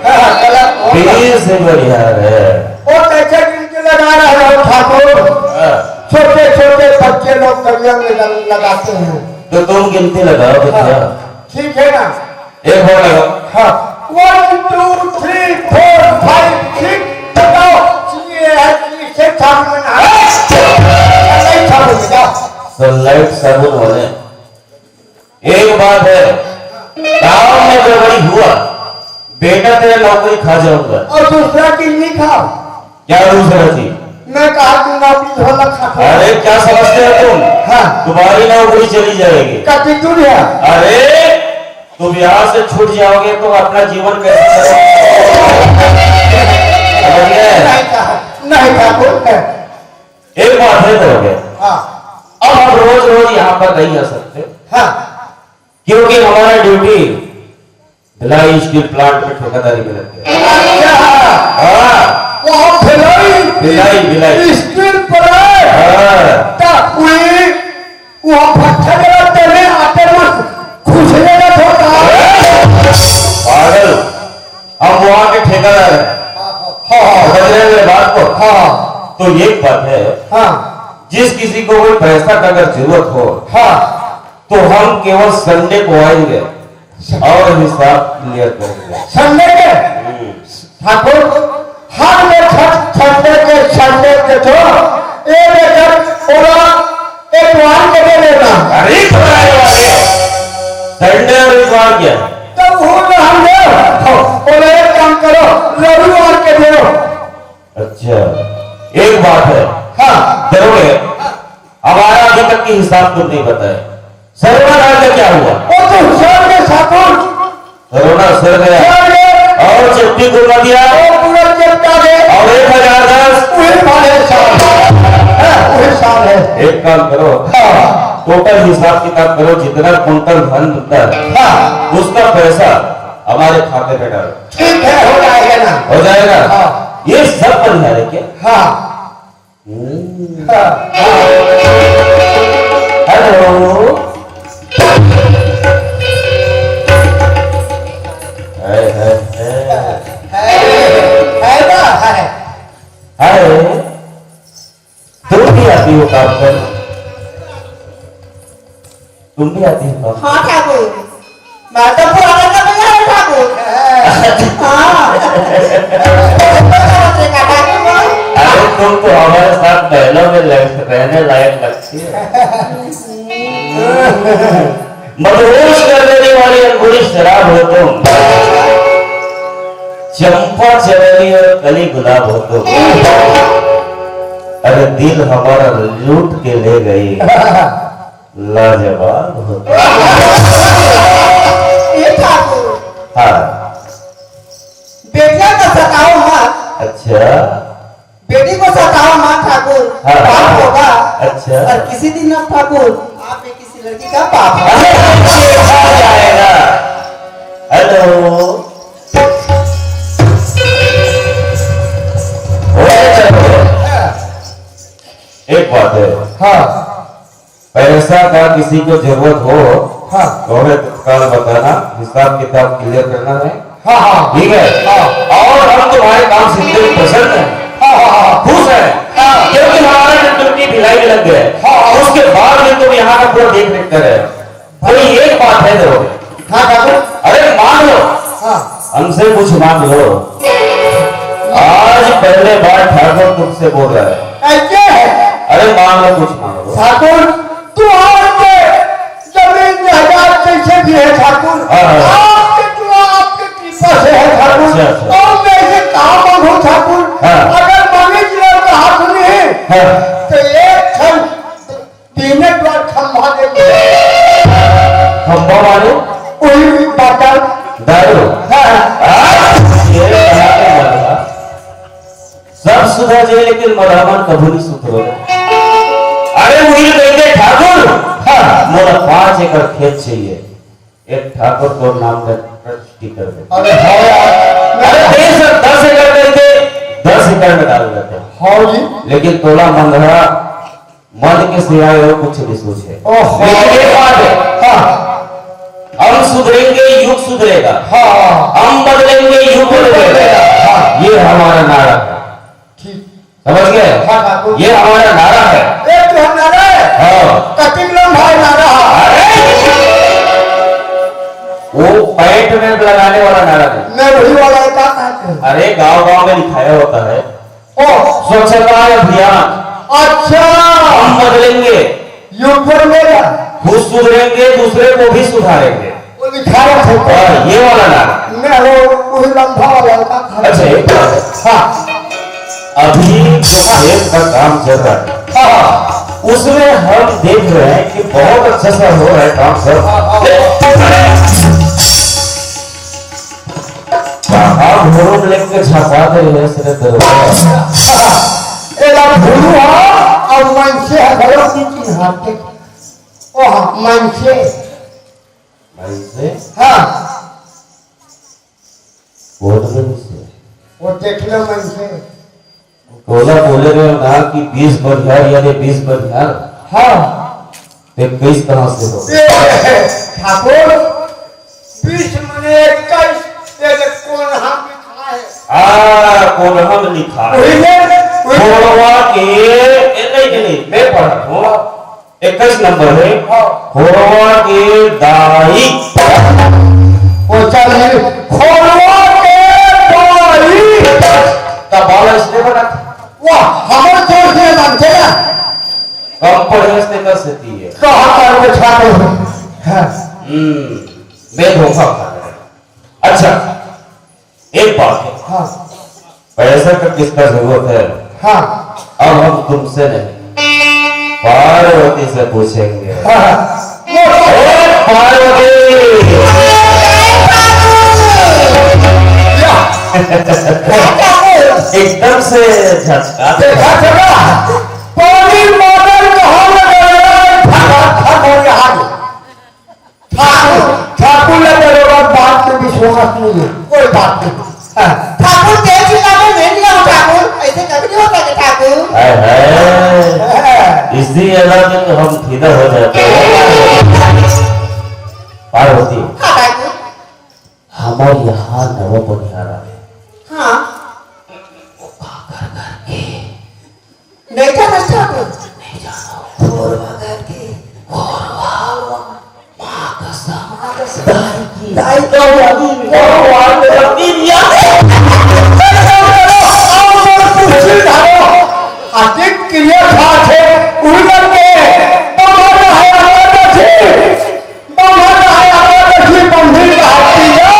हाँ, हाँ, गलत होगा। बीस से बढ़िया है। वो कैसे गिनती लगा रहे हो ठाकुर? हाँ। छोटे छोटे बच्चे लोग गलियों में लग-, लगाते हैं। तो तुम गिनती लगाओ भैया। हाँ, ठीक है ना? एक बार लगाओ। हाँ। One, two, three, four, five, six, बताओ। ये है, इससे सामने ना है। नहीं साबुन, जाओ। Sunlight साबुन वाले। एक बात है, गांव में गड़बड़ी हुआ, बेटा तेरा नौकरी खा जाऊंगा। और दूसरा चीज नहीं खाओ। क्या दूसरा चीज? मैं कहा दूंगा, अभी झोला खा के। अरे, क्या समझते हो तुम? हाँ। तुम्हारी नौकरी चली जाएगी। कति दूर है? अरे, तुम यहाँ से छूट जाओगे तो अपना जीवन कैसे चलेगा? समझ गए? नहीं कहा, नहीं कहा, बोल है। एक बात है, करोगे। हाँ। अब हम रोज रोज यहाँ पर नहीं आ सकते। हाँ। क्योंकि हमारा ड्यूटी भिलाई स्टील प्लांट में ठेकेदारी में लग गया। अच्छा। हाँ। वो भिलाई, भिलाई, भिलाई। Steel plant. हाँ। ता हुई, वो पत्थर जरा तेरे आते में खुश लेना होता। पागल, हम वहाँ के ठेकेदार हैं। हाँ, हाँ। समझ रहे हैं मेरे बात को? हाँ। तो ये बात है, हाँ। जिस किसी को कोई पैसा का अगर जरूरत हो, हाँ। तो हम केवल संडे को आएंगे और हिसाब क्लियर करेंगे। संडे के? हम्म। ठाकुर, हर में छठ, संडे के, संडे के तो ये लेकर ओला एतवार के दे देना। अरे, एतवार वाले, संडे और एतवार क्या? तो वो हम दे, ओला एक काम करो, रविवार के दे। अच्छा, एक बात है। हाँ। दरोगे, हमारा अभी तक की हिसाब तुम नहीं बताया। सरोना काल का क्या हुआ? वो तो सर के ठाकुर। सरोना सर गया। सर गया। और चट्टी को मत दिया। वो पूरा चट्टा गया। और एक हजार दस। वही वाले साल। हाँ, वही साल है। एक काम करो। हाँ। टोटल हिसाब किताब करो, जितना कुंटल धान बनता है, हाँ। उसका पैसा हमारे खाते में डालो। ठीक है, हो जाएगा ना। हो जाएगा? हाँ। ये सब बन जाए क्या? हाँ। हेलो। हाय, हाय, हाय। हाय, हाय। तुम भी आती हो काम पर? तुम भी आती हो काम? हाँ ठाकुर, मैं तो पुराना का भैया हूँ ठाकुर। हाँ। अरे, तुम तो हमारे साथ महलों में लग-, रहने लायक लगती है। मदहोश कर देने वाली अंगूरी शराब हो तुम, चंपा चमेली और कली गुलाब हो तुम। अरे, दिल हमारा लूट के ले गई। लाजवाब होता। ये ठाकुर। हाँ। बेटियां को सताओ मत। अच्छा। बेटी को सताओ मत ठाकुर। हाँ। पाप होगा। अच्छा। और किसी दिन ना ठाकुर, आप में किसी लड़की का पाप होगा। अरे, देखा जाएगा। हेलो। ओए, चलो। एक बात है। हाँ। पैसा का किसी को जरूरत हो, हाँ। तो हमें तत्काल बताना, हिसाब किताब क्लियर करना है। हाँ, हाँ। ठीक है? हाँ। और हम तुम्हारे काम से दिल प्रसन्न हैं। हाँ, हाँ, हाँ। खुश हैं। हाँ। क्योंकि हमारा जो ड्यूटी भिलाई में लग गया है, हाँ। उसके बाद भी तुम यहाँ का पूरा देख रेख कर रहे हो। कोई एक बात है तो। हाँ, ठाकुर। अरे, मांग लो। हाँ। हमसे कुछ मांग लो। पहले बार ठाकुर तुमसे बोल रहा है। ऐसे है। अरे मांग लो, कुछ मांग लो। ठाकुर, तू और के जमीन जायदाद जैसे भी है ठाकुर, हाँ, हाँ। आपके, तू आपके कृपा से है ठाकुर। अच्छा, अच्छा। और मैं ये कहा मांगू ठाकुर, हाँ। अगर मांगे जी का हाथ नहीं है, हाँ। तो एक क्षण तीन बार खंभा दे दे। खंभा माने? वही बाटा। दारू? हाँ। हाँ? ये कहा के मरला। सब सुधर जाए, लेकिन मरहमन कभू नहीं सुधरो। अरे मुझे कहिके ठाकुर, हाँ। मोला पाँच एकड़ खेत चाहिए। एक ठाकुर तोर नाम में रजिस्ट्री कर दे। अरे हाँ यार। अरे दे सर, दस एकड़ कहिके, दस एकड़ में डाल देते हैं। हाँ जी। लेकिन तोला मंगहा मद के सिवाय और कुछ नहीं सोचे। ओहो। लेकिन एक बात है, हाँ। हम सुधरेंगे, युग सुधरेगा। हाँ। हम बदलेंगे, युग बदलेगा। हाँ। ये हमारा नारा है। ठीक। समझ गए? हाँ, हाँ, तो ये हमारा नारा है। एक तो हम नारा है। हाँ। कटिंग लंबा नारा है। अरे! वो पैंट में लगाने वाला नारा है। मैं वही वाला है, क्या कहते हैं? अरे, गांव गांव में लिखाया होता है। ओ। स्वच्छता अभियान। अच्छा। हम बदलेंगे। युग बदलेगा। खुद सुधरेंगे, दूसरे को भी सुधारेंगे। वो लिखाया है। हाँ, ये वाला नारा। मैं वो, वही लंबा वाला का था। अच्छा, एक बात है। हाँ। अभी जो खेत का काम चल रहा है, हाँ। उसमें हम देख रहे हैं कि बहुत अच्छा सा हो रहा है काम, सर। हाँ, हाँ, हाँ। कहाँ घोड़ों लेके झपा दे रहे हैं, सिरे दरबार। एला भूलू हा, और मनसे हा घलो की चिन्हाते। ओ हाँ, मनसे। मनसे? हाँ। कौन मनसे? वो देख लो मनसे। तोला बोले रहे ना कि बीस बनिहार, यानी बीस बनिहार। हाँ। ते इक्कीस कहाँ से हो? ए, ठाकुर, बीस मने इक्कीस, ये जे कोन हम लिखा है? आ, कोन हम लिखा है? वही में, वही में। कोनवा के, ए, नहीं, नहीं, नहीं, मैं पढ़ा हूँ। इक्कीस नंबर है। हाँ। खोरवा के दाई। वो चल रही, खोरवा के दाई। तब बाला इसने बना। वाह, हमारे जोर से मानते ना। कम पढ़े इसने कर सकती है। कहाँ पर वो छात्र हो? हाँ। हम्म, मैं धोखा खा गया। अच्छा, एक बात है। हाँ। पैसा का किसका जरूरत है? हाँ। अब हम तुमसे नहीं, पार्वती से पूछेंगे। हाँ। ए, पार्वती! या। एकदम से झटका दे। देखा, देखा? पानी मॉडल कहाँ लगा है? फटाफट हो यहाँ। ठाकुर, ठाकुर ला बरोबर बात में विश्वास नहीं है, कोई बात नहीं। हाँ। ठाकुर तेल चिल्ला में नहीं लिया हो ठाकुर, ऐसे कभी नहीं होता कि ठाकुर। हाय, हाय। हाँ। इसी अलावा तो हम फिदा हो जाते हैं। पार्वती, हाँ ठाकुर। हमारे यहाँ नवा बनिहार आवे। हाँ। वो का घर घर के नहीं जानस ठाकुर। नहीं जानो। खोरवा घर के। खोरवा। माँ कसम। माँ कसम। दाई की। दाई की। खोरवा। खोरवा। खोरवा। आदिक क्रिया खाथे, उही करके, तो मर रहा है, मर रहा है। बम्हन आय, आवा दखी बम्ही कहातिया,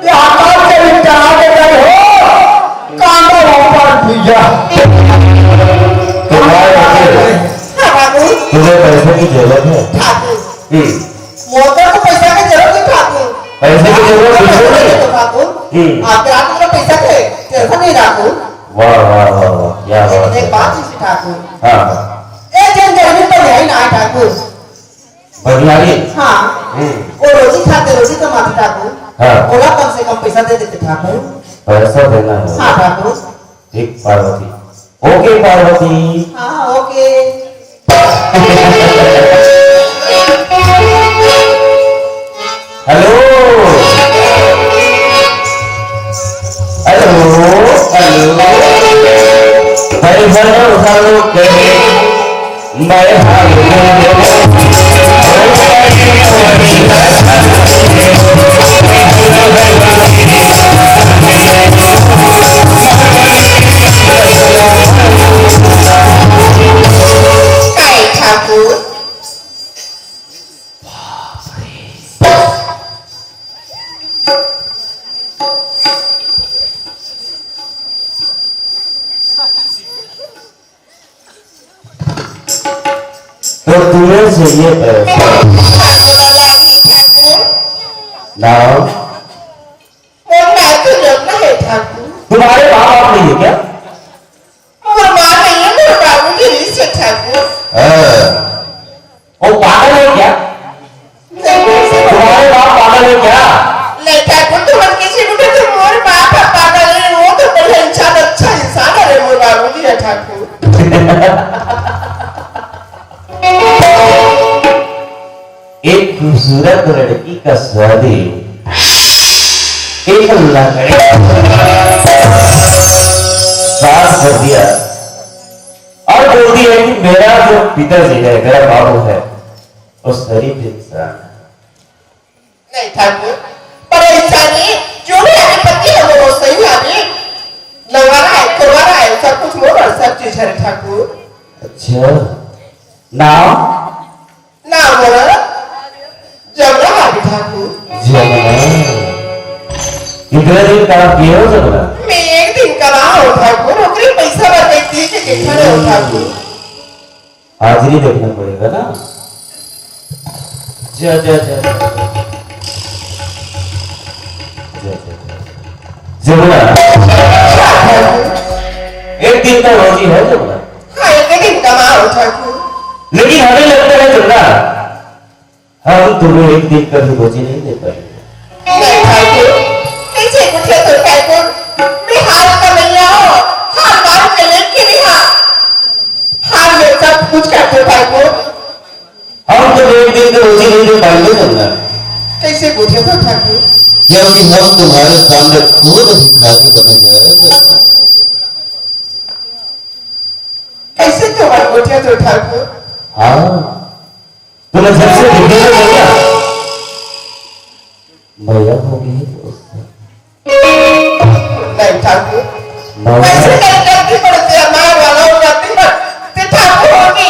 ये आकाश के भी चढ़ा के गए हो, कांदा ऊपर भैया। तुम्हारे आगे हाँ, ठाकुर। तुम्हें पैसे की जरूरत है? ठाकुर। हम्म। मोर तो पैसा की जरूरत है, ठाकुर। पैसे की जरूरत बिल्कुल नहीं। ठाकुर। हम्म। आपके हाथ में पैसा है, टेंशन नहीं, ठाकुर। वाह, वाह, वाह, वाह, क्या बात है। एक बात है, ठाकुर। हाँ, हाँ। ए, जेन गर्मी पर है ना, ठाकुर। बनिहारी? हाँ। हम्म। वो रोजी खाते, रोजी कमाते ठाकुर। हाँ। ओला कम से कम पैसा दे देते ठाकुर। पैसा देना है। हाँ ठाकुर। ठीक पार्वती। ओके पार्वती। हाँ, ओके। हेलो। Hello, hello. भाई, हेलो, हेलो, कहे। तो तुम्हें चाहिए पैसा। ना। मोर माँ तो जब ना है ठाकुर। तुम्हारे माँ बाप नहीं है क्या? मोर माँ नहीं है, मोर बाबू जी नहीं से ठाकुर। हाँ। वो पागल है क्या? नहीं, नहीं से तुम्हारे बाप पागल है क्या? नहीं ठाकुर, तुम किसी को तो मोर बाप है पागल है, वो तो बढ़िया इंसान, अच्छा इंसान है रे, मोर बाबू जी है ठाकुर। एक खूबसूरत लड़की का शादी एक लंगड़े सास कर दिया और बोलती है कि मेरा जो पिताजी है, मेरा बाबू है, वो शरीफ इंसान है। नहीं ठाकुर, पर इंसान ही जो भी आगे पति है वो सही आगे लंगड़ा है, कुंवारा है, सब कुछ वो सब चीज है ठाकुर। अच्छा, नाम? नाम मोर जमुना हरे ठाकुर। जमुना। कितने दिन काम किए हो जमुना? मैं एक दिन कमा हो ठाकुर, ओकरे पैसा बर मैं दे के देखा नहीं हो ठाकुर। हाजिरी देखना पड़ेगा ना। जा, जा, जा। जा, जा, जा। जमुना, एक दिन का रोजी है जमुना। हाँ, एक दिन कमा हो ठाकुर। लेकिन हमें लगता है जमुना, हम तुम्हें एक दिन का भी रोजी नहीं दे पाएंगे। नहीं ठाकुर, कैसे पूछे तो ठाकुर, मैं हाल का नहीं आओ, हाल बात के लेके नहीं हाँ, हाल में सब कुछ करते ठाकुर। हम तुम्हें एक दिन का रोजी नहीं दे पाएंगे जमुना। कैसे पूछे तो ठाकुर? क्योंकि हम तुम्हारे सामने खुद भिखारी बने जाएंगे। कैसे तुम्हारे पूछे तो ठाकुर? हाँ, तुम्हें जब से दिखने में लगा, मैया हो गई है उससे। नहीं ठाकुर, मैया। वैसे नहीं करती पड़ते, हमारे वाला हो जाती ना, ते ठाकुर होगी,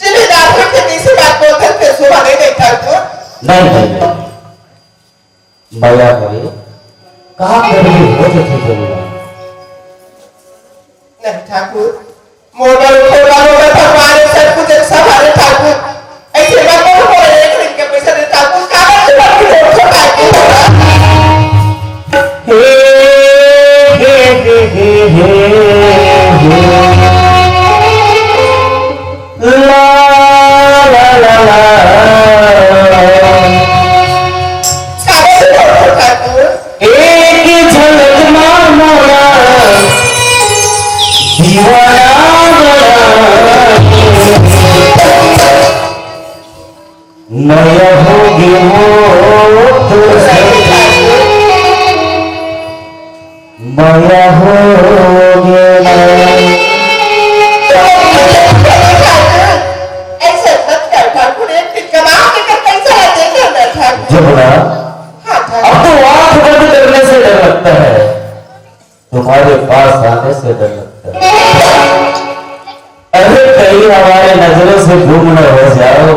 जिम्मेदार होके तीसरी बात बोलते थे, सुबह नहीं, नहीं ठाकुर। नहीं, नहीं, नहीं। मया करे, का करबे हो जथे जमीन। नहीं ठाकुर, मोर बर उठे वालों में भगवान सब कुछ एक सवाल है ठाकुर। ऐसे मत बोलो, मोर एक दिन के पैसा दे ठाकुर, कागज से मत बोलो, उठो ठाकुर। हे, हे, हे, हे, हे, हे। ला, ला, ला, ला। एक झलक मा मोला दीवाना बना। मया होगे मोर तोर से, मया होगे ना। ऐसे मत कर ठाकुर, एक दिन कमा के कर पैसा ला दे दे ना ठाकुर। जमुना, हाँ ठाकुर। अब तो आंख बंद करने से डर लगता है, तुम्हारे पास आने से डर लगता है। अरे कहीं हमारे नजरों से गुम न हो जाओ।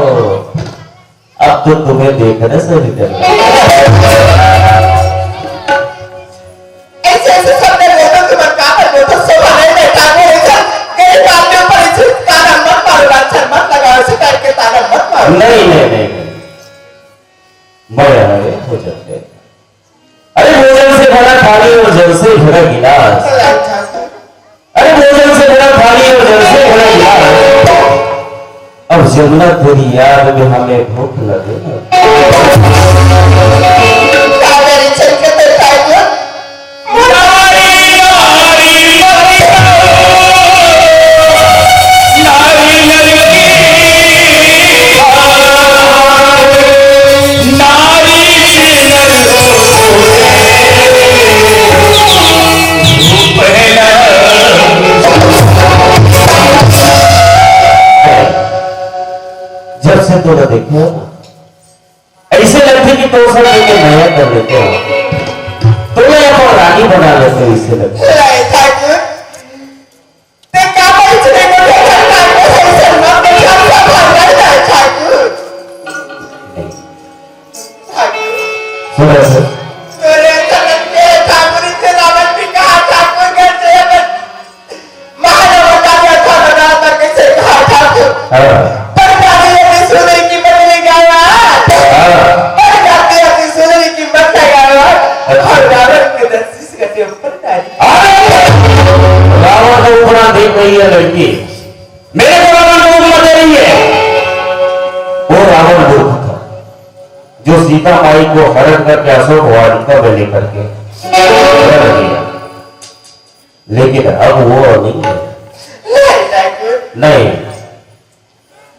अब तो तुम्हें देखने से भी डर लगता है। ऐसे, ऐसे शब्द बोलो तो मैं कहाँ पर बोलता, शोभा नहीं देता, वो ऐसा गरीब आदमियों पर ऐसे ताना मत मारो, लांछन मत लगाओ, ऐसे टाइप के ताना मत मारो। नहीं, नहीं, नहीं, नहीं। मैं हमारे हो जाते। अरे भोजन से भरा थाली और जल से भरा गिलास। अरे भोजन से भरा थाली और जल से भरा गिलास। अब जमुना तेरी याद में हमें भूख लगे ना। जब से तोला देखे हो ना, ऐसे लगथे कि तोर संग के मया कर लेते हो, तोला अपन रानी बना लेते हो, ऐसे लगथे। ते का परिचय में बोले ठाकुर, ऐसे मत बोले, हम सब भंगड़ जाए ठाकुर। ठाकुर। सुनो सर। तोरे चरण के ठाकुर इतने रावण भी कहा ठाकुर के सेवक। महादेव का भी अच्छा लगा था, कैसे कहा ठाकुर। हाँ। पर मेरे को रावण को मत रही है। वो रावण मूर्ख था, जो सीता माई को हरण करके अशोक वाटिका में लेकर के चला गया। लेकिन अब वो नहीं है। नहीं, नहीं।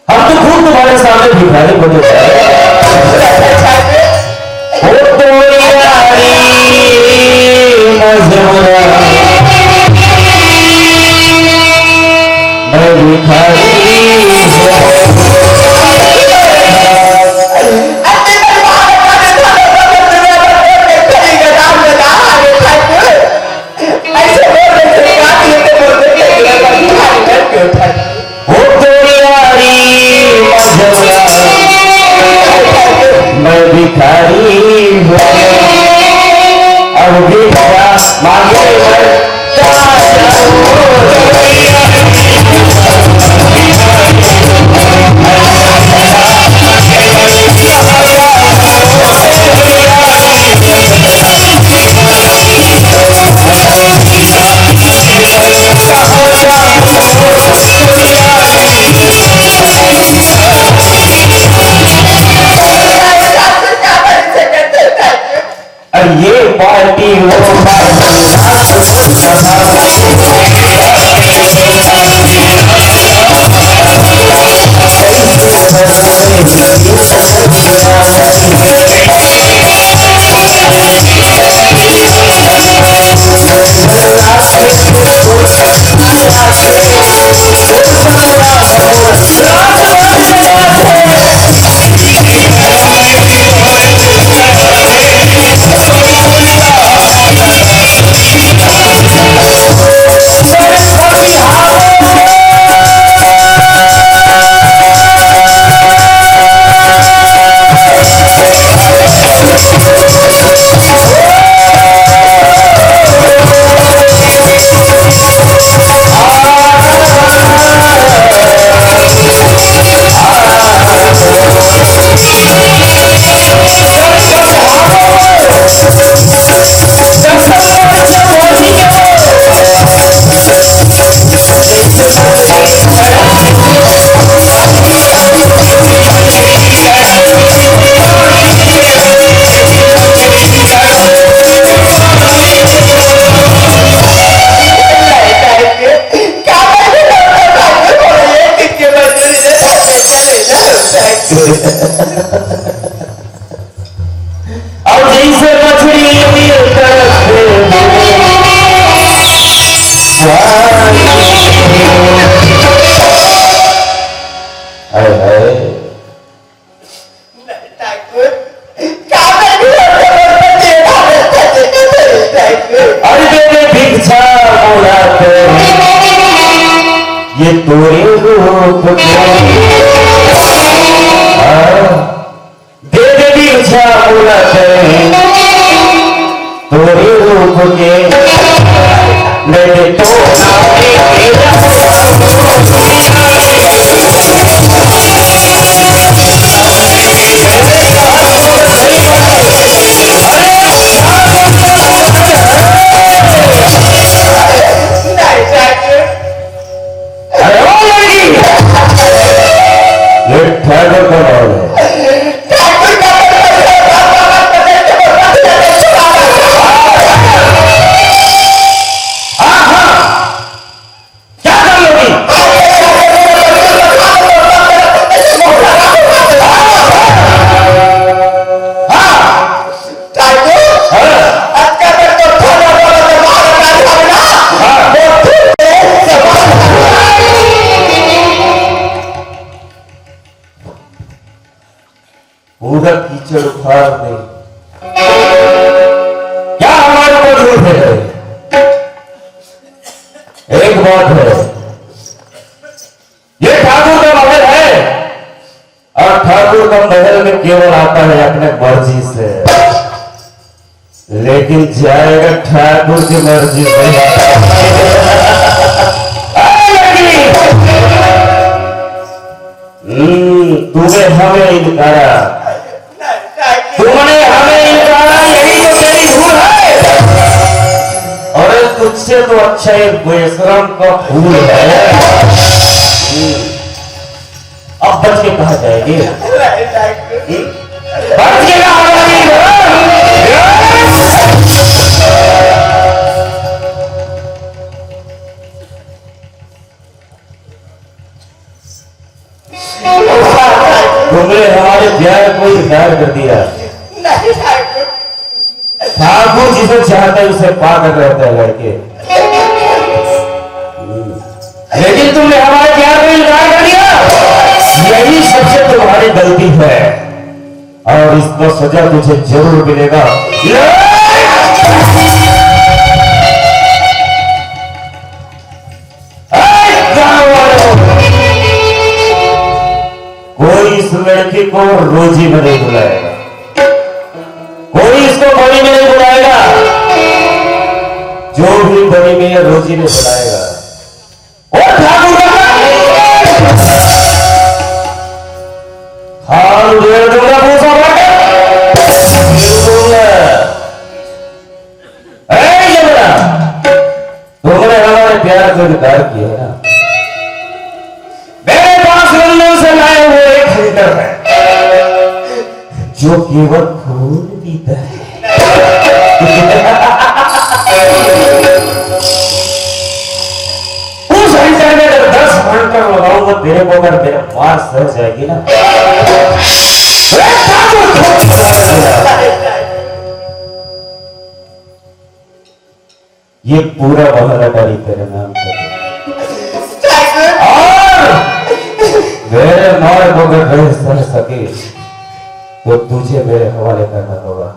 हम तो खुद तुम्हारे सामने भिखारी बने जा रहे हैं। ओ तोरी यारी मजबूरा, मैं भिखारी हूँ। ऐसे बोल रहे थे, काट लेते बोलते थे, मैं भिखारी बन के उठा। ओ तोरी यारी मजबूरा, मैं भिखारी हूँ। अब भिक्षा मांगे मैं अरे ये पार्टी, वो पार्टी। और जैसे मछली तड़पे, हाय, हाय। अरे दे दे भिक्षा मोला ते, ये तोरे रूप के। हाँ। दे दे भिक्षा मोला ते, तोरे रूप के। नहीं दे तो अरे ओ लड़की, ये ठाकुर का माहौल है। हाँ, हाँ। क्या कर लोगी? हाँ। ठाकुर, हाँ। अतका तक तो थाना वाला दरबार का था ना, हाँ। वो फिर से सवाल। पूरा कीचड़ उखाड़ दे। क्या हमारे ऊपर झूठ है? एक बात है, ये ठाकुर का महल है और ठाकुर का महल में केवल आता है अपने मर्जी से, लेकिन जाएगा ठाकुर की मर्जी से। अरे लड़की, हम्म, तूने हमें इनकारा, तुमने हमें इनकारा, यही तो तेरी भूल है। और तुझसे तो अच्छा ये बेशरम का फूल है। अब बच के कहाँ जाएगी? बच के कहाँ जाएगी? तुमने हमारे प्यार को इनकार कर दिया। नहीं ठाकुर। ठाकुर जिसे चाहता है उसे पाकर रहता है लड़के। लेकिन तुमने हमारे प्यार को इनकार कर दिया। यही सबसे तुम्हारी गलती है और इसका सजा तुझे जरूर मिलेगा। ए, गाँव वालों, कोई इस लड़की को रोजी में नहीं बुलाएगा, कोई इसको बड़ी में नहीं बुलाएगा। जो भी बड़ी में या रोजी में बुलाएगा, वो ठाकुर का खान उधेड़ दूंगा, भूसा भर के। ए, ये बड़ा, तुमने हमारे प्यार को इनकार किया ना। मेरे पास लंदन से लाए हुए एक हंटर है, जो केवल खून पीता है। उस हंटर में अगर दस हंटर लगाऊंगा, तेरे को अगर मेरा मार सह जाएगी ना, ये पूरा बहाना डाली तेरे नाम का। और मेरे मार को अगर नहीं सह सके तो तुझे मेरे हवाले करना होगा।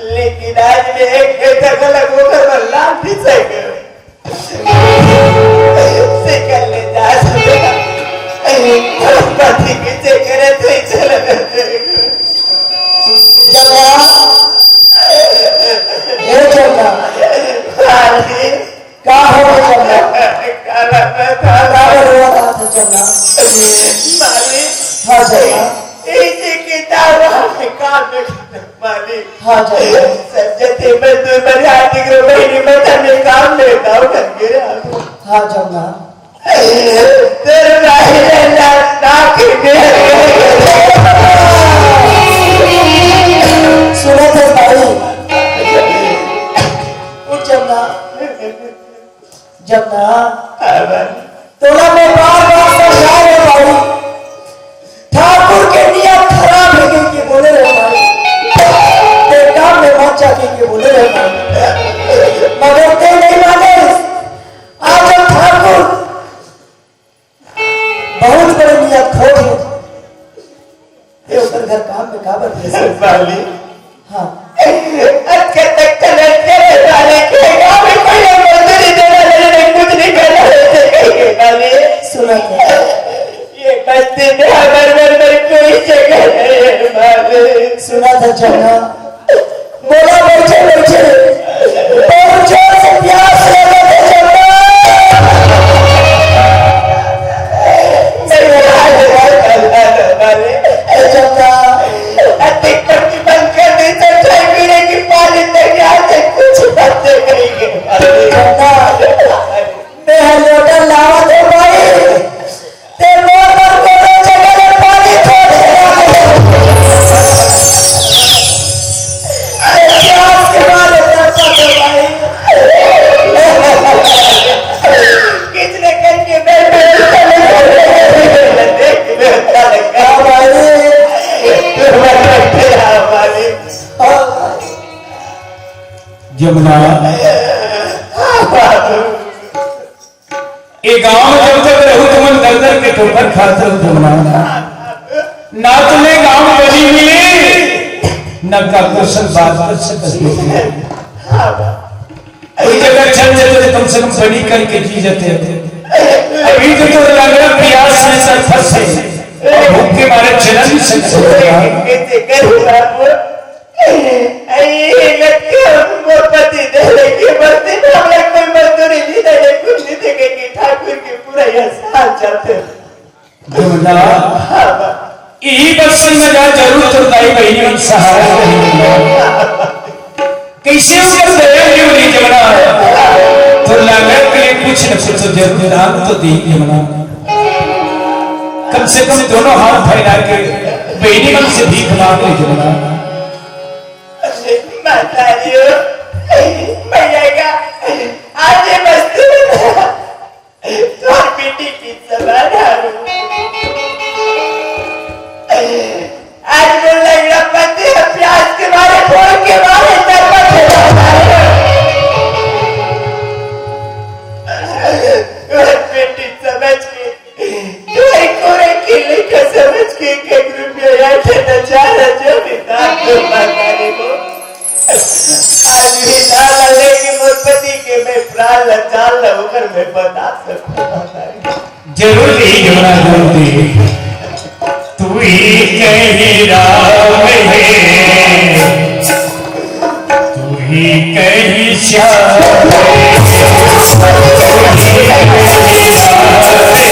लेकिन आज मैं एक बेटा का लगभग लाठी से कर ले जा सकता। पति के चक्कर है तो ही चला जाता है। जगह, ए जगह। अरे, का हो गया जगह? काला मैं था। का हो गया था जगह? मालिक। हाँ जगह। इसी की दावा में काम में मालिक। हाँ, जमुना। संजय थे, मैं दो बार आर्थिक रोहिणी में तन्ने काम लेता हूँ, करके रहा हूँ। हाँ, जमुना। तेरे भाई ने ना, ना की सुनत हस भाई। उठ जमुना। जमुना, हाँ भाई। तोला मैं बार-बार समझा रहे भाई, ठाकुर के नियत खराब हे कहिके बोले रहे भाई, ते काम में मत जा कहिके बोले रहे भाई, मगर ते नहीं माने। आज हम ठाकुर बहुत बड़े नियत खोट हे। ए, ओकर घर काम में काबर भेजे? मालिक। हाँ। अतका तक कलेक्टर करे, मालिक, के गाँव में कोई मजदूरी देना नहीं, नहीं, कुछ नहीं करना है, मालिक। सुना क्या? ये बस्ती में हमारे मन में कोई जगह नहीं है, मालिक। सुना था चन्ना, मोला बइठे बइठे बहुत जोर से प्यास लगत हे चंदा। ए चंदा, अतिक पट्टी बंद कर दे, सब चाय पीने की पानी तैयार है, कुछ बातें करेंगे। चंदा, मैं लोटा लावा दे भाई। ते मोर बर कोनो जगह ले पानी छोड़ दे। अरे प्यास के मारे तड़पा दे भाई। कितने कन के बेर में चले गए। हाँ भाई। हाँ भाई। जमुना। हाँ भाई। ए गांव में जब तक रहू तुमन दर दर के ठोकर खात रहू जमुना। ना तुमने गांव बनी मिली, ना का कुशल बात कर सकत हो। कोई जगह चल जाते तो कम से कम बनी करके जी जाते। अभी तो तोर लंगड़ा प्यास में तरफत हे अउ भूख के मारे जलन भी संकोच होत हे। कैसे करूँ बाबू? अरे, ये लड़के हमको पति दे लेके बस दिन हम लोग कोई मजदूरी नहीं देंगे, कुछ नहीं देंगे कि ठाकुर के पूरा यह साल चलते। जमना, हाँ बाबू। यही बस में जा जरूर तोर दाई बहिनी मन सहारा करी। कैसे ऊपर दया क्यों नहीं जमना? तो लागत के लिए कुछ न कुछ तो जरूर दान तो दे जमना। कम से कम दोनों हाथ फैला के बहिनी मन से भीख मांग ले जमना। अरे महतारी हो, भैया का आज ये मजदूर तोर बेटी की सभा डालूं। आज मोर लंगड़ा पति ह प्यास के मारे, भूख के मारे तरपत हे। तोर बेटी समझ के, तोर कोरे के लेकर समझ के, एक रुपया या ठेना चार हजार भी दान दो, महतारी हो। आज भी ना लगे कि मोर पति के मैं प्राण ला जान ला ओकर मैं बता सकूं। जरूर नहीं जमना, जरूर नहीं। तू ही कहीं राम है, तू ही कहीं श्याम है, तू ही कहीं राम है।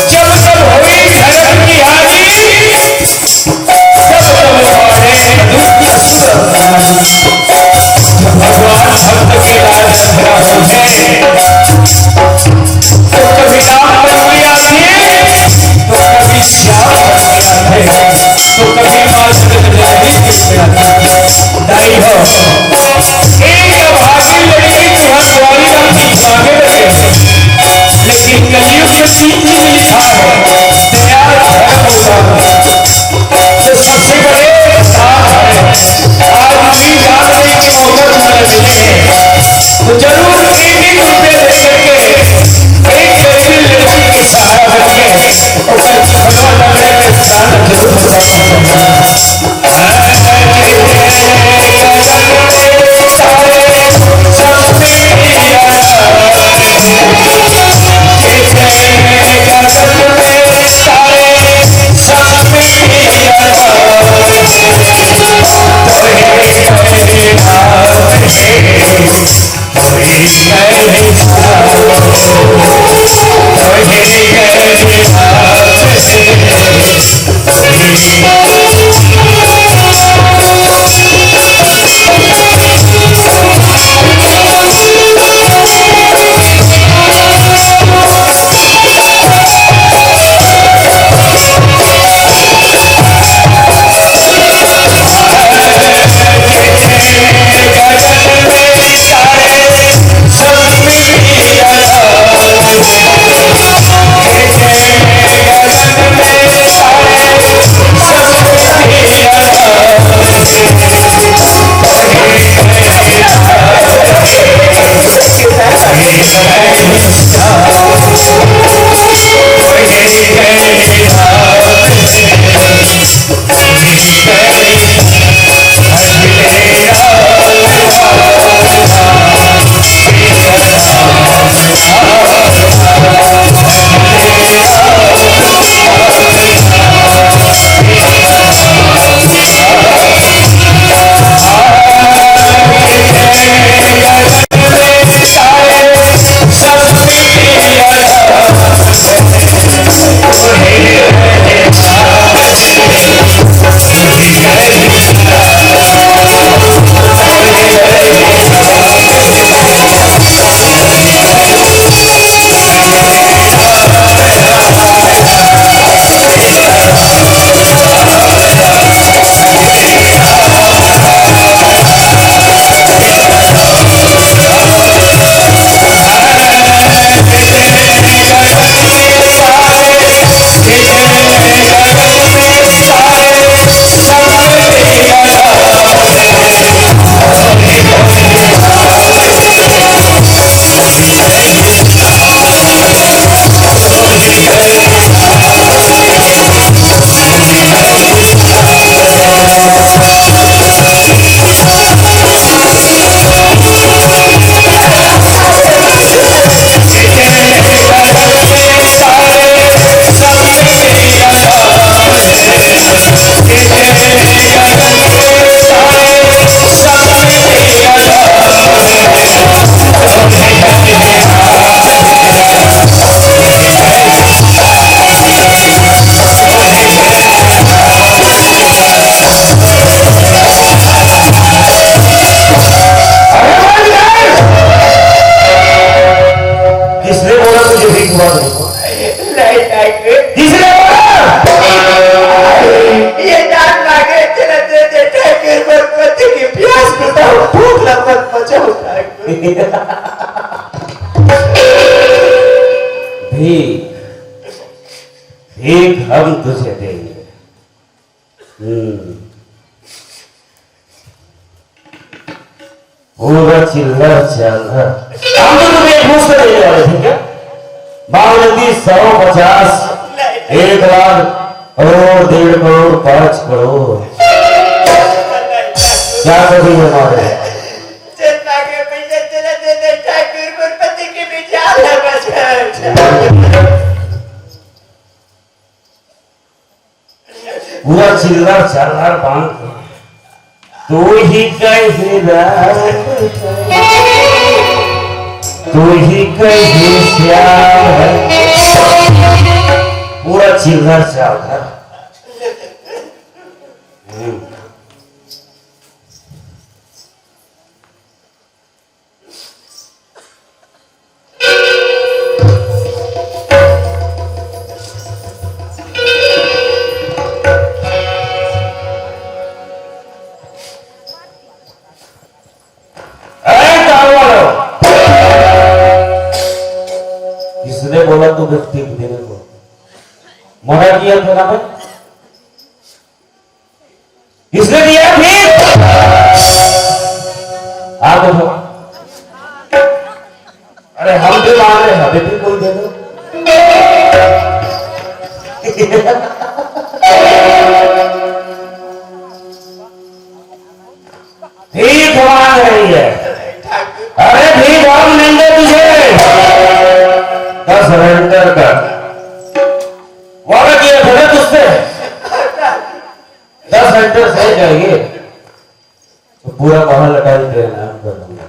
जब जब होई धर्म की हानि, तब तब मारे दुख। भगवान भक्त के लाल चंद्रा होते, तो कभी राम बन के आते, तो कभी श्याम बन के आते, तो कभी माँ जगत जननी के आते। दाई हो, एक अभागी लड़की तुहर द्वारी राम की जागे लगे, लेकिन कलयुग में तीन चीज लिखा है, दया, धर्म, उदार। तो सबसे बड़े उदार है। आज भी राम जी के मोहब्बत में लगे हैं, तो जरूर एक एक रुपये दे करके एक गरीब लड़की के सहारा बनिए, और भगवान अपने में दान जरूर करना। भीख, भीख हम तुझे देंगे। हम्म। पूरा चिल्लर चालर। हम तो तुम्हें एक मुफ्त देने वाले थे क्या? मांग लेती सौ, पचास, एक लाख, करोड़, डेढ़ करोड़, पाँच करोड़। क्या कभी हमारे? जितना के पैसे तेरा दे दे, ठाकुर गुरपति के विचार है बस। पूरा चिल्लर चालर बांध के, तू ही कही राम, तू ही कही श्याम है। पूरा चिल्लर चालर। हम्म। ए, तार वालो, किसने बोला तुम्हें टिप देने को? मना किया था ना मैं? किसने दिया भीख? हाथ उठाओ। अरे, हम भी मांग रहे हैं, हमें भी कोई दे दो। भीख मांग रही है। अरे, भीख हम देंगे तुझे। दस हंटर का। वादा किया था ना तुझसे। दस हंटर सह जाएंगे तो पूरा महल अटल के नाम कर दूंगा।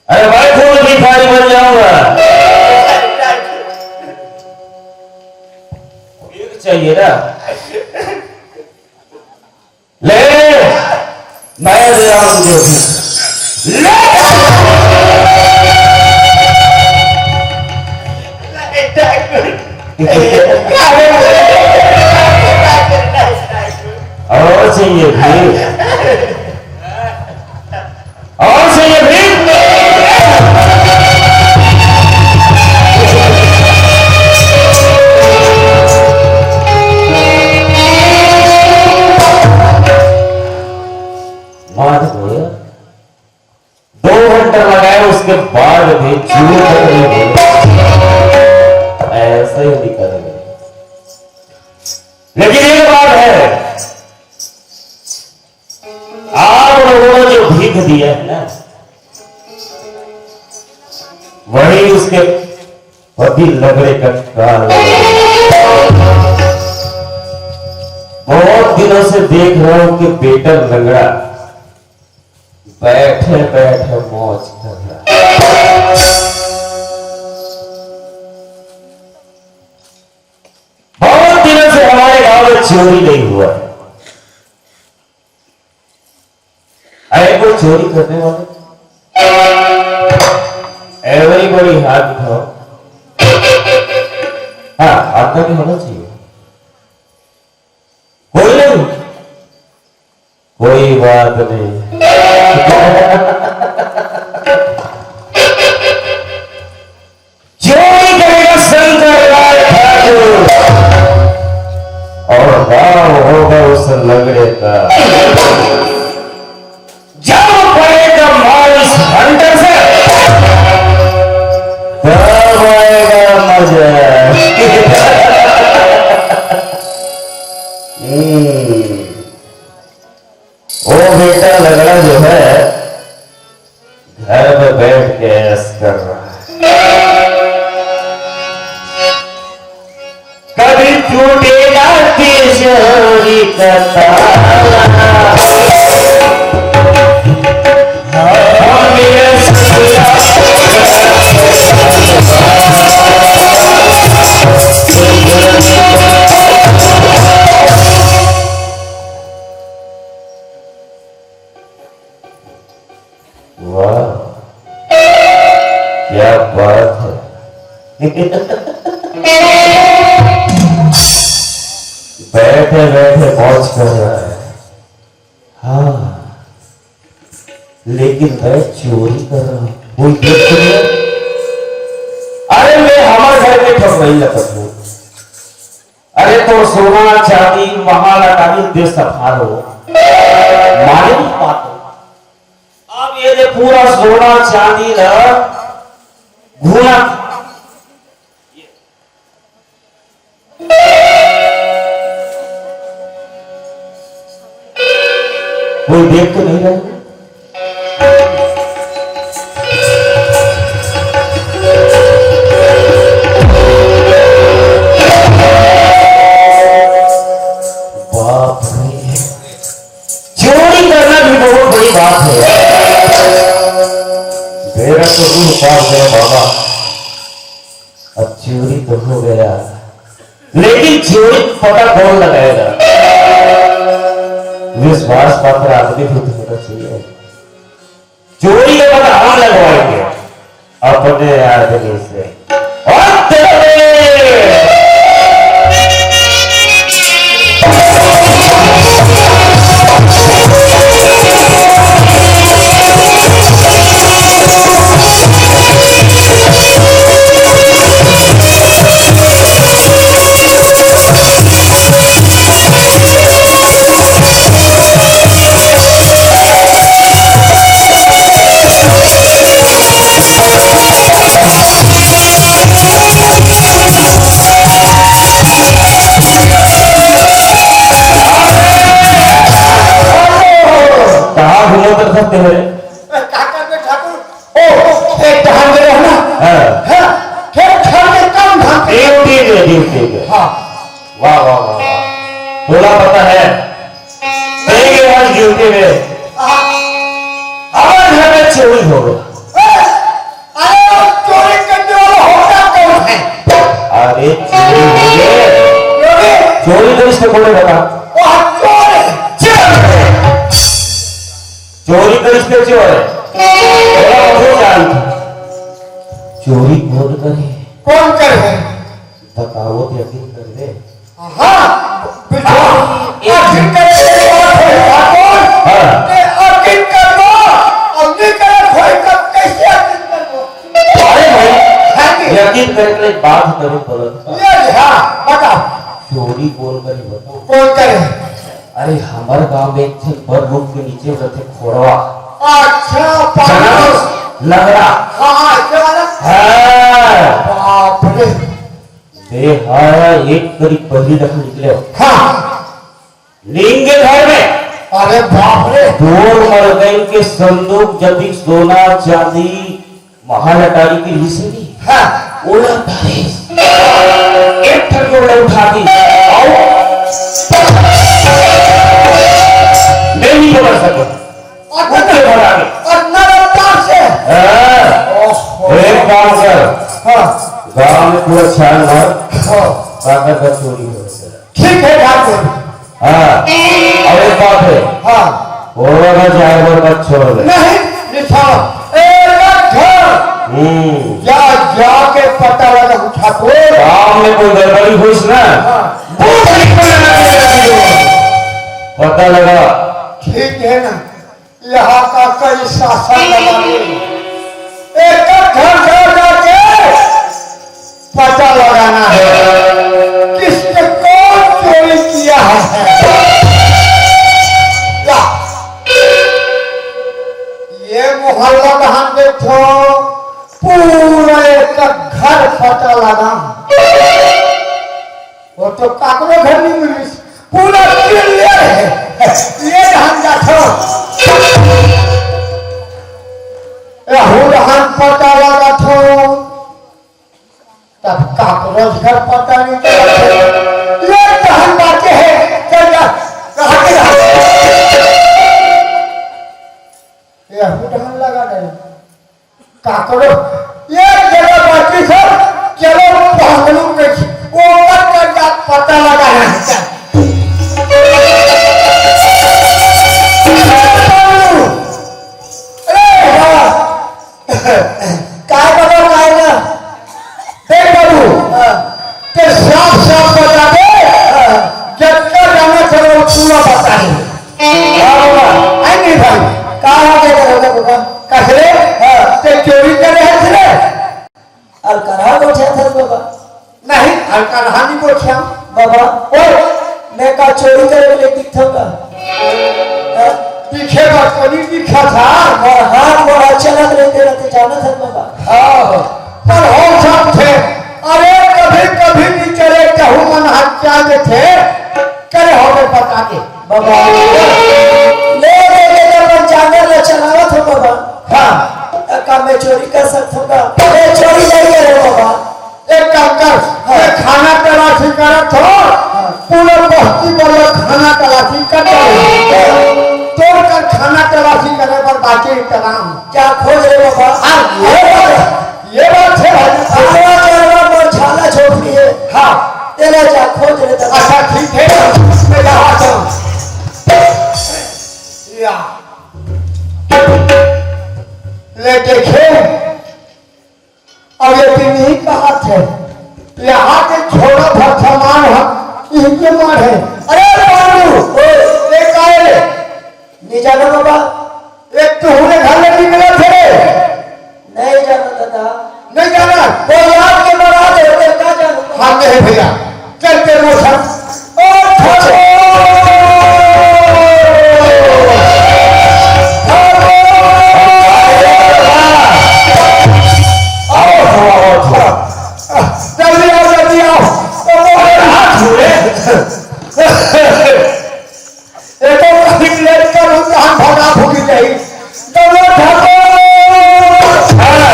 अरे भाई, खुद भिखारी बन जाऊंगा। भीख चाहिए ना? ले, मैं दे रहा हूं तुझे भीख। ले। और चाहिए भीख? और चाहिए भीख? मार दिया। दो घंटा लगाया, उसके बाद भी चूर तक नहीं बोले। ऐसे ही निकल गए। लेकिन एक बात है, आप लोगों ने जो भीख दिया है ना, वही उसके पति लंगड़े का काल है। बहुत दिनों से देख रहा हूं कि बेटा लंगड़ा बैठे बैठे मौज कर रहा है। बहुत दिनों से हमारे गांव में चोरी नहीं हुआ है। अरे, कोई चोरी करने वाले? Everybody हाथ उठाओ। हाँ, हाथ तो नहीं होना चाहिए। कोई नहीं? कोई बात नहीं। चोरी करेगा शंकर लाल ठाकुर और गांव होगा उस लंगड़े का। जब पड़ेगा मार इस हंटर से, तब आएगा मजा। हम्म। वो बेटा लंगड़ा जो है, घर में बैठ के ऐश कर रहा है। कभी टूटेगा तिजोरी का ताला। हम ये वाह, क्या बात है। बैठे बैठे मौज कर रहा है। हाँ, लेकिन मैं चोरी कर रहा हूँ। कोई देख तो नहीं? अरे, मैं हमर घर के ठकुरई ला कथों। अरे, तोर सोना चांदी महल अटारी दे सफारो। माने नहीं बात। अब ये दे पूरा सोना चांदी ला घूना। कोई देख तो नहीं रहा? बाप रे, चोरी करना भी बहुत बड़ी बात है। मेरा तो रूह कांप गया बाबा। अब चोरी तो हो गया, लेकिन चोरी पता कौन लगाएगा? विश्वास पात्र आदमी भी तो होना चाहिए। चोरी का पता हम लगवाएंगे अपने आदमी से। और तेरे कहाँ घूमत रथस तेहरे? का करबे ठाकुर? ओ, खेत डहर में रहना। हाँ। हाँ, खेत खार में काम धाम के। ड्यूटी में, ड्यूटी में। हाँ। वाह, वाह, वाह, वाह। तोला पता है, तेरे आज ड्यूटी में। हाँ। हमारे घर में चोरी हो गया। ए, अरे, वो चोरी करने वाला होता कौन है? अरे, चोरी हो गए। चोरी? चोरी करिस ते कोन हे बता? वो चोर है। चोर है। चोरी करिस ते चोर है। थोड़ा बहुत जानता। चोरी कौन करे? कौन करे? बताओ तो यकीन कर दे। हाँ, बिल्कुल। यकीन करे, ये बात है, ठाकुर। हाँ। ये यकीन कर दो। अब नहीं करे, कोई कब कैसे यकीन कर दो? अरे भाई, हाँ जी। यकीन करे के लिए बात करो, बोलो। ये जी, हाँ, बताओ। चोरी कौन करे, बताओ। कौन करे? अरे, हमर गांव में एक ठन बड़ रूख के नीचे रथे खोड़वा। अच्छा, पागल। जानस? लंगड़ा। हाँ, हाँ, अच्छा वाला। हाँ। बाप रे। ते हा एक करीब पहिली डहर निकले। हाँ। लिंग के घर में। अरे बाप रे। तोर मरगइन के संदूक जतिक सोना चांदी महल अटारी के रिहिस हे नी। हाँ। ओला धरिस। एक ठन के ओला उठा दी। आओ। मैं नहीं पकड़ सकता। और उठे भगा के। और नरम तार से। हाँ। ओहो। एक काम कर। हाँ। गांव में पूरा छान मार। हाँ। ताकत का चोरी हो सके। ठीक है ठाकुर। हाँ, और एक बात है। हाँ। ओला ना जाए बर मत छोड़ दे। नहीं, निशान। ए, रख घर। हम्म। जा, जाके पता लगा ठाकुर। काम में कोई गड़बड़ी होइस ना? हाँ। बहुत बड़ी गड़बड़ी। पता लगा। ठीक है ना? यहाँ का कई शासन लगा के एक घर घर जाके पता लगाना है, किसने कौन चोरी किया है। या, ये मोहल्ला डहन देखो, पूरा एक घर पता लगा। वो तो काकरो घर नहीं मिली, पूरा clear है। ये डहन जाथो, एहू डहन पता लगाथो, तब काकरो घर पता नहीं चला। ये डहन बाकी है, चल जा, कहाँ के रहा? एहू डहन लगा नहीं। काकरो, ये जगह बाकी सब, चलो पागलों के ऊपर का जा पता लगाना है। अरे हाँ। काय बाबा, काय ना? देख बाबू, हाँ। ते साफ साफ बता दे, हाँ। जब का जाना चलो पूरा बता दे। हाँ बाबा। आई नहीं भाई, कहाँ के करोगे? चोरी करे के लिए दिखथव का? हाँ? दिखे बर तो नहीं दिखत हे। मोर हाथ मोर हाथ चलत रहिथे, रहिथे, जानत हस बाबा। हाँ, पर हो सकथे। अरे कभी कभी बिचारे कहूँ मन हाथ क्या देथे, करे होबे पता के। बाबा, ले दे के तो अपन जांगर ला चलावत हो बाबा। हाँ। त का मैं चोरी कर सकथव का? मैं चोरी नहीं करे बाबा। एक काम कर, हाँ। मैं खाना तलाशी करत हो, हाँ। पूरा बस्ती वाला खाना तलाशी कर दो। तोर कर खाना तलाशी करे बर बाकी इंतजाम। जा खोज रे बाबा। हाँ, ये बात, ये बात हे भाई। खाना करवा मोर छाला झोपड़ी हे। हाँ। तेला जा खोज रे दादा। अच्छा, ठीक हे, मैं जावत हूँ। या। ले देखे, अब ये तीन ही कहा थे, यहाँ के छोरा भर सामान हम इनके मार है। अरे बाबू, ओ, ये काहे रे? नहीं जाना बाबा। एक तो हुने घर में निकला थे रे। नहीं जाना दादा। नहीं जाना? वो याद के मरा दे, होते का जानू? हाँ, नहीं भैया। चलते मौसम। ओ ठाकुर! आओ, आओ, आओ। जल्दी आओ, जल्दी आओ। ओ, ओ, हाथ छू ले। एको कभी लेट करूं तो हम भगा भूगी जाई। तो वो ठाकुर! हाँ।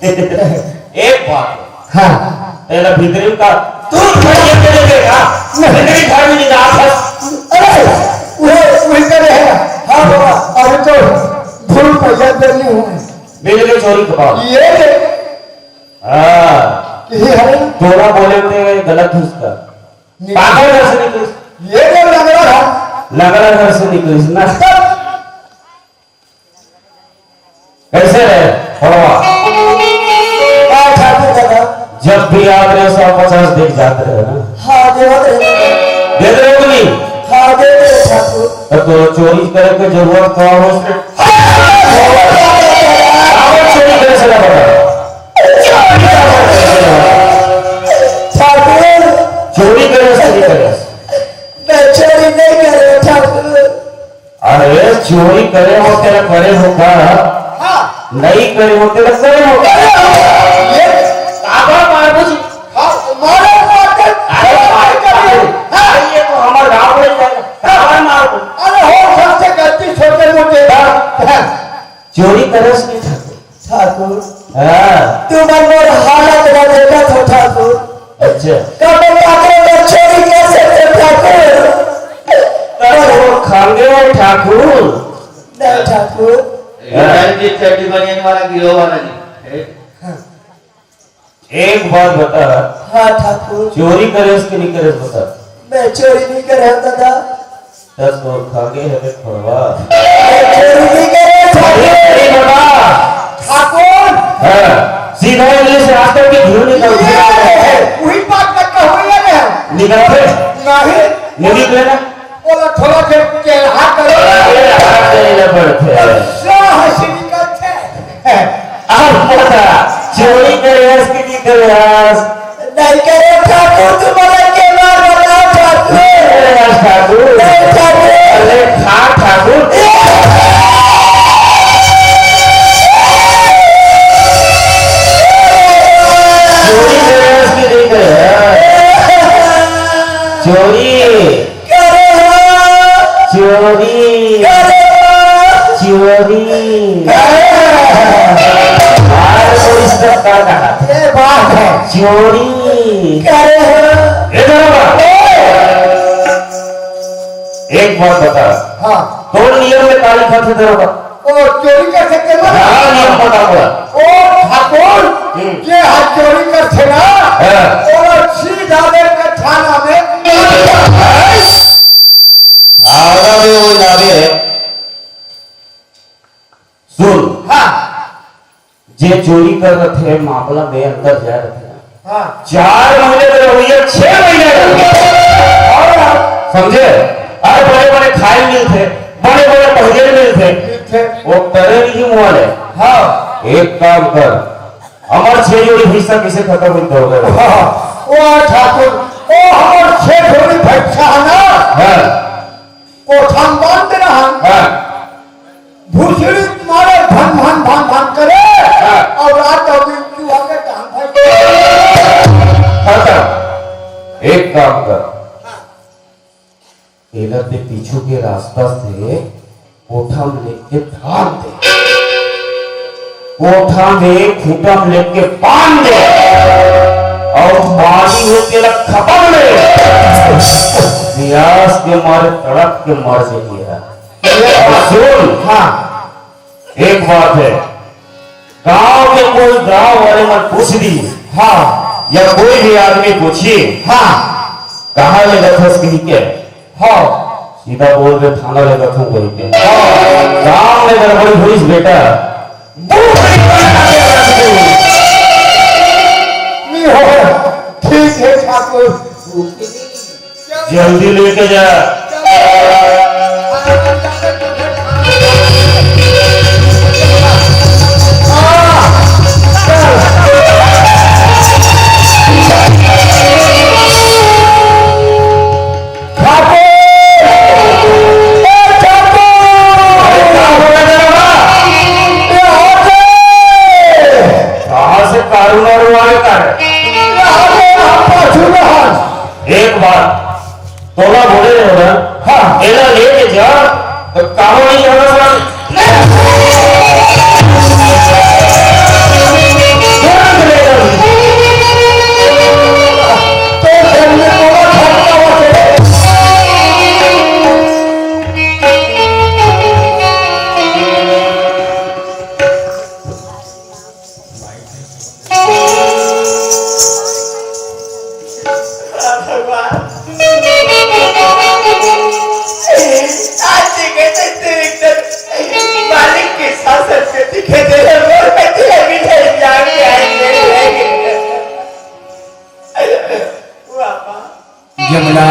एक बात। हाँ। तेरा भीतरी का तू भैया तेरे देखा। नहीं। भीतरी घर में नहीं आ था। अरे, वो, वही तो रहेगा। हाँ बाबा। अभी तो धूल पैसा देनी हूँ। मेरे लिए चोरी कबाब। ये दे। हाँ। ये है। तोरा बोले थे गलत उसका। निकल। पागल घर से निकलिस। ये तो लंगड़ा था। लंगड़ा घर से निकलिस ना। तब कैसे रहे? फड़वा। का ठाकुर दादा? जब भी आत रहे, सौ पचास देख जात रहे ना। हाँ, देवत रहे। देत रहे कि नहीं? हाँ, देत रहे ठाकुर। तब तो चोरी करे के जरूरत का हो? हाँ, चोरी करे से ना बता। ठाकुर। चोरी करे से नहीं करे। मैं चोरी नहीं करे ठाकुर। अरे चोरी करे हो तेरा करे हो का? हाँ। नहीं करे हो तेरा करे हो का? ये काबर मारबो जी? हाँ, मारो, मार कर। अरे मार कर। हाँ। ये तो हमार गाँव में है। काबर मारबो? अरे हो सबसे गलती छोटे मोटे। हाँ। चोरी करे से नहीं ठाकुर। ठाकुर। हाँ। तुमन मोर हालत ला देखत हो ठाकुर। अच्छा। कब बातें में चोरी कर सकते ठाकुर? तब वो खांगे हो ठाकुर। नहीं ठाकुर। ये टाइम की चड्डी बनियान वाला गिरो वाला नहीं। एक बात बता। हाँ ठाकुर। चोरी करे से कि नहीं करे से बता। मैं चोरी नहीं करे हूँ दादा। तब तो खांगे है बे फड़वा। मैं चोरी नहीं करे ठाकुर। अरे बता। ठाकुर। हाँ, सीधा इंग्लिश रास्ते की धूल निकलती है। ये, वही बात मैं कहूँ ये ना। निकलते? नहीं। नहीं निकले ना? बोला थोड़ा देर के हाथ करो। अरे हाथ नहीं ना पड़ते। साहस निकलते। अब पता, चोरी करे हस कि नहीं करे हस? नहीं करे ठाकुर, तुम अलग के मार बताओ ठाकुर। नहीं करे हस ठाकुर। नहीं ठाकुर। अरे खा ठाकुर। चोरी करे हस कि नहीं करे हस? चोरी। करे हो। चोरी। करे हो। चोरी। करे हो। बार कोई इसका का कहा? ये बात है। चोरी। करे हो। ए दरोगा, एक बात बता। हाँ। तोर नियम में का लिखा थे दरोगा? ओ, चोरी कर सकते ना? हाँ, नियम बता बोला। ओ, ठाकुर, हम्म। जे हाथ चोरी कर थे ना, हाँ। ओ, सीधा लेकर थाना में। थाना में वो जावे। सुन। हाँ। जे चोरी कर रहे थे, मामला में अंदर जा रहे थे। हाँ। चार महीने में रहोगे, छह महीने में। और समझे? अरे बड़े बड़े खाए मिलते, बड़े बड़े पहले मिलते। मिलते। वो करे नहीं मुआ ले। हाँ। एक काम कर, हमार छह जोड़ी हिस्सा किसे खत्म होता होगा? हाँ। वो ठाकुर, ओ हमर छेठोरी भैंसा है ना, हाँ। कोठा में बांध देना है। हाँ। भुसड़ी मारे भन भन भन भन करे, हाँ। और रात अउ दिन चूहा के टांग भर। खत्म। एक काम कर, एला ते पीछू के रास्ता से कोठा में लेके बांध दे, कोठा में खूंटा में लेके बांध दे, और पानी होके ला खपा ले। प्यास के मारे तड़प के मर जाइए। और सुन, हाँ। एक बात है, गांव के कोई गांव वाले मन पूछ दी, हाँ। या कोई भी आदमी पूछिए, हाँ। कहाँ ले रखस कही के, हाँ। सीधा बोल दे, थाना ले रखूं कही के। हाँ। गांव में गड़बड़ी हुई बेटा, दूर नहीं करना चाहिए। नहीं हो, ठीक है ठाकुर। जल्दी लेके जा। कहाँ से कारू मारू आवे कर? एक बात, तोला बोले रहे हो ना? हाँ। एला लेके जा, तो काहो नहीं जाना सर? तुरंत ले जा। तो जल्दी बोला, खत्ता हो गया। भगवान, आज के कहते तू एकदम मालिक के शासन में दिखे दे रहे, मोर पे तेरा विजय जान के आए हैं। वाह, वाह। यमुना,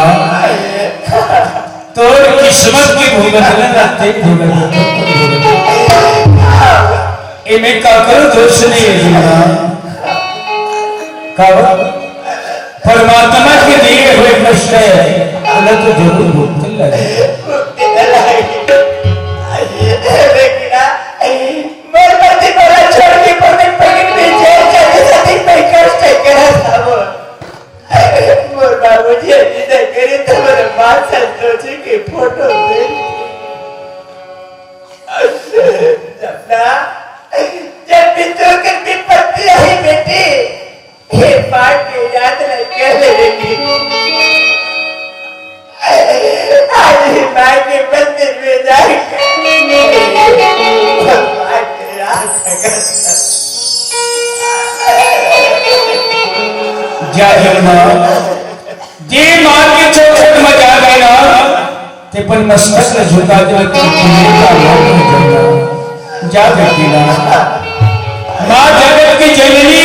तोर किस्मत के भुगतना लगथे, भुगतना। एमे काकरो दोष नहीं है यमुना। का बा? परमात्मा के दिए हुए कष्ट है, अलग तो जरूर भुगतन लगे। लेकिन ना, मोर पति मोला छोड़ के पति पकड़ के जेल जाते सती मैं कष्ट है, करा था वो। मोर बाबूजी अभी तक करे तो मोर माँ संतोषी के फोटो देख। जब ना, जब भी तो कर विपत्ति आई बेटी, हे माँ के याद नहीं कर लेगी। आज ही माँ के मंदिर में जाकर माँ के याद कर। जा जमुना, जे माँ के चौखट में जा गए ना, ते अपन मस्तक ल झुका दे, तो दुनिया का माँ नहीं जाना। जा बेटी ना, माँ जगत की जननी,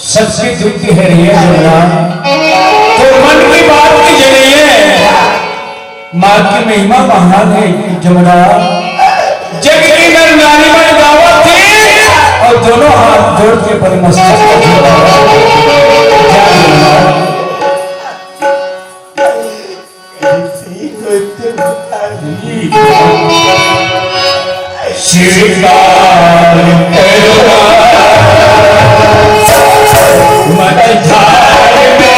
सबके दुख की हर ये जमुना, तो मन की बात की जगह है। माँ की महिमा महान है जमुना। जग की नर नारी मन गावत थी और दोनों हाथ जोड़ के बड़ी मस्ती से जय जमुना। श्रृंगार करुणा मत झार में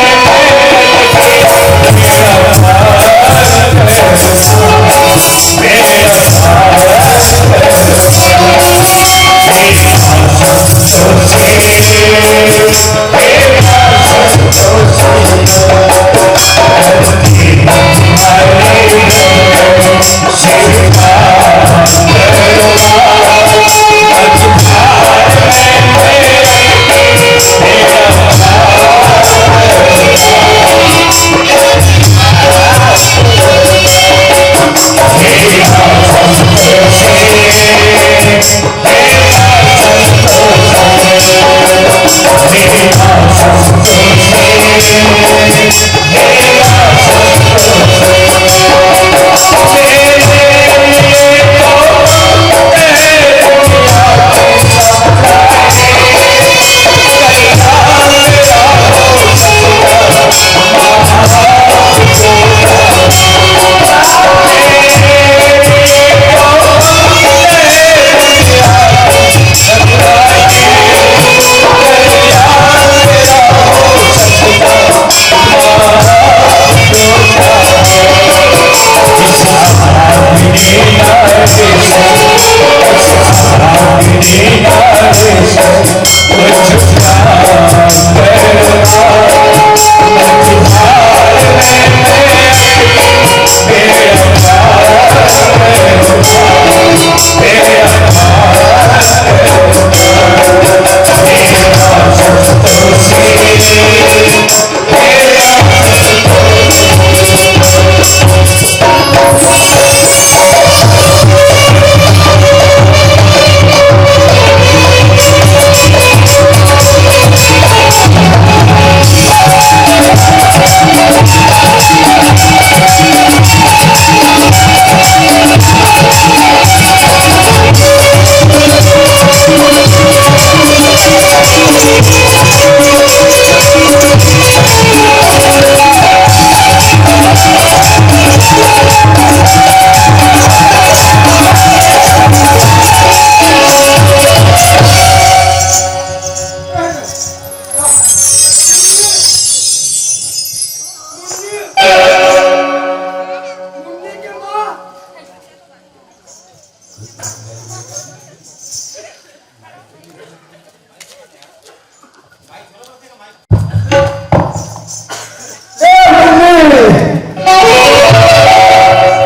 ए मुन्नी,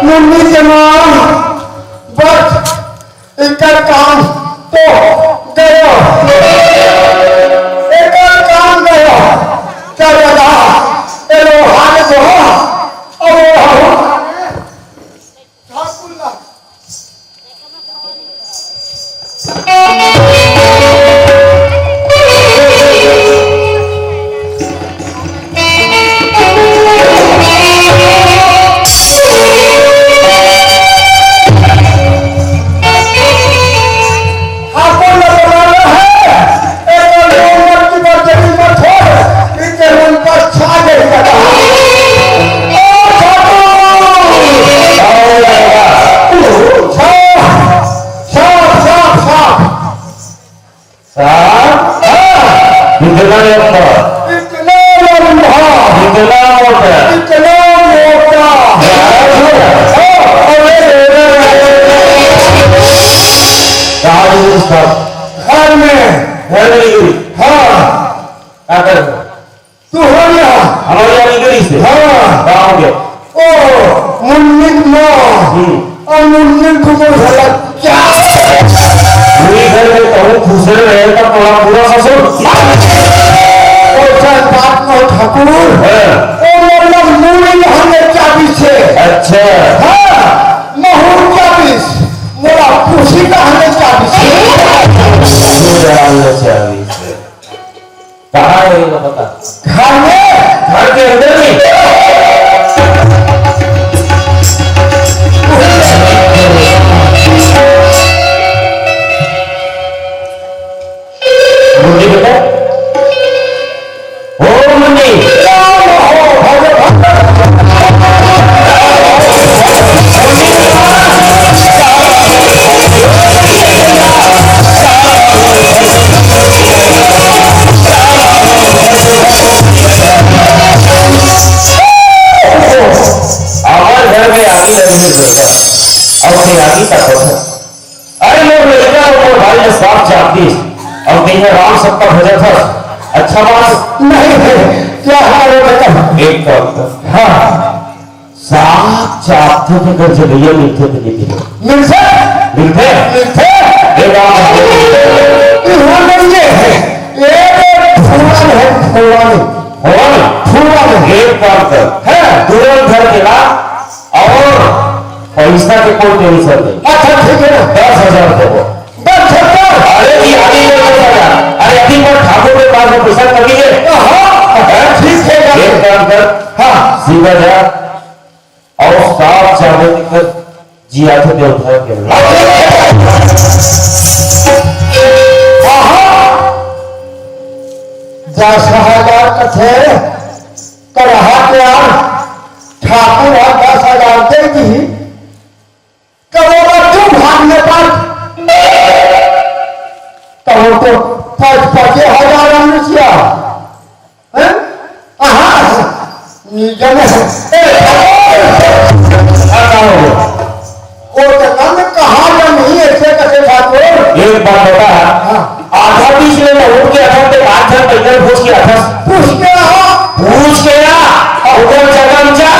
मुन्नी के माँ, बस एकर काम तो गयो, एकर काम गयो। चल दादा, ए लोहा के दोहा, अब वो ठाकुर ला। ठाकुर ला बुलाना है, एक लोग मत की बात जल्दी मत छोड़, इनके मन पर छा गई कथा। ओ ठाकुर! साफ, साफ, साफ, साफ। साहब, हाँ। इतना लंबा। इतना लंबा। इतना मोटा। इतना मोटा। हाँ। हाँ। अरे, अरे, अरे, अरे। कहाँ है उसका? घर में। घर में ही। हाँ। क्या कर रहे हो? तू हो गया। हमारी यारी गई से। हाँ। कहाँ हो गया? ओ, मुन्नी की माँ। हम्म। और मुन्नी को बोल रहा क्या? पूरी घर में कहूँ खुश रहे तब थोड़ा पूरा ससुर। ओ, चल बात कहो ठाकुर। हाँ। ओ, मतलब मुन्नी हमें चाबी से। अच्छा। हाँ, महू चाबी से। मोला खुशी का हमें चाबी से। चाबी से। कहाँ है ये पता? घर में। घर के अंदर में। मुन्नी बेटा, ओ मुन्नी। हमारे घर में आगी लगी हुई है, और फिर आगी का पत्थर। अरे मोर लइका अउ मोर भाई ल साफ चाप दिस, अउ तइहा राम सत्ता भजत हस। अच्छा बात। नहीं है, क्या हाल है बेटा? एक काम कर। हाँ। साफ चाप थे तेकर जगह मिलथे ते नहीं मिलथे। मिलथे? मिलथे? मिलथे? एक काम कर। इहाँ नहीं है। ये तो फुलवान है, फुलवान। फुलवान? फुलवान। एक काम कर। हाँ। तुरंत घर के ला, अउ पैसा के कोई tension नहीं। अच्छा, ठीक है ना? दस हजार देबो। दस हजार? अरे जी, आगे में दस हजार। अरे, अभी पर ठाकुर के पास में पैसा कमी है। हाँ, हाँ, ठीक है ना? एक काम कर, हाँ। सीधा जा, अउ साफ चाबी निकल, जी आथे देवता के। हाँ, हाँ। दस हजार कथे, करहा क्या? ठाकुर ह दस हजार दे दिही, कहो तो तू भाग में पड़, कहो तो पाँच, पाँच हजार हम रुपया, हैं? आहा, निजम है। ए, ठाकुर! आ, का हो गया? ओ हम कहाँ जमीन ऐसे कथे ठाकुर? एक बात बता, हाँ। आधा बीच में मैं उठ के आधा ते आठ झन पैदल पूछ के आधा। पूछ के आहा। पूछ के आ। हाँ। उधर जगह में जा।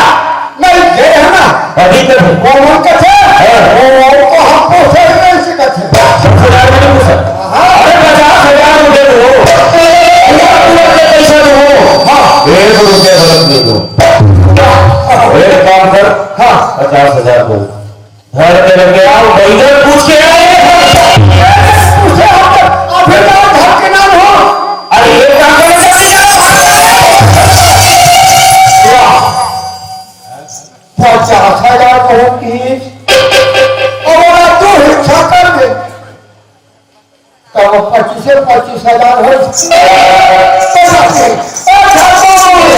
नहीं, गए है ना। अभी तो वो मन कथे। हाँ। वो, वो को हम पूछे ही नहीं से कथे। पचास हजार नहीं पूछा। हाँ। अरे, पचास हजार रुपये दो। पूरा, पूरा के पैसा दो। हाँ। एक रुपये गलत नहीं दो। एक काम कर। हाँ। पचास हजार दो। घर पे लेके आओ, बैगन पूछ के आए। पूछे हम तो, अभी तो घर के नाम हो। अरे, ये काम करो। वाह। पचास हजार को हम की, और बोला, "तू हिस्सा कर दे।" तब पच्चीसे, पच्चीस हजार हो। तो ठाकुर,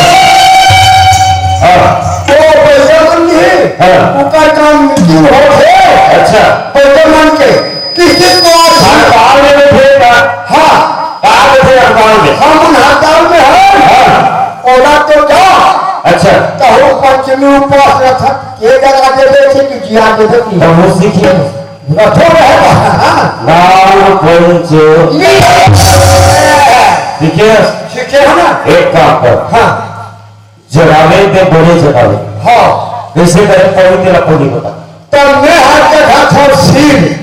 हाँ। तो पैसा मन नहीं, हाँ। ओकर काम मीटिंग होथे। अच्छा। पैसा मन के किसी को आज हड़ताल में बैठे का? हाँ। का बैठे हड़ताल में? हम उन हड़ताल में हैं। हाँ। ओला तो क्या? अच्छा। कहूँ पंचमी उपास रखा, ये जगह दे दे कि जिया दे दे। तो वो सीखिए। रथो रहे बा। नाम पंच। ठीक है? ठीक है ना? एक काम कर। हाँ। जगावे ते बड़े जगावे। हाँ। कैसे करे पवित्र ला कोई बता। तब मैं हाथ का था, था सिर।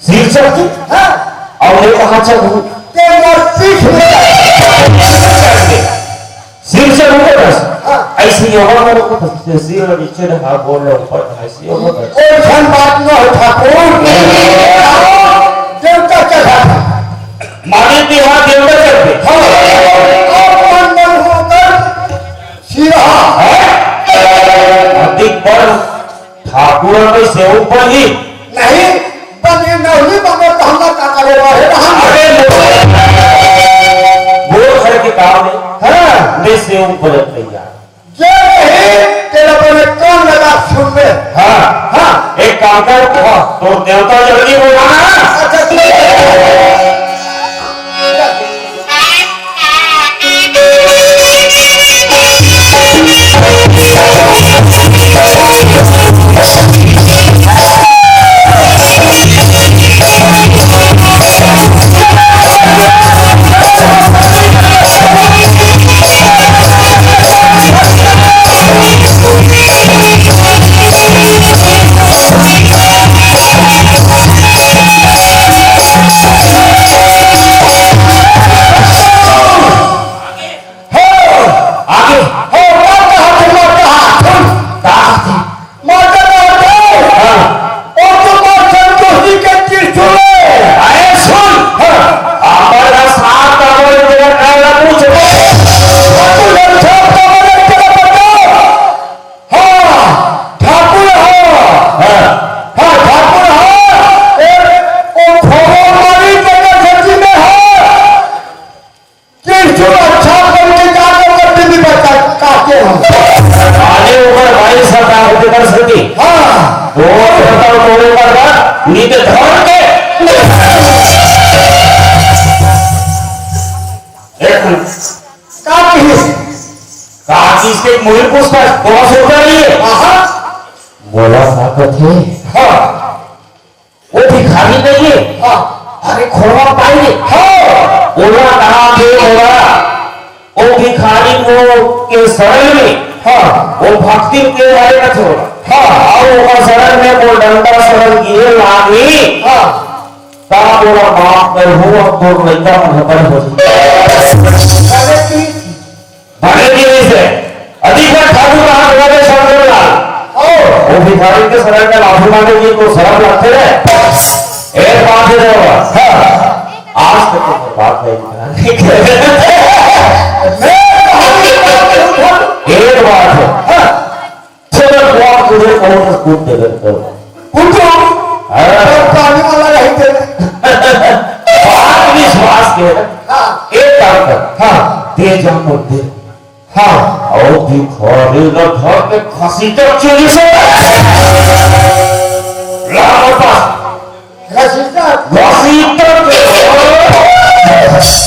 सिर चढ़ तू? हाँ। और मैं कहाँ चढ़ूँ? ते मोर पीठ में। सिर से ऊपर बस। हाँ। ऐसे योगा करो, तो सिर और नीचे रहा, बोल रहे ऊपर, ऐसे योगा करो। कोई सन बात न हो ठाकुर। देवता चढ़ा था। माने कि हाँ, देवता चढ़ते। हाँ। और मन मन होकर सिरहा। हैं? अधिक बड़ ठाकुर के सेवक बनी। नहीं, बनी नहीं, मगर तो हम का करे रहे, हम अरे, वो घर के काम है। हाँ। मैं सेवक बनत नहीं यार। जे नहीं, तेरा बने कान लगा सुन ले। हाँ। हाँ। एक काम कर, हाँ। तो देवता जल्दी बोलाना। अच्छा, ठीक है। हो, आगे। हो, मत हाथ, मत हाथ। का हाथ? मत हाथ। हाँ। ओ तो मार संतोषी के त्रिशूल है। अरे सुन। हाँ। हमारा साथ का बोले तेरा काला पूछ। तू लंठा का बोले तेरा बताओ। हाँ, ठाकुर हो। हाँ। हाँ, ठाकुर हो। ए, ओ खोरो मारी जगह सच्ची में हो। त्रिशूल अच्छा बन के जाके ओकर बीबी बच्चा काटे हम। आने ऊपर भाई सरकार होते कर सकती। हाँ। वो सरकार तोड़े का था, नीचे धर के। एक मिनट। का किस? का किस के मुहिर पुस्तक, थोड़ा सोचा नहीं है। आहा। बोला साकत है। हाँ। वो भिखारी नहीं है? हाँ। अरे, खोड़वा पाई नहीं? हाँ। ओला कहा थे, ओला। वो भिखारी को के शरण में। हाँ। वो भक्ति के हरे न छोड़ा। हाँ। और वो शरण में वो डंडा शरण गिरे लागी। हाँ। ता बोला, "माफ कर, हूँ, अब तो लइका मन बड़े हो जाए।" अरे की बने भी नहीं से। अधिक बार ठाकुर कहा, "बोला दे शंकर लाल।" ओ। वो भिखारी के शरण में माफी मांगे, ये तो शर्म लगते रहे। एक बात है, हाँ। आज तक तो बात नहीं। एक बात है। हाँ। चलो, कौन तुझे कौन कूद दे करते हो? कुछ हाँ। तो पानी वाला नहीं थे। बात विश्वास के। हाँ। एक काम कर। हाँ। दे जा, मत दे। हाँ। और भिखारी ला धर के खसी तक चली से। ला वापस। खसी तक? खसी तक।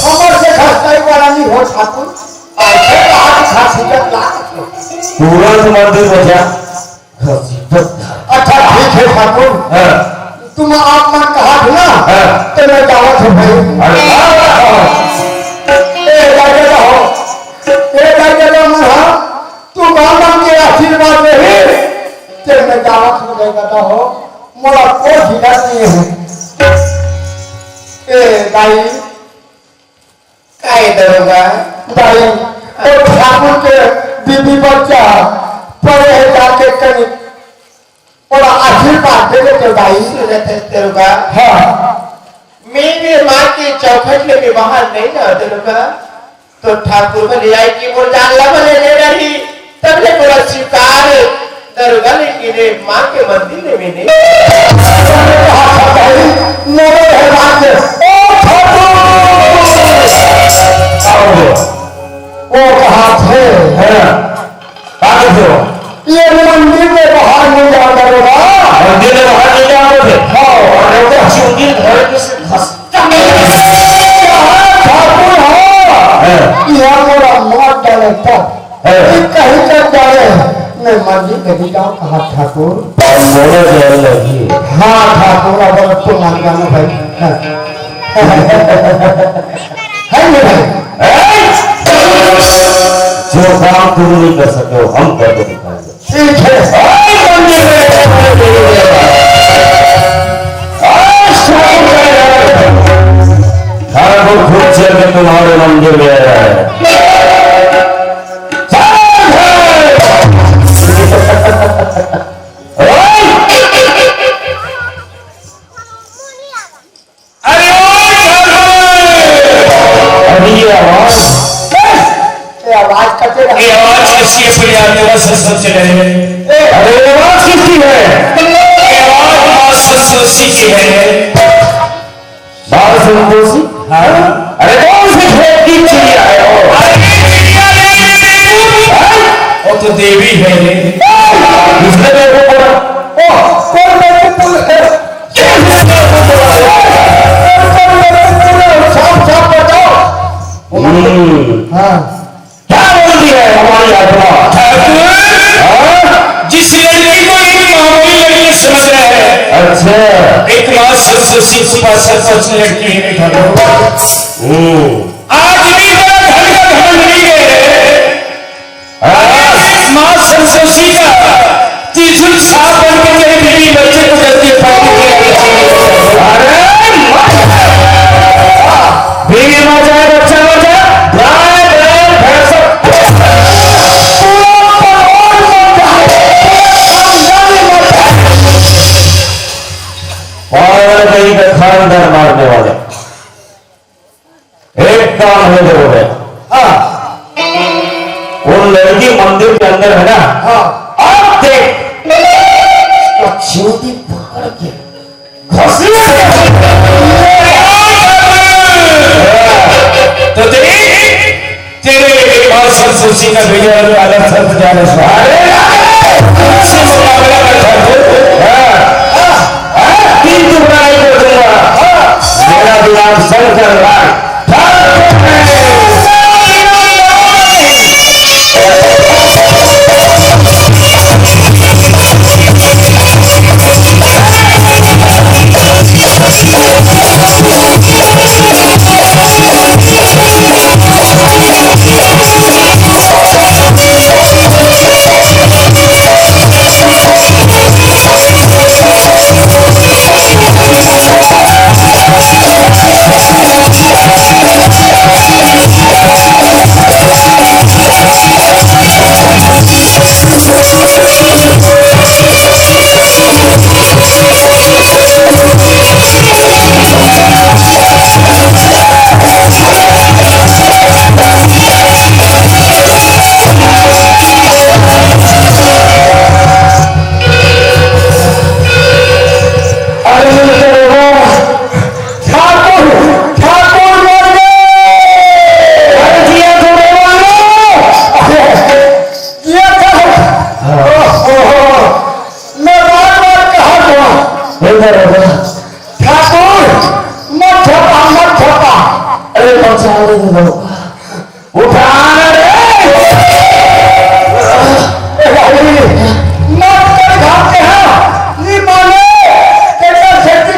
हमर से खस्ता ही वाला नहीं हो ठाकुर। ऐसे बात खसी तक ला। तुरंत मंदिर में जा। खसी तक। अच्छा, ठीक है ठाकुर। हाँ। तुम आप मन कहा थे ना, हाँ। तो मैं जावत हूँ भाई। अरे वाह, वाह, वाह। ए, जाके रहो। ए, जाके रहो, मन, हाँ। तू बाप मन के आशीर्वाद में ही, ते मैं जावत हूँ, जाके रहो। मोला कोई ढीला नहीं है। ए, दाई, काय दरोगा? दाई, ओ ठाकुर के बीबी बच्चा पड़े हे जाके कहीं, ओला आशीर्वाद दे दे तो दाई। सुनत हे दरोगा? हाँ। मैं माँ के चौखट ले भी बाहर नहीं जाओ दरोगा। तो ठाकुर भले आई कि मोर जान ला भले ले रही, तब ले पूरा स्वीकार दरोगा, लेकिन रे माँ के मंदिर में मैंने मोरो है माँ के। ओ ठाकुर! आओ। वो कहा थे? हाँ। कहा थे वो? ये मंदिर में बाहर नहीं जाओ दरोगा। मंदिर में बाहर नहीं जाओ थे? हाँ। और वो तो चूंकि घर के से घस ठाकुर हो, हाँ। यह मोला मार डाले तब। हाँ। ये कहीं तक जाए, मैं मंदिर कभी जाऊँ कहा ठाकुर। और मोला जाए लगी। हाँ ठाकुर, अब तो मान जाना भाई। हाँ। है नहीं भाई? ए! जो काम तुम नहीं कर सके, वो हम करके दिखाएंगे। ठीक है। भाई मंदिर में आज ठाकुर का घर है। ठाकुर खुद चल के तुम्हारे मंदिर में आया है। अरे ओ ठाकुर! अरे ये आवाज। ये आवाज कटे ना। ये आवाज किसकी है? सुनिए, आपके पास सब चले गए। अरे ये आवाज किसकी है? ये आवाज माँ सरस्वती की है। माँ संतोषी? हाँ। अरे कौन से खेत की चिड़िया है वो? अरे चिड़िया नहीं, वो तो देवी है। किसने मेरे को बोला? ओ, कौन मेरे को बोला? साफ साफ बताओ। हम्म। हाँ। क्या बोलती है हमारी आत्मा? ठाकुर, हाँ? जिस लड़की को एक मामूली लड़की समझ रहा है, अच्छा। एक माँ सरस्वती के पास से सच लड़की है, ठाकुर। हम्म। आज भी तेरा धन का घमंड नहीं है। माँ सरस्वती का त्रिशूल सांप बन के तेरे बीवी बच्चे को जल्दी फायदे किया। अरे माँ! बीवी बचाए, बच्चा बचाए, गाय, बैल, भैंस, पूरा परिवार मर जाए, पूरा खानदान मर जाए। और कहीं का खानदान मारने वाले। एक काम है, देखो बे। हाँ। वो लड़की मंदिर के अंदर है ना? हाँ। अब देख, उसको चूंटी पकड़ के घसीट दे। तो देख, तेरे एक बार सरस्वती का भैया अलग अलग शब्द जा रहे हैं। अरे, से मुकाबला कर सकते हो। हाँ। हाँ, तीन टुकड़ा नहीं कर दूंगा। हाँ। मेरा दिमाग सर कर रहा है। अरे ठाकुर, ठाकुर मर गए। अरे जिया तो रे वालो। अरे, ये क्या? ओहो, मैं बार बार कहा था। इधर आ जा। ठाकुर, मत झपा, मत झपा। अरे बचा ले लो। उठा रे। ए भाई, मत कर भागते हैं। ये माने, तेरा शक्ति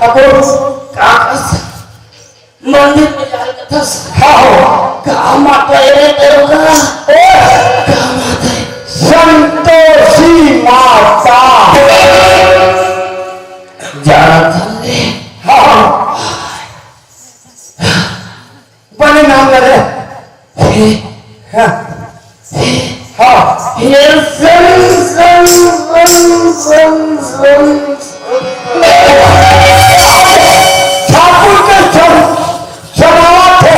ठाकुर, का कस? मंदिर में जाल कथस। हाँ हो। का माता ए रे तेरो का? ओ! का माता ए? संतोषी माता। जाना था रे। हाँ। बने नाम ले रे। हे। हाँ। हे। हाँ। हे सन, सन, सन, सन, सन। ठाकुर के छम-, छमावत हे।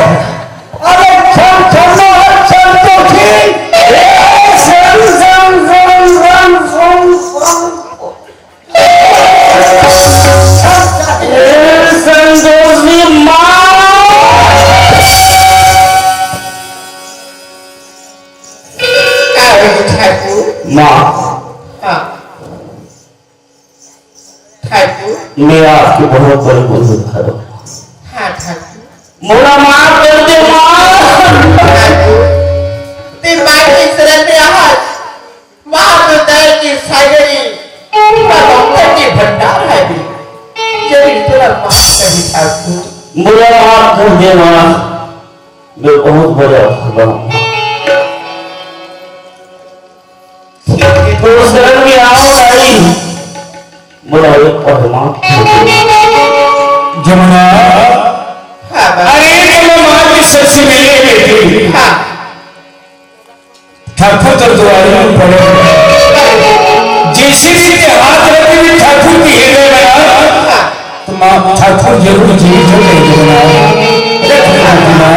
अरे छम छम है छम तो थी। हे सन, सन, सन, सन, सन, सन। ए संतोषी माँ। का होगे ठाकुर? माँ। हाँ। ठाकुर। मैं आपके बहुत बड़े गुनहगार हूँ। हाँ ठाकुर। मोला माफ कर दे माँ। ठाकुर। ते माँ के शरण में आ। माँ तो दया के सागरी, पूरा रत्न के भंडार हे बे। जरूर तोला माफ करही ठाकुर। मोला माफ कर दे माँ, मैं बहुत बड़ा अभागा हूँ। ठीक हे। तोर शरण में आव आई, मोला एक पल माफ कर दे। जमुना, हाँ बा। अरे जमुना माँ के सर से मिले बेटी। हाँ। ठाकुर तो दुआरी में पड़े। जैसे भी ते हाथ रखे हुए ठाकुर के हृदय में आ, तो माँ ठाकुर जरूर जीवित हो गए जमुना। अरे ठाकुर जमुना।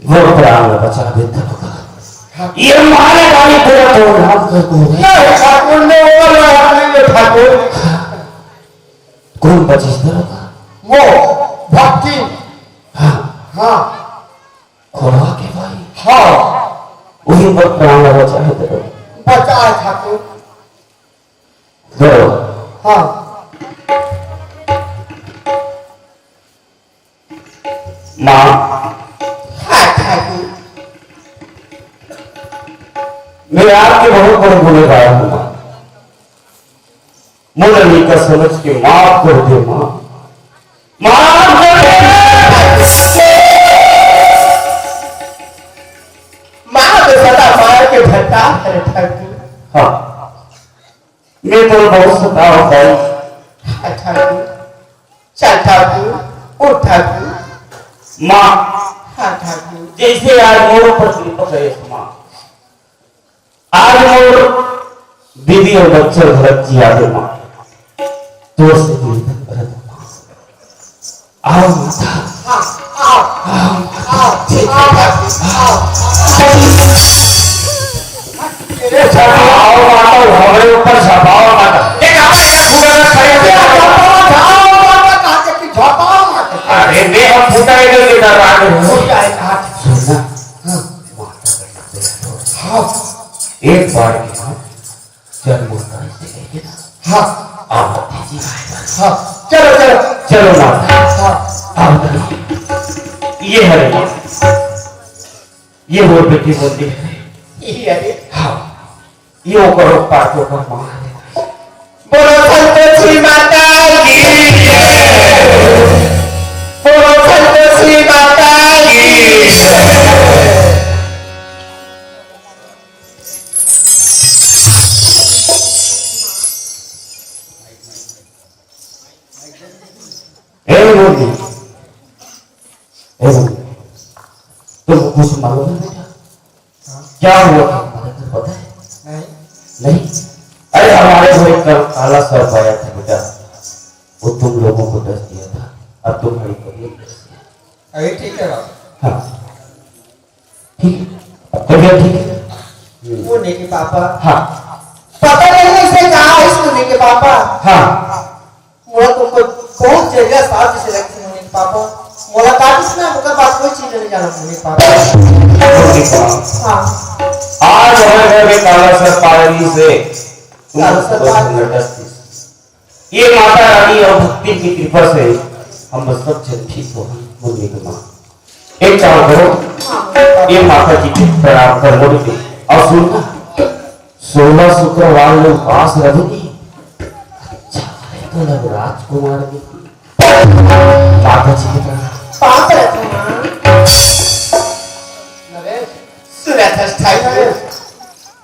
वो प्राण बचा दे तब का। ये मारे वाली पूरा तो नाम कर दो। नहीं, ठाकुर ने वो वाला नहीं, ठाकुर। कौन बचिस तेरा का? वो भक्ति। हाँ। हाँ। खोलवा के भाई। हाँ। वही पर प्राण बचा है तेरा। बचा है ठाकुर। दो। हाँ। माँ। हाँ ठाकुर। मैं आपके बहुत बड़े गुनहगार हूँ माँ। मोला नीका समझ के माफ कर दे माँ। माफ कर दे। माँ तो सदा मार के भरता है ठाकुर। हाँ। मैं तो बहुत सतावत हूँ। हाँ ठाकुर। चल ठाकुर, उठ ठाकुर। माँ। हाँ ठाकुर। जैसे आज मोर ऊपर कृपा करे माँ। आज मोर बीवी और बच्चा घरत जिया दे माँ। तोर से निवेदन करत हूँ माँ। आओ माता। हाँ, आओ। आओ माता। आओ, ठीक है, आओ, आओ। अरे झपाओ माता, हमरे ऊपर झपाओ माता। देख, आप ऐसा फूटा ना खड़े हो। झपाओ माता, कहा के कि झपाओ माता। अरे, मैं हम फूटा इधर के दरबार में हूँ। फूटा है, कहा के। सुन ना। हाँ। माता बैठा, बैठा। हाँ। एक बार की बात। चल, मुस्कान से कह के ना। हाँ। आओ, तेजी आएगा। हाँ, चलो, चलो। चलो, माता। हाँ। आओ, चलो। ये हरे माँ। ये मोर बेटी बोलती है। ये हरे। हाँ। ये ओकर पास ओकर माँ है। बोलो संतोषी माता की। बोलो संतोषी माता की। ए मुन्नी, ए मुन्नी, तुमको कुछ मालूम है बेटा? हाँ। क्या हुआ था हमारे घर, पता है? नहीं। नहीं? अरे, हमारे घर एक का-, काला सर्प आया था बेटा, वो तुम लोगों को डस दिया था, अब तुम्हारी तबीयत कैसी है? अभी ठीक है बाबा। हाँ। ठीक है। तबीयत ठीक है? मुन्नी के पापा। हाँ। पता नहीं इसने कहा, इस मुन्नी के पापा। हाँ। मोला बहुत जहरीला सांप जइसे लगथे मोर पापा। मोला काटिस ना, ओकर बाद कोई चीज नइ जानव मोर पापा। हाँ। आज हमर घर में काला सर्प आय रिहिसे, काला सर्प आय। ये माता रानी अउ भक्तिन के कृपा से हम सब झन ठीक होहन, मुन्नी के माँ। एक काम करो, ये माता जी के प्रणाम कर लो बेटी। अउ सुन ना, सोलह शुक्रवार में उपास रहे नी, अच्छा है तो लग राजकुमार के माता जी के प्रणाम। पाँव परत हँव माँ। नरेश, सुनत हस ठाकुर?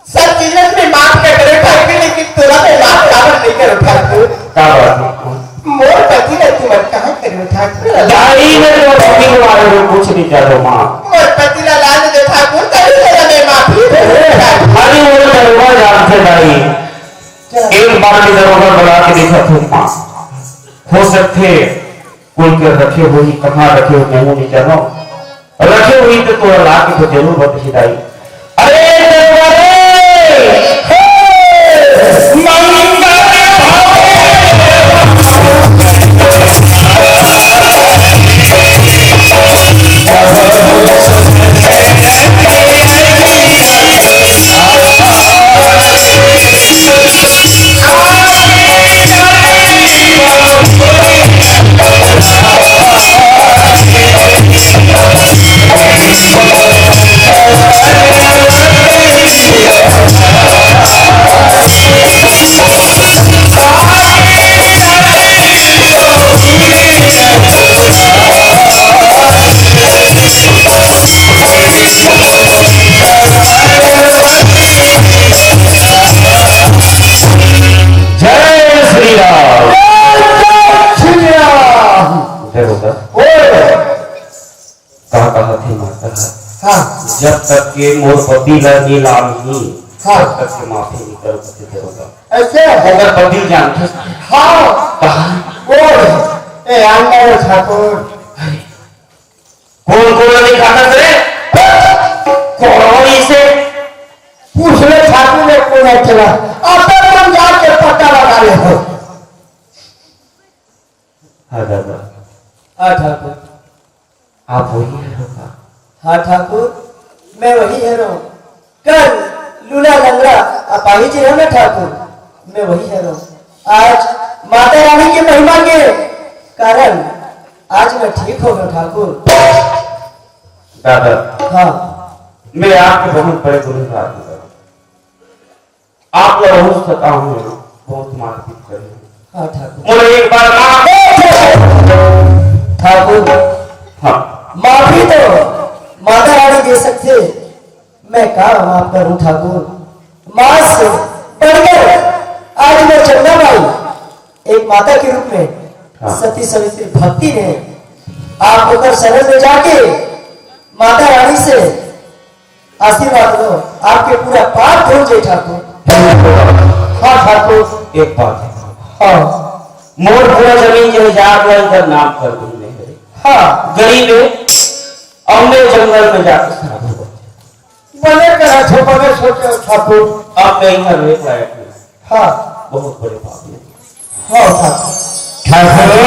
सब चीजन में माफ कर करे ठाकुर, लेकिन तोला में माफ काबर नइ करो ठाकुर? का बात है? मोर पति ला तुमन कहाँ करो ठाकुर? दाई ने तो पति के बारे में कुछ नहीं जानो माँ। मोर पति ला लाने दे ठाकुर, तभी तोला में माफी दे ठाकुर। अरे वो दरोगा जानथे दाई। एक बार भी दरोगा बुला के देखा तू माँ। हो सकथे कोई कर रखे होही, कहाँ रखे होही, मैं नहीं जानो। रखे होही तो तोला ला के तो जरूर बताही दाई। अरे दरोगा रे! हे! मंगल भावे! जय श्री राम। श्री राम। जय हो सर। ओए। का कहत हे माता? हाँ। जब तक के मोर पति ला नी लानही, हाँ। तब तक के माफी नी करो, पति दरोगा। ऐसे? अगर पति जानथे। हाँ। कहाँ? ओए। ए, अंदर ठाकुर। अरे। कोन कोन ला दिखाथस रे? कोन इसे? पूछ ले ठाकुर ने कोन है चला। अब तक तुम जाके पता लगा ले हो। हाँ दादा। हाँ ठाकुर। आप वही हरो का? हाँ ठाकुर, मैं वही हरो। कल लूला लंगड़ा अपाहिज रहे ना ठाकुर, मैं वही हरो। आज माता रानी के महिमा के कारण आज मैं ठीक हो गया ठाकुर। दादा, हाँ। मैं आपके बहुत बड़े गुनहगार हूँ। आप ला बहुत सताहूँ, बहुत मारपीट करे हूँ। हाँ ठाकुर। मोला एक बार माफ। ठाकुर। हाँ। माफी तो माता रानी दे सकथे, मैं का माफ करूँ ठाकुर? माँ से बढ़कर आज मैं चंदा माई एक माता के रूप में हाँ। सती सावित्री भक्ति में आप ओकर शरण में जाके माता रानी से आशीर्वाद लो, आपके पूरा पाप धुल जाए ठाकुर। हाँ ठाकुर। एक बात है। हाँ। मोर पूरा जमीन जो है, जात वाई का नाम कर दूंगे। हाँ। गरीब है, अब मैं जंगल में जाकर शराब पीऊंगा। बने करा छो, बने सोचे ठाकुर। अब मैं इधर रहे लायक नहीं। हाँ। बहुत बड़े पापी है। हाँ, हाँ। ठाकुर।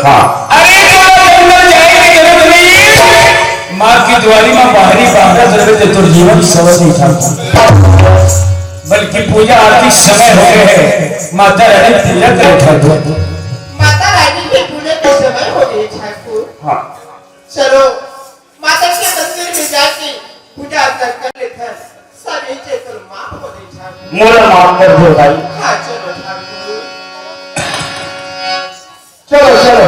हाँ। अरे, तोला जंगल जाए के जरूरत नहीं। माँ की दुआरी में बाहरी बाहर जरूरत है, तो जीवन सवल नहीं ठाकुर। बल्कि पूजा आरती समय हो गए है, माता रानी पूजा करे ठाकुर। माता रानी के पूजा के समय हो गए ठाकुर। हाँ। चलो, माता के मंदिर में जाके पूजा अर्चन कर लेथन, सब इज्जत और माफ हो जाए ठाकुर। मोला माफ कर दो भाई। हाँ, चलो ठाकुर। चलो, चलो।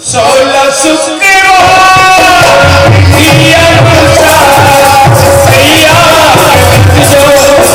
सोलह शुक्रवार किया गुस्सा, भैया जो करे।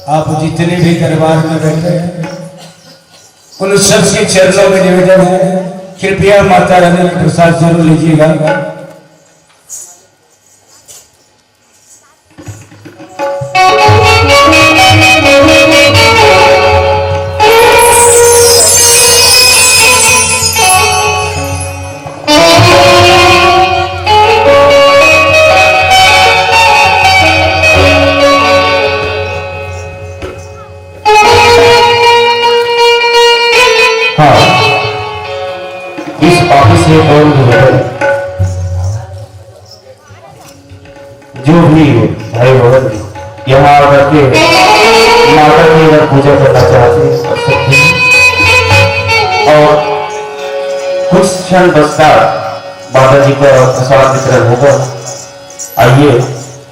आप जितने भी दरबार में बैठे हैं, उन सबके चरणों में निवेदन है, कृपया माता रानी का प्रसाद जरूर लीजिएगा। हाँ, इस ऑफिस में कौन भी होता है, जो भी भाई बहन यहाँ आकर के माता की अगर पूजा करना चाहते हैं, कर सकते हैं। और कुछ क्षण पश्चात माता जी का प्रसाद वितरण होगा। आइए,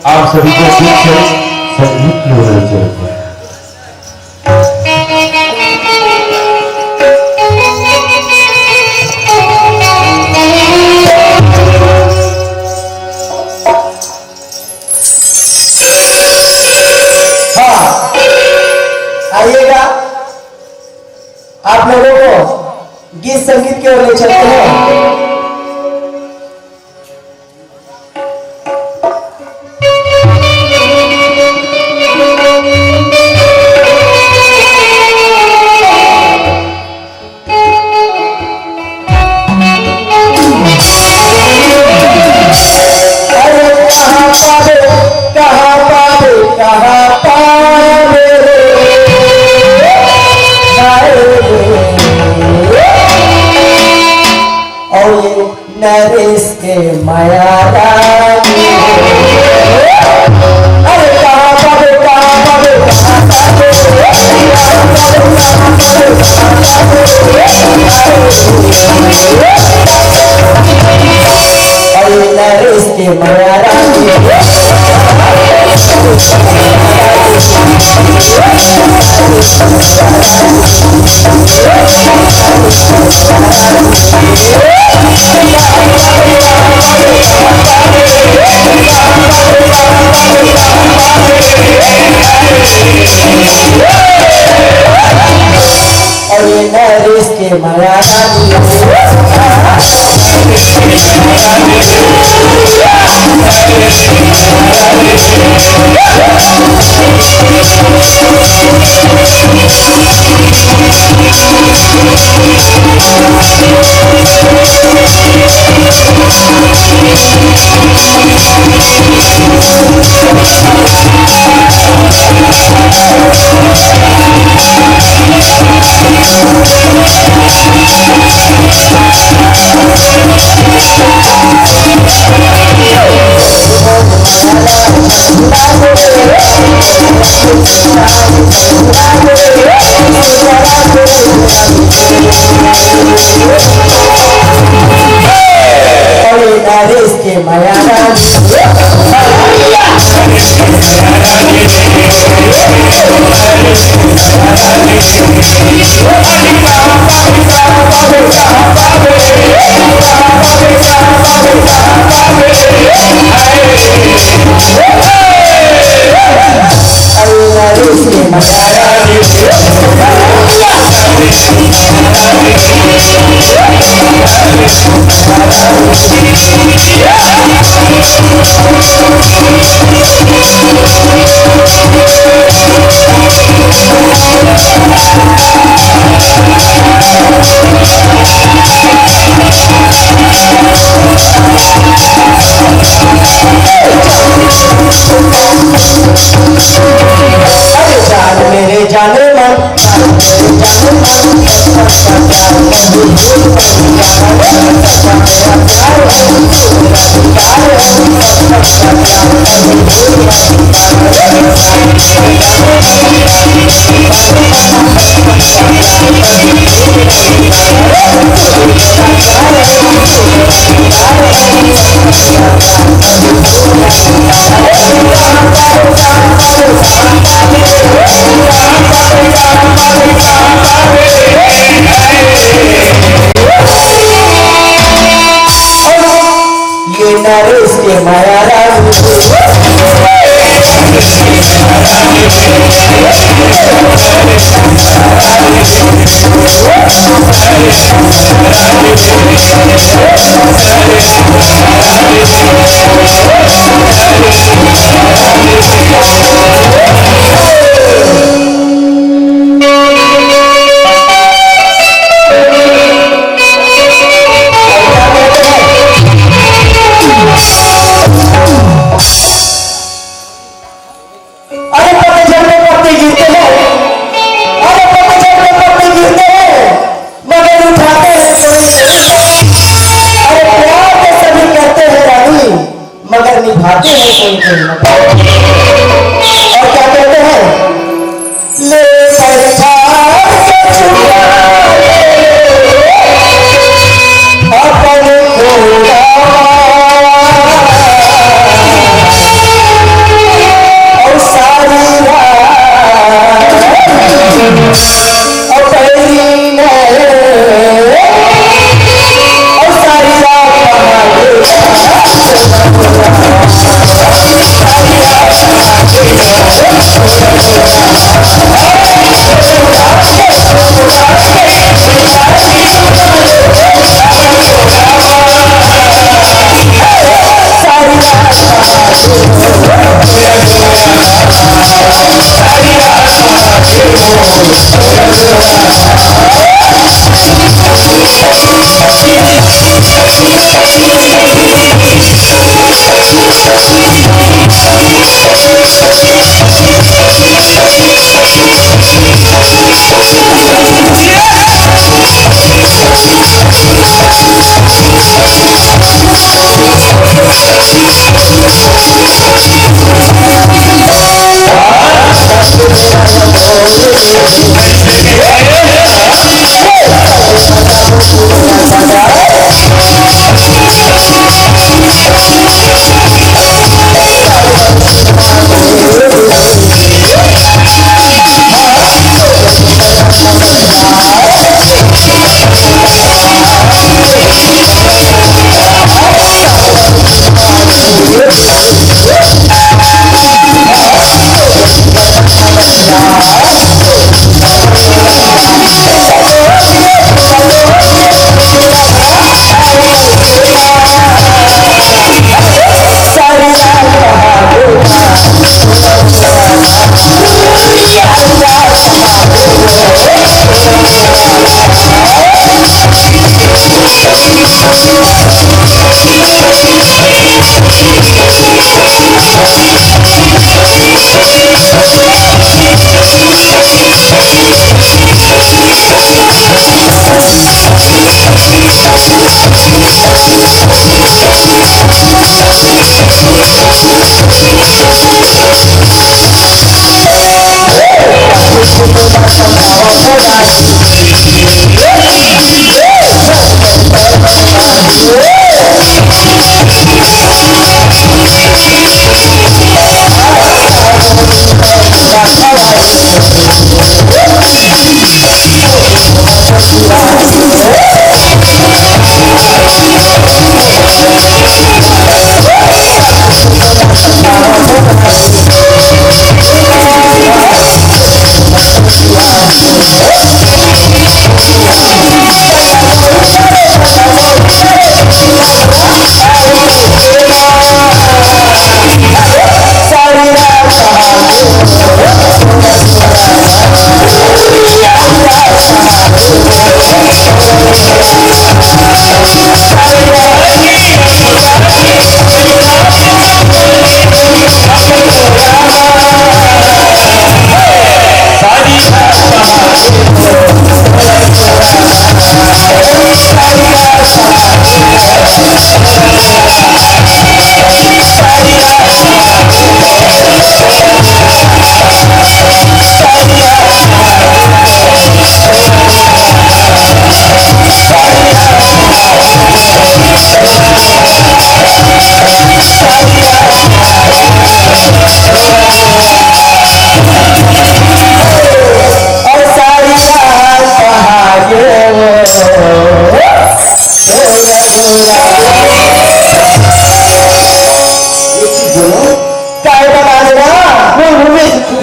आप सभी को कुछ क्षण संगीत की ओर ले चलते हैं। हाँ, आइएगा, आप लोगों को गीत संगीत की ओर ले चलते हैं। अरे कहाँ पावे, कहाँ पावे, कहाँ पावे रे? हाय रे। और ये नरेश के मया रानी। अरे कहाँ पावे, कहाँ पावे, कहाँ पावे। अरे नरेश के मया रानी। अरे नरेश के मया रानी। अरे जान मेरे जाने मन, जान मेरे जाने मन, ये नरेश के माया राम। अरे पतझड़ में पत्ते गिरते हैं, अरे पतझड़ में पत्ते गिरते हैं, मगर उठाते हैं कोई नहीं। अरे प्यार तो सभी करते हैं रानी, मगर निभाते हैं कोई कोई ना। और क्या कहते हैं, ले बैठा के छुपा ले अपन खोड़ा, और सारी रात और बैरी ने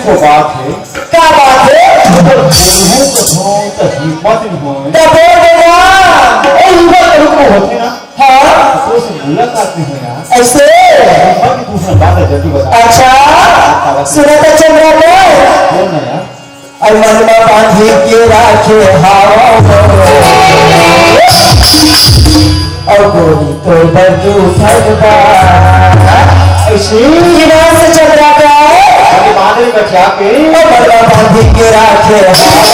को बात है। का बात है? अगर बोलहूँ कथों त हिम्मत नहीं होय। त बोल दे ना। ए, हिम्मत तो रुको होथे ना। हाँ। तो से मुलाकात नहीं होय यार। ऐसे? हिम्मत नहीं पूछना बात है, जल्दी बता। अच्छा। हाँ, बता। सुना था चंद्रा को? बोल ना यार। अरे मन में बांधी के राखे हावा। अउ गोरी तोर बर दू ठन बा। ऐसे ही विनाश चल रहा है। अरे बादल में क्या के? अउ मन में बांधी के राखे हावा।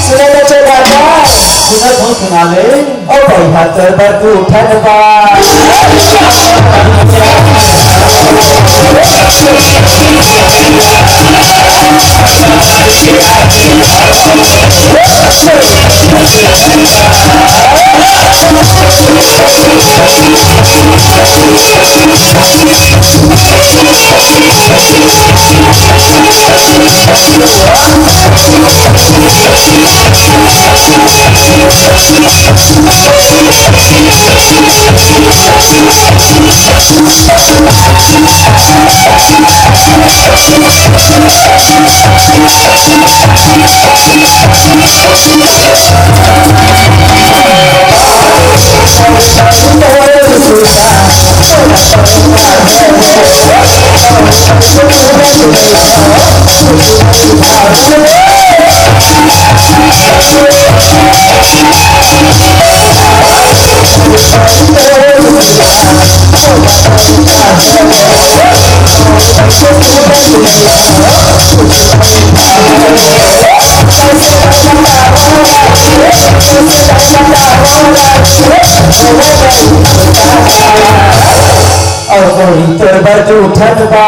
सुनत हो चंद्रा का? सुनत हो, सुना ले। ओ भाई, हाथ पर तू उठन बा। अउ गोरी तोर बर जूठन बा।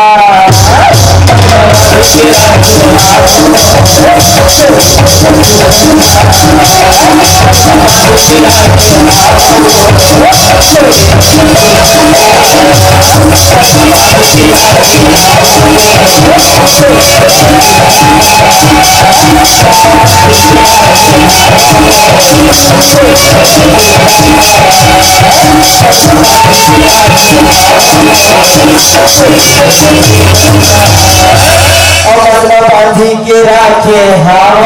अउ बंधना बांधी के राखे हाव।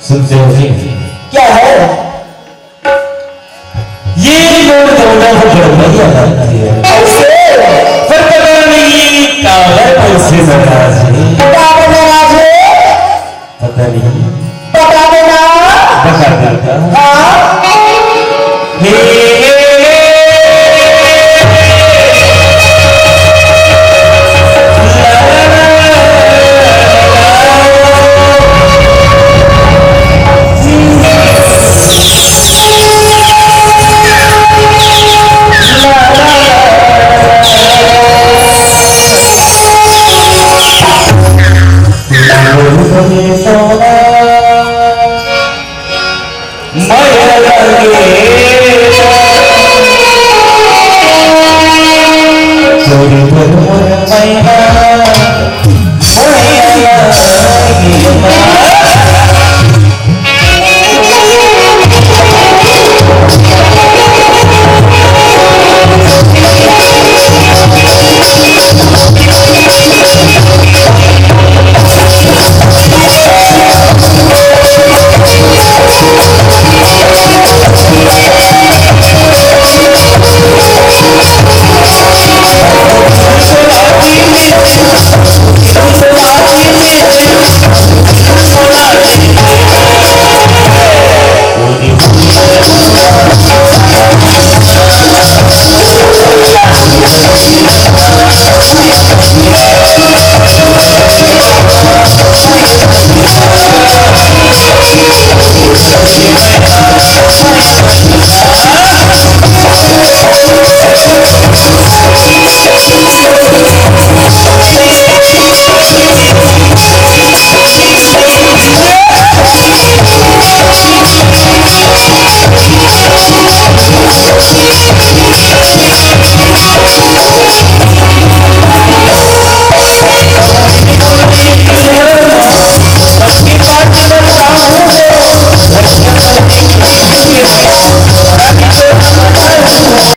सुनते हो जी? क्या है? ये लोग दोनों को बड़बड़िया लगती है। कैसे? पर पता नहीं काबर ऐसे नाराज है। काबर नाराज है? पता नहीं। बता देना। बता देता। हाँ।